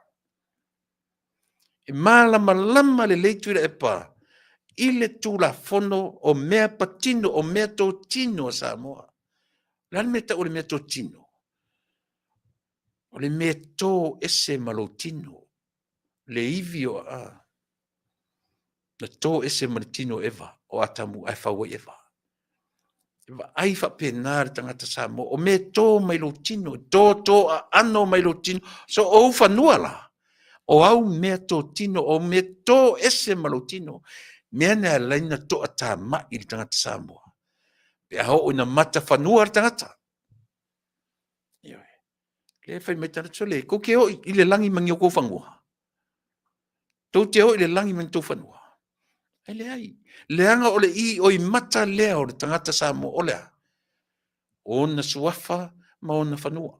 E malamalama lelei Tuilaepa i le Tulafono o mea patino, o mea totino a Samoa. O le a le mea e tau o le mea totino? O le mea e to ese ma lou tino, le ivi o a, na to ese ma le tino o Eva, o Atamu ae fau ai Eva. E vaai faapena le tagata Samoa, o mea e to mai lou tino, e to to aano mai lou tino. So o ou fanua la, o au mea totino, o mea to ese ma lou tino. Mea na e ala ai ona toatamai le tagata Samoa. Pe a oo ina matafanua le tagata. Ioe. Lea e fai mai tagata, sole, kou te oo i le lagi ma ni o kou fanua. Tou te oo i le lagi ma ni tou fanua. Ae leai. Leaga o le ioi mata lea o le tagata Samoa, o le a? O ona suafa ma ona fanua.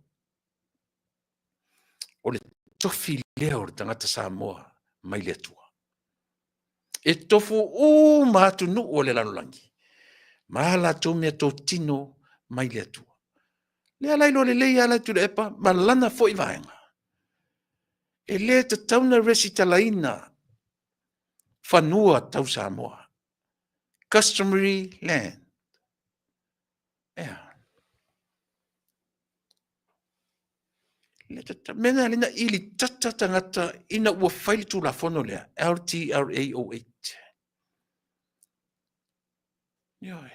O le tofi lea o le tagata Samoa mai le Atua. E tofu uma atunuu o le lalolagi ma a latou meatotino mai le Atua. Lea la iloa lelei lava la e Tuilaepa ma lana foi vaega, e le tatau ona resitalaina fanua tau Samoa, customary land. Ea. Le tatau, mea na ala ai ona ilitata tagata ina ua fai le Tulafono lea, LTRA 08. Ioe.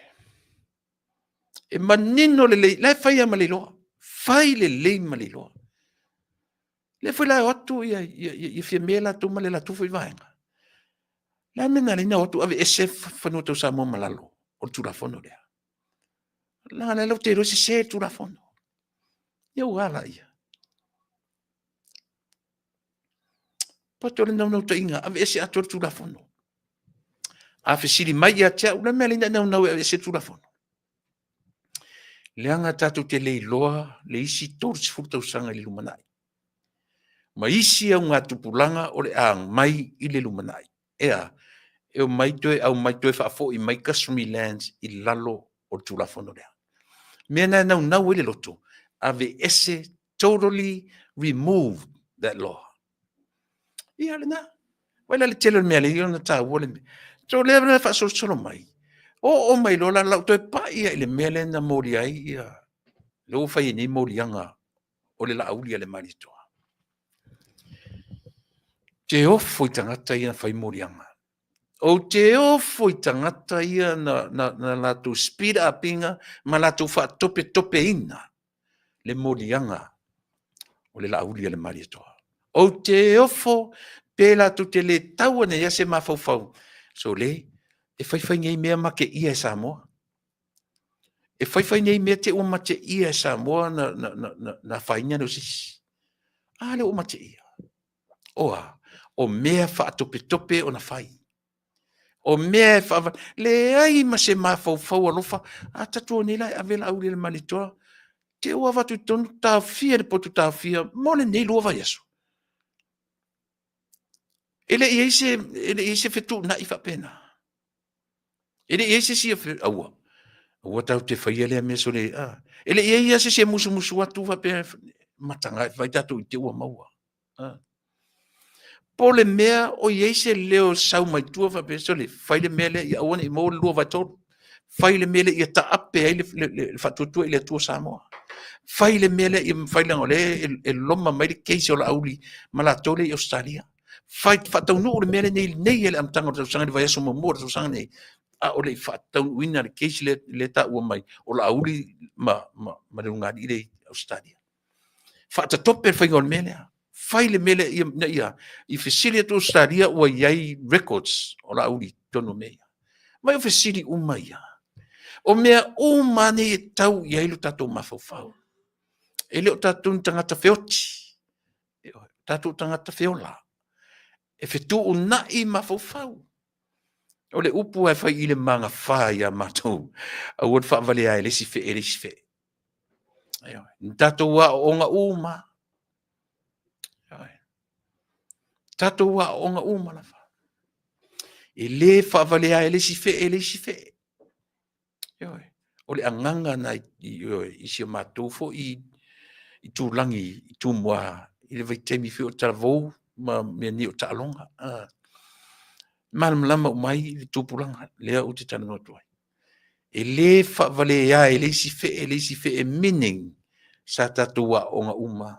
E manino lelei, la e fai lava ma le iloa. Fai lelei ma le iloa. Lea foi la e o atu ia, ia, ia, ia Fiame latou ma le latou foi vaega. Le a le mea na ala ai ona o atu aveese fanua tau Samoa ma lalo o le Tulafono lea? Leaga la latou te iloa e sese le Tulafono. Ia ua a laia? But o le naunautaiga, aveese atoa le Tulafono. A fesili mai ia te au, le mea lea naunau e aveese le Tulafono. Leaga tatou te le iloa le isi 30 tausaga i le lumanai. Ma isi augatupulaga o le a mai i le lumanai. E a? E omai toe aumai toe faafoi mai customary lands i lalo o le Tulafono lea. Mea na e naunau ai le loto, aveese, totally remove that law. Ia lena. Vaai la le tele o le mea lea ona taua le mea. So lea la faasolosolo mai, oo mai loa la lau toe pai i le mea lea na molia ai ia lea ua fai ai nei moliaga o le Laauli a le Malietoa. Te ofo i tagata ia na fai moliaga. Ou te ofo i tagata ia na, na, na latou speed up ina ma latou faatopetopeina le moliaga o le Laauli a le Malietoa. Ou te ofo pe latou te le tau ane ai se mafaufau. Sole, e faifai nei mea mateia e Samoa. E faifai nei mea te ua mateia e Samoa na, na, na, na, na afaina lea o se isi. A lea ua mateia. O a? O mea faatopetope ona fai. O mea e faava... Leai ma se mafaufau alofa. A tatou o nei la e ave Laauli a le Malietoa, te ua avatu i totonu, taofia le potu taofia mo lenei 2 vaiaso. E le i i ai se, e le i i ai se fetuunai faapena. E le i i ai se isi e aua, aua tatou te faia lea mea sole, a. E le i i ai lava se isi e musumusu atu faapea, mataga e fai tatou i te i ua maua. A. Po o le mea o i ai se leo e sau mai tua faapea, sole, fai le mea lea ia aua ne i maua le 2/3. Fai le mea lea ia taape ai le Faatuatua i le Atua Samoa. Fai le mea lea ia mafai, leaga o lea e loma mai le case o Laauli ma latou lea i Ausetalia. Fai, faataunuu le mea lenei nei i le amataga o le tausaga, i le vaiaso muamua o le tausaga lenei, a o le i faataunuuina le case lea e taua mai o Laauli ma le ulugalii lea i Ausetalia. Faatatope le faiga o le mea lea. Fai le mea lea ina ia i fesili atu Ausetalia ua i ai records o Laauli i totonu o mea ia. Vaai o fesili uma ia. O mea uma lava nei e tau i ai lo tatou mafaufau. E le o tatou ni tagata feoti, o tatou tagata feola, e fetuunai mafaufau. O le upu lava e fai i le magafa ia matou, aua le faavalea e le isi fee le isi fee. Na tatou aooga uma, tatou aooga uma lava. E le faavalea e le isi fee le isi fee. O le agaga lena i si o matou foi itulagi i Tumua i le vaitaimi foi o talavou ma mea nei o taaloga. E malamalama uma ai le tupulaga lea ou te talanoa atu ai. E le faavalea e le isi fee le isi fee, meaning sa tatou aooga uma.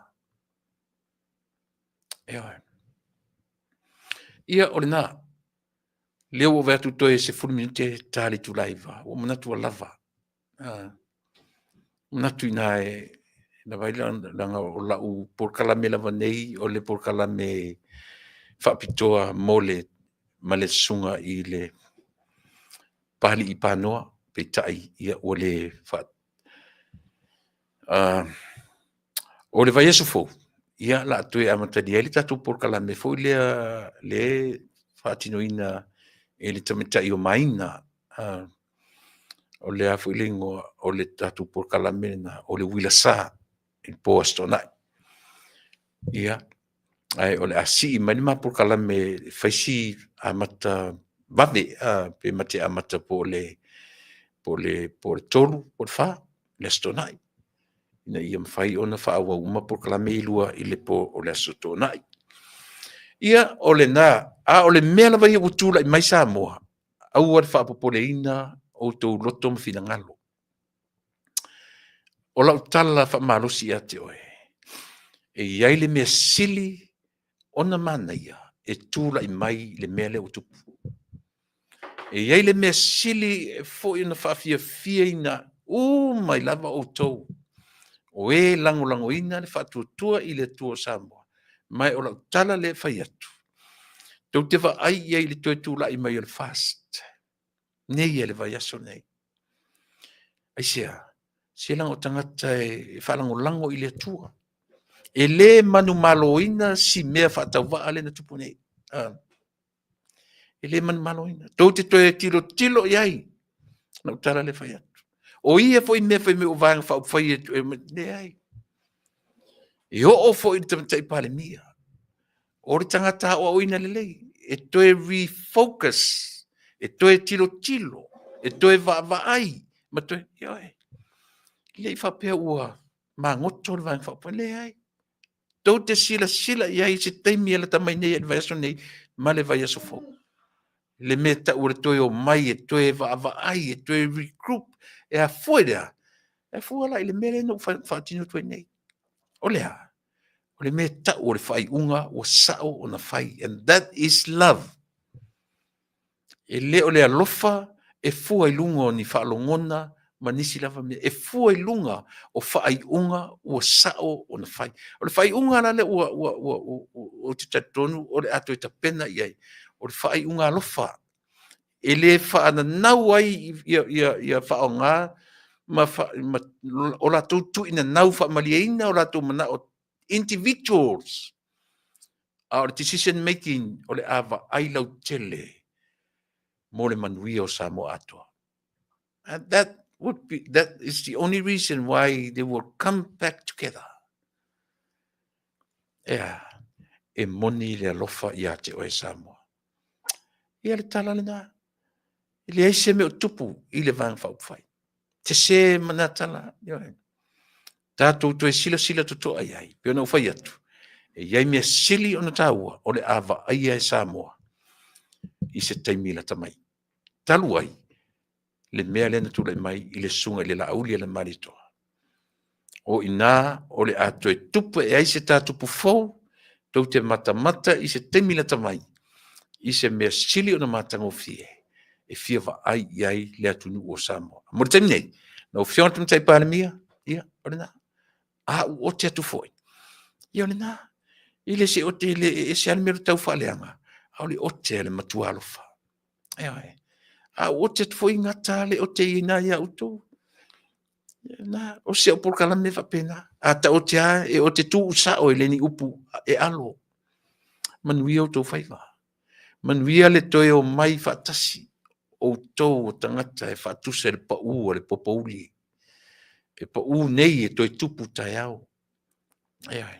Ioe. Ia o lena. Lea ua ou vaai atu toe 10 minute ta le itula e 9, ua ou manatu ua lava. Manatu i ina e lava ai, leaga o lau polokalame lava nei o le polokalame faapitoa mo le ma le susuga i le Papalii Panoa, peitai ia ua le o le vaiaso fou, ia o le a toe amatalia ai le tatou polokalame foi lea e faatinoina e le tamaitai o Maina. O le a foi le igoa o le tatou polokalame lena? O le Uila Sa i le po o Aso Toonai. Ia, ae o le a sii mai le ma polokalame e fai si amata vave, pe ma te amata po o le 3 po o le 4 i le Aso Toonai, ina ia mafai ona faaauau uma polokalame ia e 2 i le po o le Aso Toonai. Ia, o lena. A o le mea lava ia ua tulai mai Samoa, aua le faapopoleina outou loto ma finagalo. O lau tala faamalosi ia te oe, e i ai le mea sili ona manaia e tulai mai i le mea lea ua tupu. E i ai le mea sili foi ona faafiafiaina uma ai lava outou o e lagolagoina le faatuatua i le Atua o Samoa. Ma o lau tala lea e fai atu, tou te vaai i ai i le toe tulai mai o le FAST nei i le vaiaso lenei. Aisea? Se leaga o tagata e faalagolago i le Atua. E le manumaloina si mea faatauvaa lea na tupu nei. E le manumaloina. Tou te toe tilotilo i ai, lau tala lea e fai atu. O ia foi mea fai mai o Vaega Faaupufai e leai. E oo foi i le Tamaitai Palemia, o le tagata aoaoina lelei, e toe refocus, e toe tilotilo, e toe vaavaai, ma toe, ioe. E le i faapea ua magoto le Vaega Faaupufai, leai. Tou te silasila i ai i se taimi e lata mai nei i le vaiaso lenei ma le vaiaso fou. Le mea e tau o le toe omai e toe vaavaai, e toe regroup, e afua i le a? E afua la i le mea lea na ou faatino atu ai nei. O le a? O le mea e tau o le faaiuga ua sao ona fai. And that is love. E le o le alofa e fua i luga o ni faalogona ma nisi lava mea. E fua i luga o faaiuga ua sao ona fai. O le faaiuga la lea ou te talitonu o le a toe tapena i ai, o le faaiuga alofa. E le faananau ai ia faaaoga ma o latou tuinanau faamalieina o latou manao individuals, a o le decision making o le a vaai lautele mo le manuia o Samoa atoa. And that is the only reason why they will come back together. Yeah. E moni le alofa ia te oe Samoa. Ia le tala lena. E leai se mea o tupu i le Vaega Faaupufai. Sese ma na tala. Ioe. Tatou toe silasila totoa i ai. Pei ona ou fai atu, e i ai mea sili ona taua o le a vaaia e Samoa i se taimi lata mai. Talu ai le mea lea na tulai mai i le susuga i le Laauli a le Malietoa, o i ina o le a toe tupu ai se ta tupu fou, tou te matamata i se taimi lata mai i se mea sili ona matagofie e fia vaai i ai le atunuu o Samoa. Mo le taimi nei, lau Afioga i le Tamaitai Palemia, ia, o lena. A ou ote atu foi, ia o lena. E le se ote, e ese lava le mea o le taufaaleaga, a o le ote a le matua alofa. Ioe. A ou ote atu foi, gata lava le ote i ina ia outou. Na, o si au polokalame faapena. A ta ote lava, e ote tuusao e le o ni upu e alo. Manuia outou faiva. Manuia le toe omai faatasi outou o tagata e faatusa i le pau a le popouli. E pau nei e toe tupu taeao. Ioe.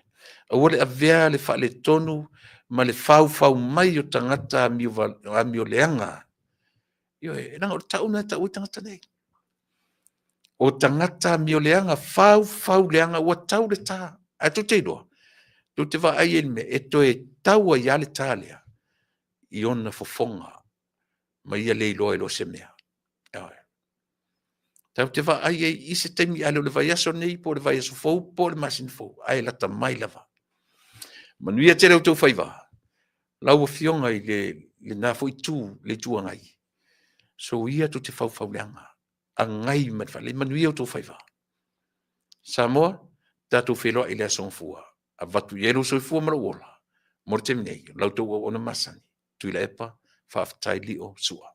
Aua le avea le faaletonu ma le faufau mai o tagata amioleaga. Ioe, leaga o le tau lena e tau ai tagata nei. O tagata amioleaga, faufau leaga ua tau le ta. Ae tou te iloa, tou te vaai i le mea, e toe tau ai lava le ta lea i ona fofoga ma ia le iloa ai loa se mea. Ioe. Tatou te vaai ai i se taimi, a le o le vaiaso nei po o le vaiaso fou po o le masina fou, ae lata mai lava. Manuia tele outou faiva. Lau Afioga i lena foi Itu, le Itu Agai, soia tou te faufauleaga, agai ma le faalelei, manuia outou faiva. Samoa, tatou feiloai i le Aso Gafua, avatu i ai lou soifua ma lou ola mo le taimi nei, la outou auauna masani, Tuilaepa Faafetai Lio Sua.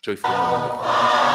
Soifua.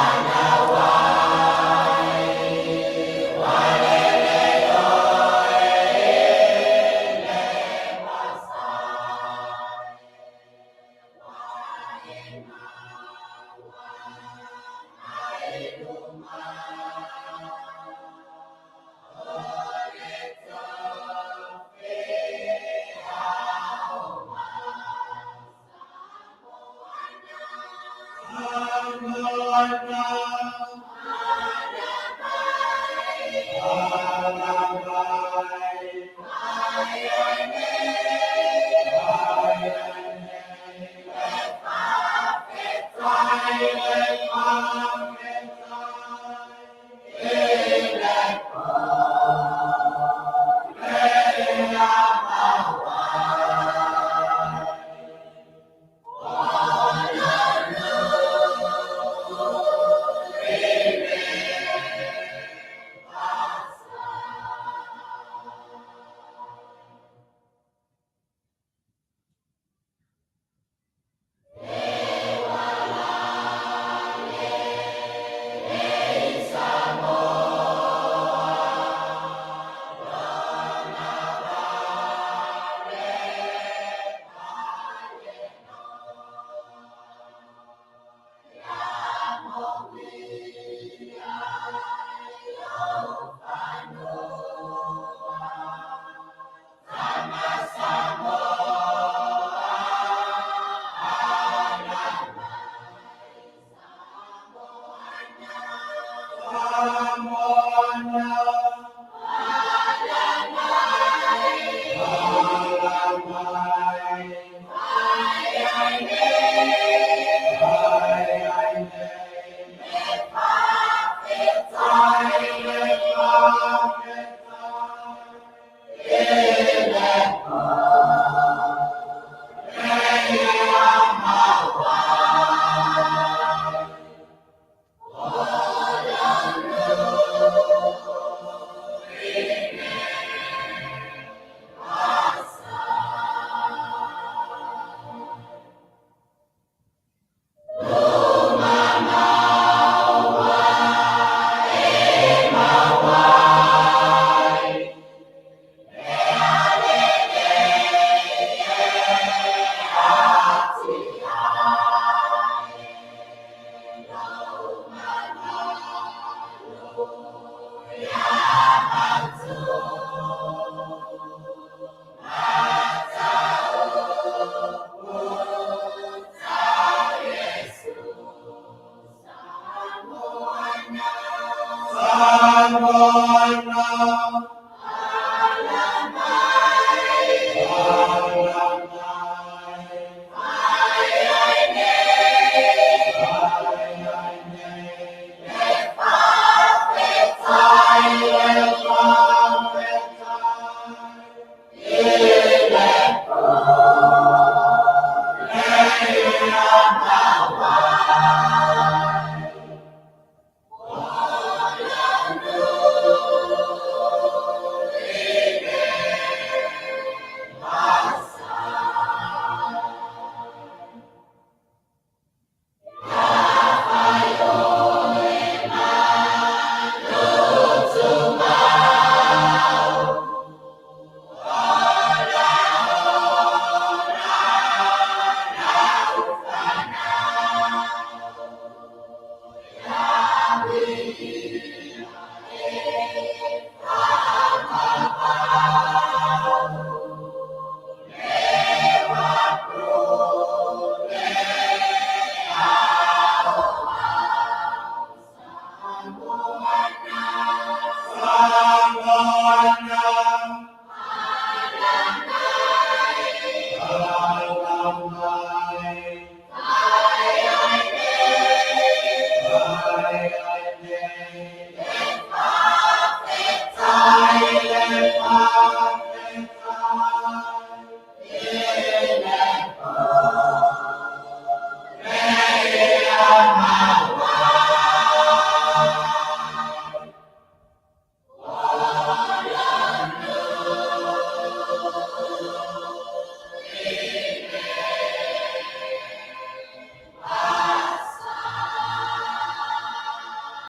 Ala mai.